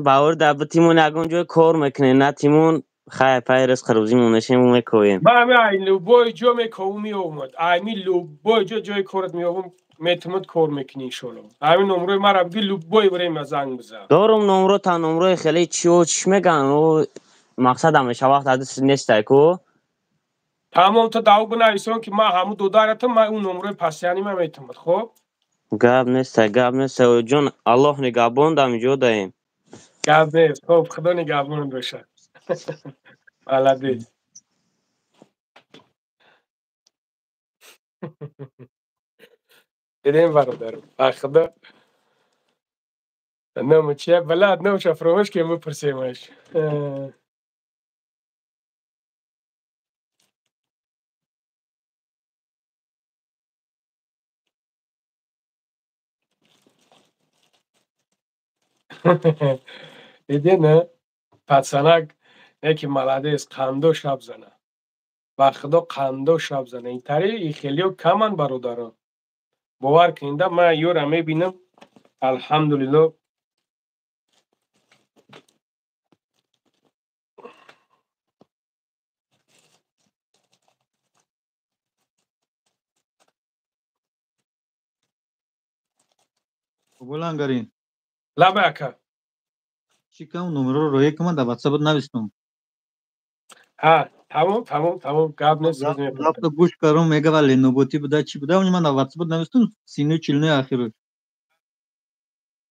бавор дар битимон ягон ҷой кор мекунем, на тимон хай пай ризқ рӯзимон мешем мекоем. Ман ай любой ҷо мекову меомад. Ами любой ҷо ҷои корат меовум, метимуд кор мекунӣ иншолло. Ами номрои мара биги, любой время занг бизан. Дорум номро, та номрои хеле чио чиш меган, о мақсад ҳамеша вақт ҳадис нестай ку. Тамом, ту даву бинависон ки ман ҳаму додаратам, ман ун номрои пасияни ман метимуд, хоб? Гап нестай, гап нестай, ҷон, Аллоҳ нигаҳбон, дам ҷо даем. Гап нест, хоб, худо нигаҳбонат бошад. Молодец. Дидем бародар, ба худо ному чия балад, номша фаромӯш ки бипурсемаш. Дидӣ на? Пацанак яке молодец, қандо шаб зана. Ба худо қандо шаб зана. Интари и хелиё каман бародарон. Бовар кунед, ман ёра мебинам, алҳамдулилло. Бобо Лангарин. Лаба ака. Чӣ кам номерро роя кунам, дар WhatsApp навистам. Ҳа, тамом, тамом, тамом, гап нест. Рафта гӯш кардам, мега ва леноботӣ буда, чӣ буда, ман дар WhatsApp навистам 39 49 ахираш.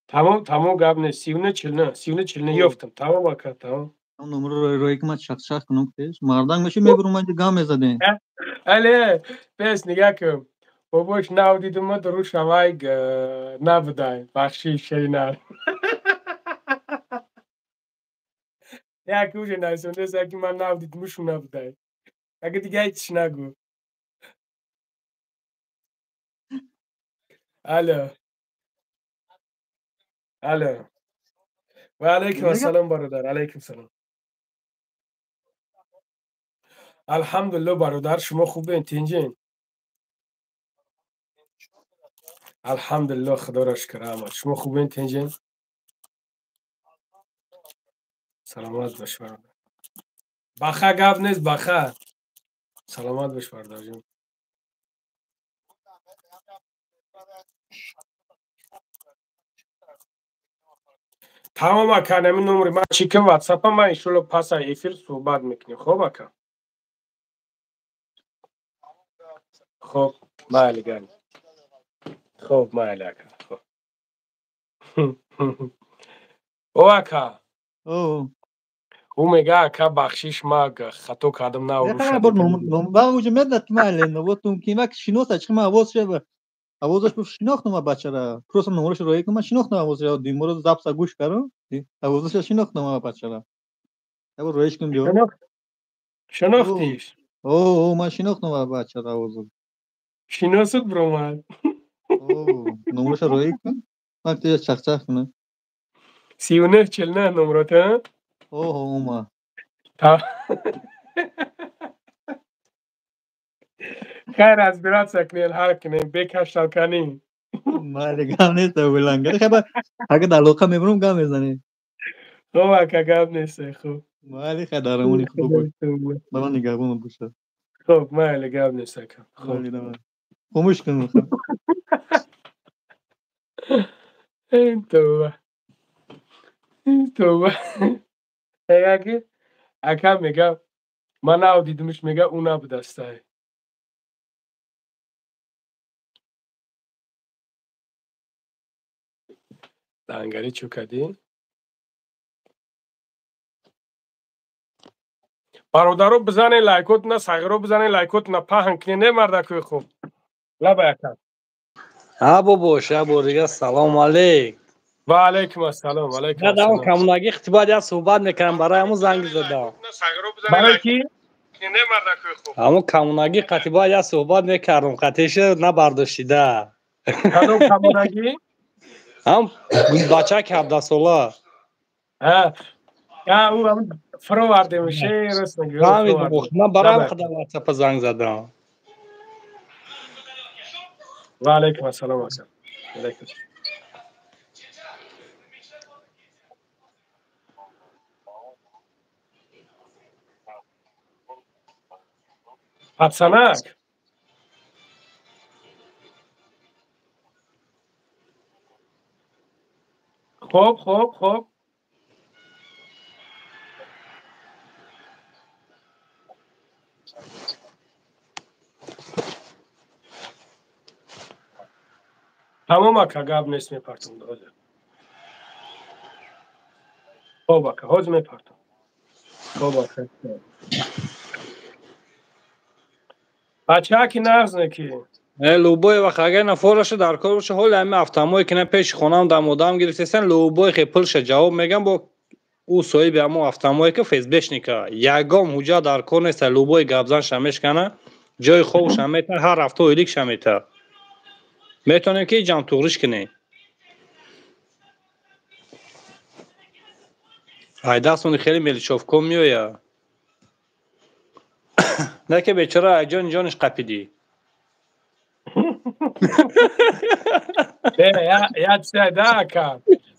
Тамом, тамом, гап нест. 39 49, 39 49 ёфтам. Тамом ака, тамом. Номерро роя кунам, чақ-чақ кунам пеш. Марданг меши мебурам, ман гам мезадем. Але, пеш нигаҳ кун. Бобош нав дидум, ма рӯш ҳавай набудай. Бахшиш, шеринар. Як уже нависондест, яки ман нав дидумушу набудай. Ага дига ҳеч нагӯ. Алло. Алло. Ва алайкум ассалом бародар, алайкум салом. Алҳамдулилло бародар, шумо хубен, тинҷин? Алҳамдулилло, худоро шукр, раҳмат. Шумо хубен, тинҷин? Саломат бош бародар. Баха гап нест, баха. Саломат бош бародарҷон. Тамом ака, ҳамин номери ман чӣ кун ватсапа, ман иншолло пас аз эфир суҳбат мекунем. Хоб ака? Хоб, майли гани. Хоб, майли ака. Хоб. О ака. О. Ӯ мега ака бахшиш, ма хато кардам на уруша. Ба уже медонад ки ман леноботум ки ма шиноса, чӣ ман овоз шева. Овозаш шинохтам ма бачара. Просто номераш роя кунам, ман шинохтам овозаш. Диморо запса гӯш кардам. Овозаш шинохтам ма бачара. Ябо рояш кун биё. Шинохтиш? О, о, ман шинохтам ма бачара овозаш. Шиносут бромад. О, номераш роя кун. Ман тия чақ-чақ кунам. 39 49 номерот, а? О, ома. Хайр, разбираться кунем, ҳал кунем, бекаштал канем. Майли, гап нест, Лангари. Хайр, агар дар алоқа мебурам, гап мезанем. Хоб ака, гап нест, хуб. Майли, хайр, дар амони худо бош. Ба ман нигаҳбон бошад. Хоб, майли, гап нест ака. Хоб. Хомӯш кун. Ин тавба. Ин тавба. Мега ки ака мега ман нав дидумш, мега ӯ набудастай. Лангари чӯ кардӣ? Бародаро бизанед лайкотна, сағиро бизанед лайкотна, паҳн кунед, не мардакои хуб. Лаба ака. Ҳа бобош, я бор дига салом алейк. Ва алайкум ассалом, алайкум ассалом. Ман коммунагӣ хитибат як суҳбат мекардам, барои ҳамун занг задам. Барои ки? Ҳамун коммунагӣ қатибат як суҳбат мекардам, қатиша набардоштида. Кадом коммунагӣ? Ҳам бачаки 17-сола. Ҳа, ӯ ҳам фировардем, шер рост мегӯӣ. Ман барои ҳам худам WhatsApp занг задам. Ва алайкум ассалом ака. Алайкум. Пацанак. Хоб, хоб, хоб. Тамом ака, гап нест, мепартам ҳозир. Хоб ака, ҳозир мепартам. Хоб ака. Бачаки нағз неки. Лубой вақт агар нафораша дар кор боша, ҳоли ҳами автомое ки на пеши хонам дам одам гирифтестан, лубой хе пулша ҷавоб мегам бо ӯ соҳиби ҳамон автомое ки фсбшника. Ягон ҳуҷҷат дар кор неста, лубой гапзанша мешкана, ҷои хобша мета, ҳар ҳафта ойликша мета. Метавонем ки ҷамътуғриш кунем. Ай дастмони хеле меличовко меояд. Не ки бечора ай ҷони ҷониш қапидӣ. Я чизе да ака.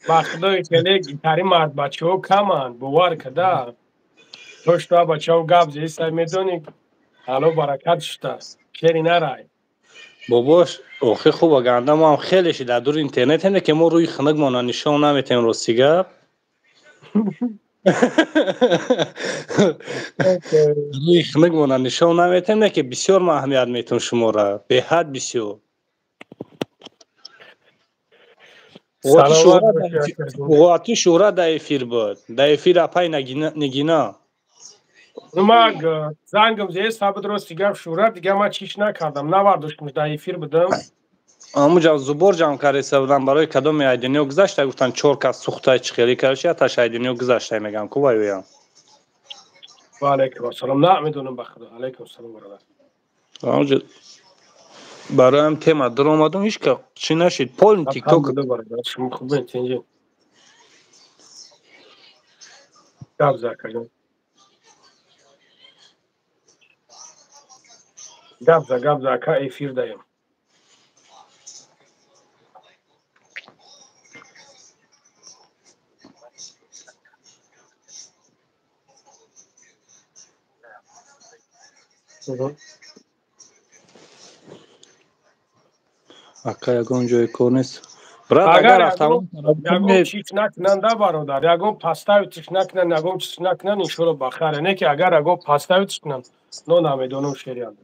Ба худои хеле тари мард бачаҳо каманд, бовар када. То шута бачаҳо гап зеистай медонӣ, ало баракат шута. Шери нарай. Бобош, охи хуб аганда мо ҳам хеле ши дар дури интернет ҳене ки мо рӯи хунукмона нишон наметем рости гап. Рӯи хунук мона нишон наметем, не ки бисёр ман аҳамият метум шуморо, беҳад бисёр. Уғоти шӯҳрат дар эфир буд, дар эфир апай Нигина. Ма зангам зест сабд рости гап шӯҳрат дига ма чиш накардам, навардоштам, дар эфир будам. Амуҷа зубор ҷамъ карда будам барои кадоми айдиниё гузашта, гуфтан чор кас сухтай чихелӣ караши, яташ айдиниё гузашта мегам ку вайоям. Ва алайкум ассалом. На медонам ба худо. Алайкум ассалом бародар. Амуҷа бароям тема даромадум, ҳеч ка чӣ нашид, полный тикток. Шумо хубен, тинҷи. Гап за акаҷон. Гап за, гап за ака, эфир даем. Ака ягон ҷои кор нест. Брат, агар ягон чиз накунанда бародар, ягон поставитиш накунанд, ягон чиз накунанд, иншоалло бахайр. Не ки агар ягон поставитиш кунанд, но намедонам шерианд.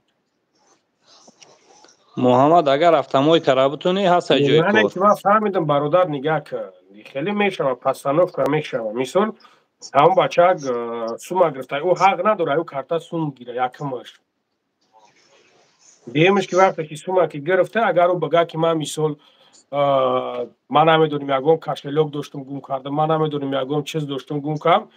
Муҳаммад, агар автомои кара бутунӣ, ҳаст ҷои кор. Ман фаҳмидам бародар, нигаҳ кун. Хеле мешава, постановка мешава. Мисол, ҳамон бача сума гирифта, ӯ ҳақ надорад, ӯ карта сум гира, якумаш. Дуюмаш ки вақте ки сума ки гирифта, агар ӯ бигӯяд ки ман мисол ман намедонам ягон кошелёк доштум гум кардам, ман намедонам ягон чиз доштум гум кардам.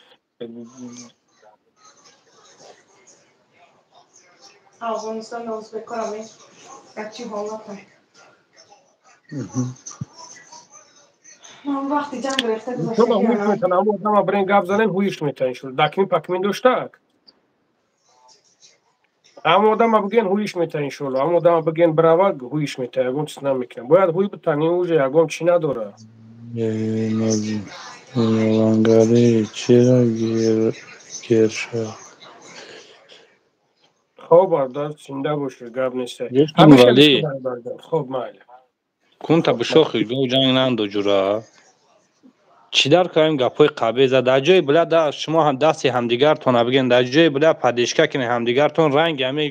Афғонистон ӯзбекора ячи ҳолата. Ман вақти ҷанг рехта гузаштам. Брен гап занем, ҳуиш метаин шуд. Дакмин пакмин доштак. Ҳама одама бигӯен ҳуиш мета иншоалло, ҳама одама бигӯен брава ҳуиш мета, ягон чиз намекунам. Бояд ҳуй битан, ин уже ягон чӣ надора. Лангари чера герша. Хоб бародар, зинда бошед, гап нест. Хоб майли. Кунта бишохи гов ҷанг нандо ҷура. Чӣ дар кардем гапҳои қабеза? Дар ҷои била да шумо ҳам дасти ҳамдигартона бигӯен, дар ҷои била падешка кунед ҳамдигартон, ранги ҳами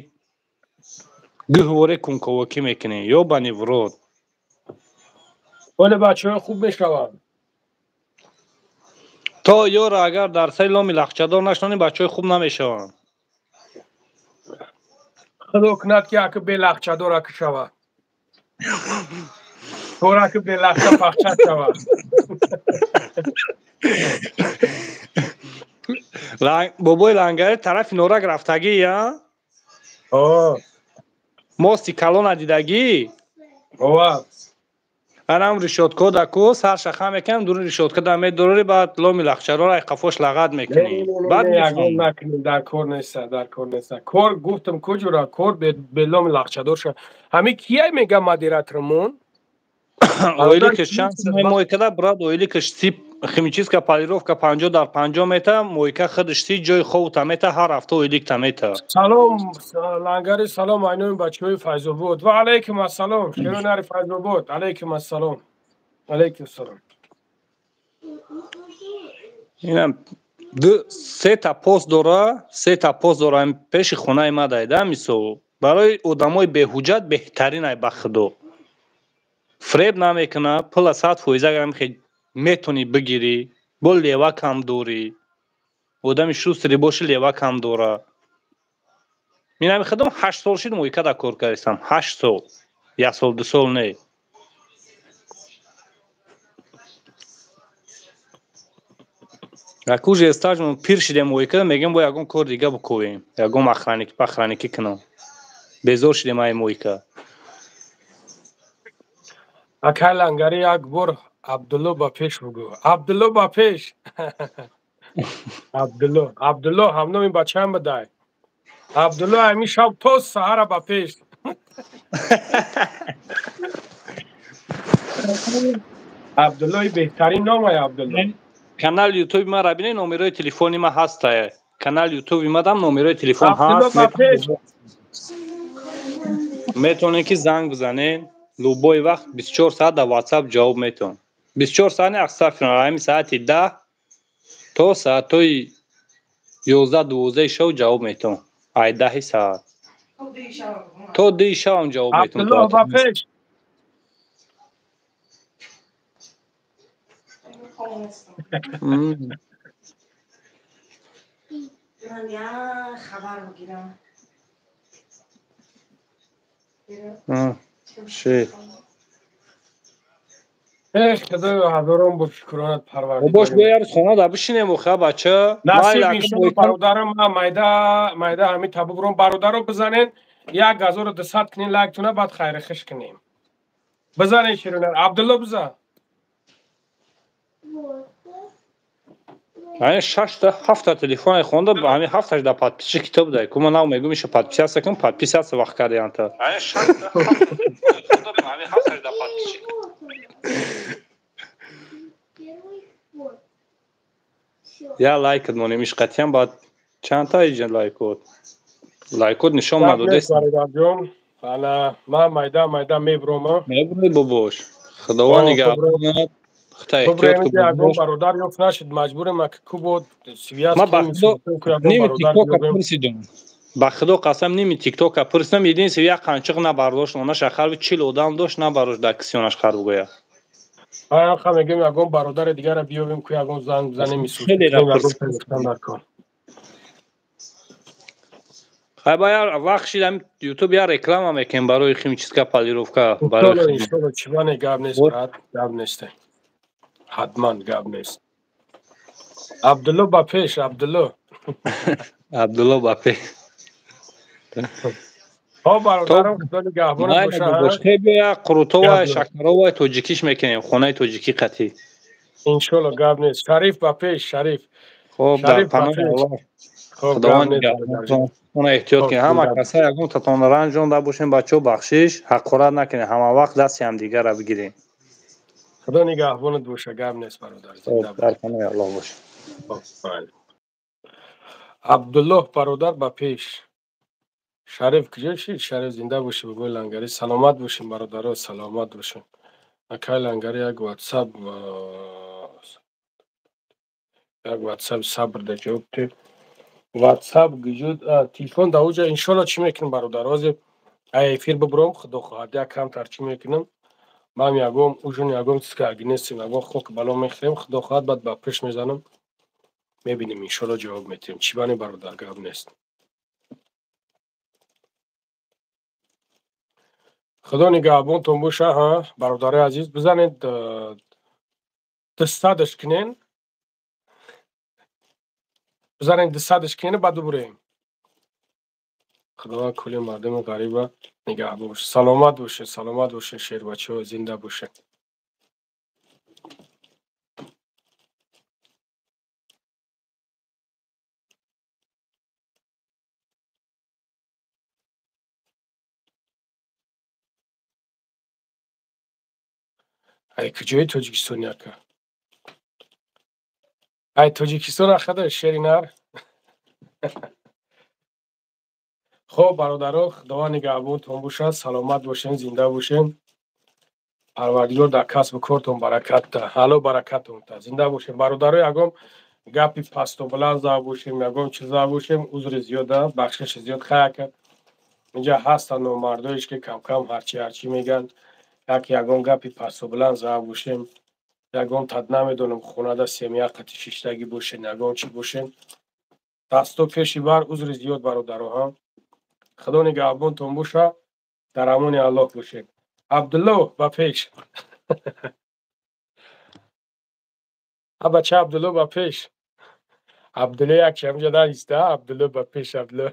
гӯҳворе кунковокӣ мекунед, ёбани в рот. Оле бачаҳо хуб мешаванд. То ёра агар дар сари ломи лахчадор нашнонӣ, бачаҳои хуб намешаванд. Худо кунад ки аки белахчадор аки шавад. Тора ки белахча пахча шавад. Бобои Лангари тарафи Норак рафтагӣ, я? Мости калона дидагӣ? Ова. Анам решётка да ку сарша хам мекунам, дури решётка да медорори, баъд ломи лахчароро ай қафош лағат мекунӣ. Баъд ягон накунӣ, дар кор неста, дар кор неста. Кор гуфтам куҷура, кор бе ломи лахчадор ша. Ҳами кияй мега модератормон? Ойликаш чанд сумай мойкада, брат, ойликаш си химическая полировка 50 дар 50 мета, мойка худаш си ҷои ховта мета, ҳар ҳафта ойликта мета. Салом Лангари, салом айнои бачаҳои Файзобод. Ва алайкум ассалом, шеронари Файзобод. Алайкум ассалом. Алайкум ассалом. Инам ду сета пост дора, сета пост дора пеши хонаи ма дайда, мисол. Барои одамои беҳуҷҷат беҳтарин ай ба худо. Фреб намекуна, пула 100% агар метонӣ бигирӣ, бо лева кам дорӣ. Одами шустрӣ боши, лева кам дора. Минами худам 8 сол шид мойка да кор кардистам. 8 сол. 1 сол, 2 сол не. Акуже стажмон пир шидем мойка, мегем бо ягон кор дига бикӯем. Ягон охранник, охранникӣ кунам. Безор шидем ай мойка. Акай Лангари як бор Абдулло ба пеш бугӯ. Абдулло ба пеш. Абдулло, Абдулло ҳамноми бачаам бидай. Абдулло ҳамин шаб то саҳара ба пеш. Абдуллои беҳтарин номай Абдулло. Канали ютуби мара бинед, номерои телефони ма ҳастае. Канали ютуби мадам номерои телефон ҳаст. Метавонед ки занг бизанед. Любой вақт 24 соат дар WhatsApp ҷавоб метавон. 24 соат не, астағфируллоҳ, ҳамин саати 10 То соатҳои 11-12 шав ҷавоб метавон. Ай 10 соат. То 2 шавам ҷавоб метавон. Абдуллоҳ ба пеш. Ши. Эх, худоё, ҳазорон бор шукронат парвардигор. Бош биё як хона да бишинем охе бача. Насиб иншоалло бародарам, ман майда майда ҳамин таба буром. Бародаро бизанен 1200 кунин лайктуна, баъд хайри хиш кунем. Бизанен ширинар. Абдулло бизан. Ай 6 та 7 та телефон хонда, ҳамин 7 таш да подписчик китоб дай. Ку ман нав мегум иша подписаться кун, подписаться вақт кардианта. Ай 6 та 7 та телефон хонда, ҳамин 7 таш да подписчик. Я лайк монем ишқатиям, баъд чандта иҷа лайкот? Лайкот нишон надодест. Бародарҷон, ана ман майда майда меброма. Меброи бобош. Худованд нигаҳбонат. Худо эҳтиёт кун. Ягон бародар ёфт нашид, маҷбурем ак кубод связь. Ма ба худо ними тиктока пурсидум. Ба худо қасам ними тиктока пурсидам, единственно як қанчиқ набардошт, онаша харби 40 одам дошт, набардошт дар кисёнаш харб гӯя. Ха мегӯем ягон бародари дигара биёбем, ку ягон занг бизанем, исудар кор. Хай ба яр вақт шид, ҳами ютуб я реклама мекунем барои химическая полировка барои Иншолло, чибане гап нест, брат, гап нест. Ҳатман гап нест. Абдулло ба пеш, Абдулло. Абдулло ба пеш. Хоб бародарам, худо нигаҳбонат боша. Хебия қурутова, шакарова тоҷикиш мекунем, хонаи тоҷикӣ қатӣ. Иншолло, гап нест. Шариф ба пеш, Шариф. Хоб дар паноҳи Аллоҳ. Худованд нигаҳбонатон. Она эҳтиёт кунед. Ҳама каса ягон татон ранҷонда бошем, бачаҳо, бахшиш, ҳақорат накунед. Ҳама вақт дасти ҳамдигарро бигирем. Худо нигаҳбонат боша, гап нест, бародар. Дар паноҳи Аллоҳ боша. Абдуллоҳ бародар ба пеш. Шариф куҷо шид? Шариф зинда бошӣ, бобои Лангарӣ. Саломат бошем, бародаро, саломат бошем. Акай Лангарӣ, як ватсап сабр да ҷавоб те. Ватсап гуҷуд телефон да уҷа иншолло чӣ мекунем, бародар? Ҳозир ай эфир бибуром, худо хоҳад, як камтар чӣ мекунем. Ман ягон ужин, ягон чиз ки нестем, ягон хок бало мехӯрем, худо хоҳад, баъд ба пеш мезанам. Мебинем, иншолло ҷавоб метиҳем. Чӣ бани, бародар, гап нест. Худо нигаҳбонтон боша, ҳа, бародарои азиз, бизанед 200-аш кунен. Бизанед 200-аш кунен, баъд бибурем. Худованд кулли мардуми ғариба нигаҳбон боша. Саломат бошед, саломат бошед, шербачаҳо, зинда бошед. Ай куҷои Тоҷикистони, ака? Ай Тоҷикистон ахада шери нар. Хоб бародаро, худованд нигаҳбонтон бошад, саломат бошен, зинда бошен. Парвардигор дар касбу кортон баракат да, ҳало баракатон та. Зинда бошем. Бародаро, ягон гапи пасту баланд зада бошем, ягон чиз зада бошем, узри зиёда, бахшиши зиёд. Хай ака, инҷа ҳастанд номардоеш ки камкам ҳарчи ҳарчи мегӯянд. Як ягон гапи пасту баланд зада бошем, ягон тад намедонам, хонада семья қати шиштагӣ бошен, ягон чӣ бошем. Дасто пеши бар, узри зиёд, бародаро, ҳа. Худо нигаҳбонтон боша, дар амони Аллоҳ бошед. Абдулло ба пеш. А бача, Абдулло ба пеш. Абдулло як шамҷа наиста, Абдулло ба пеш, Абдулло.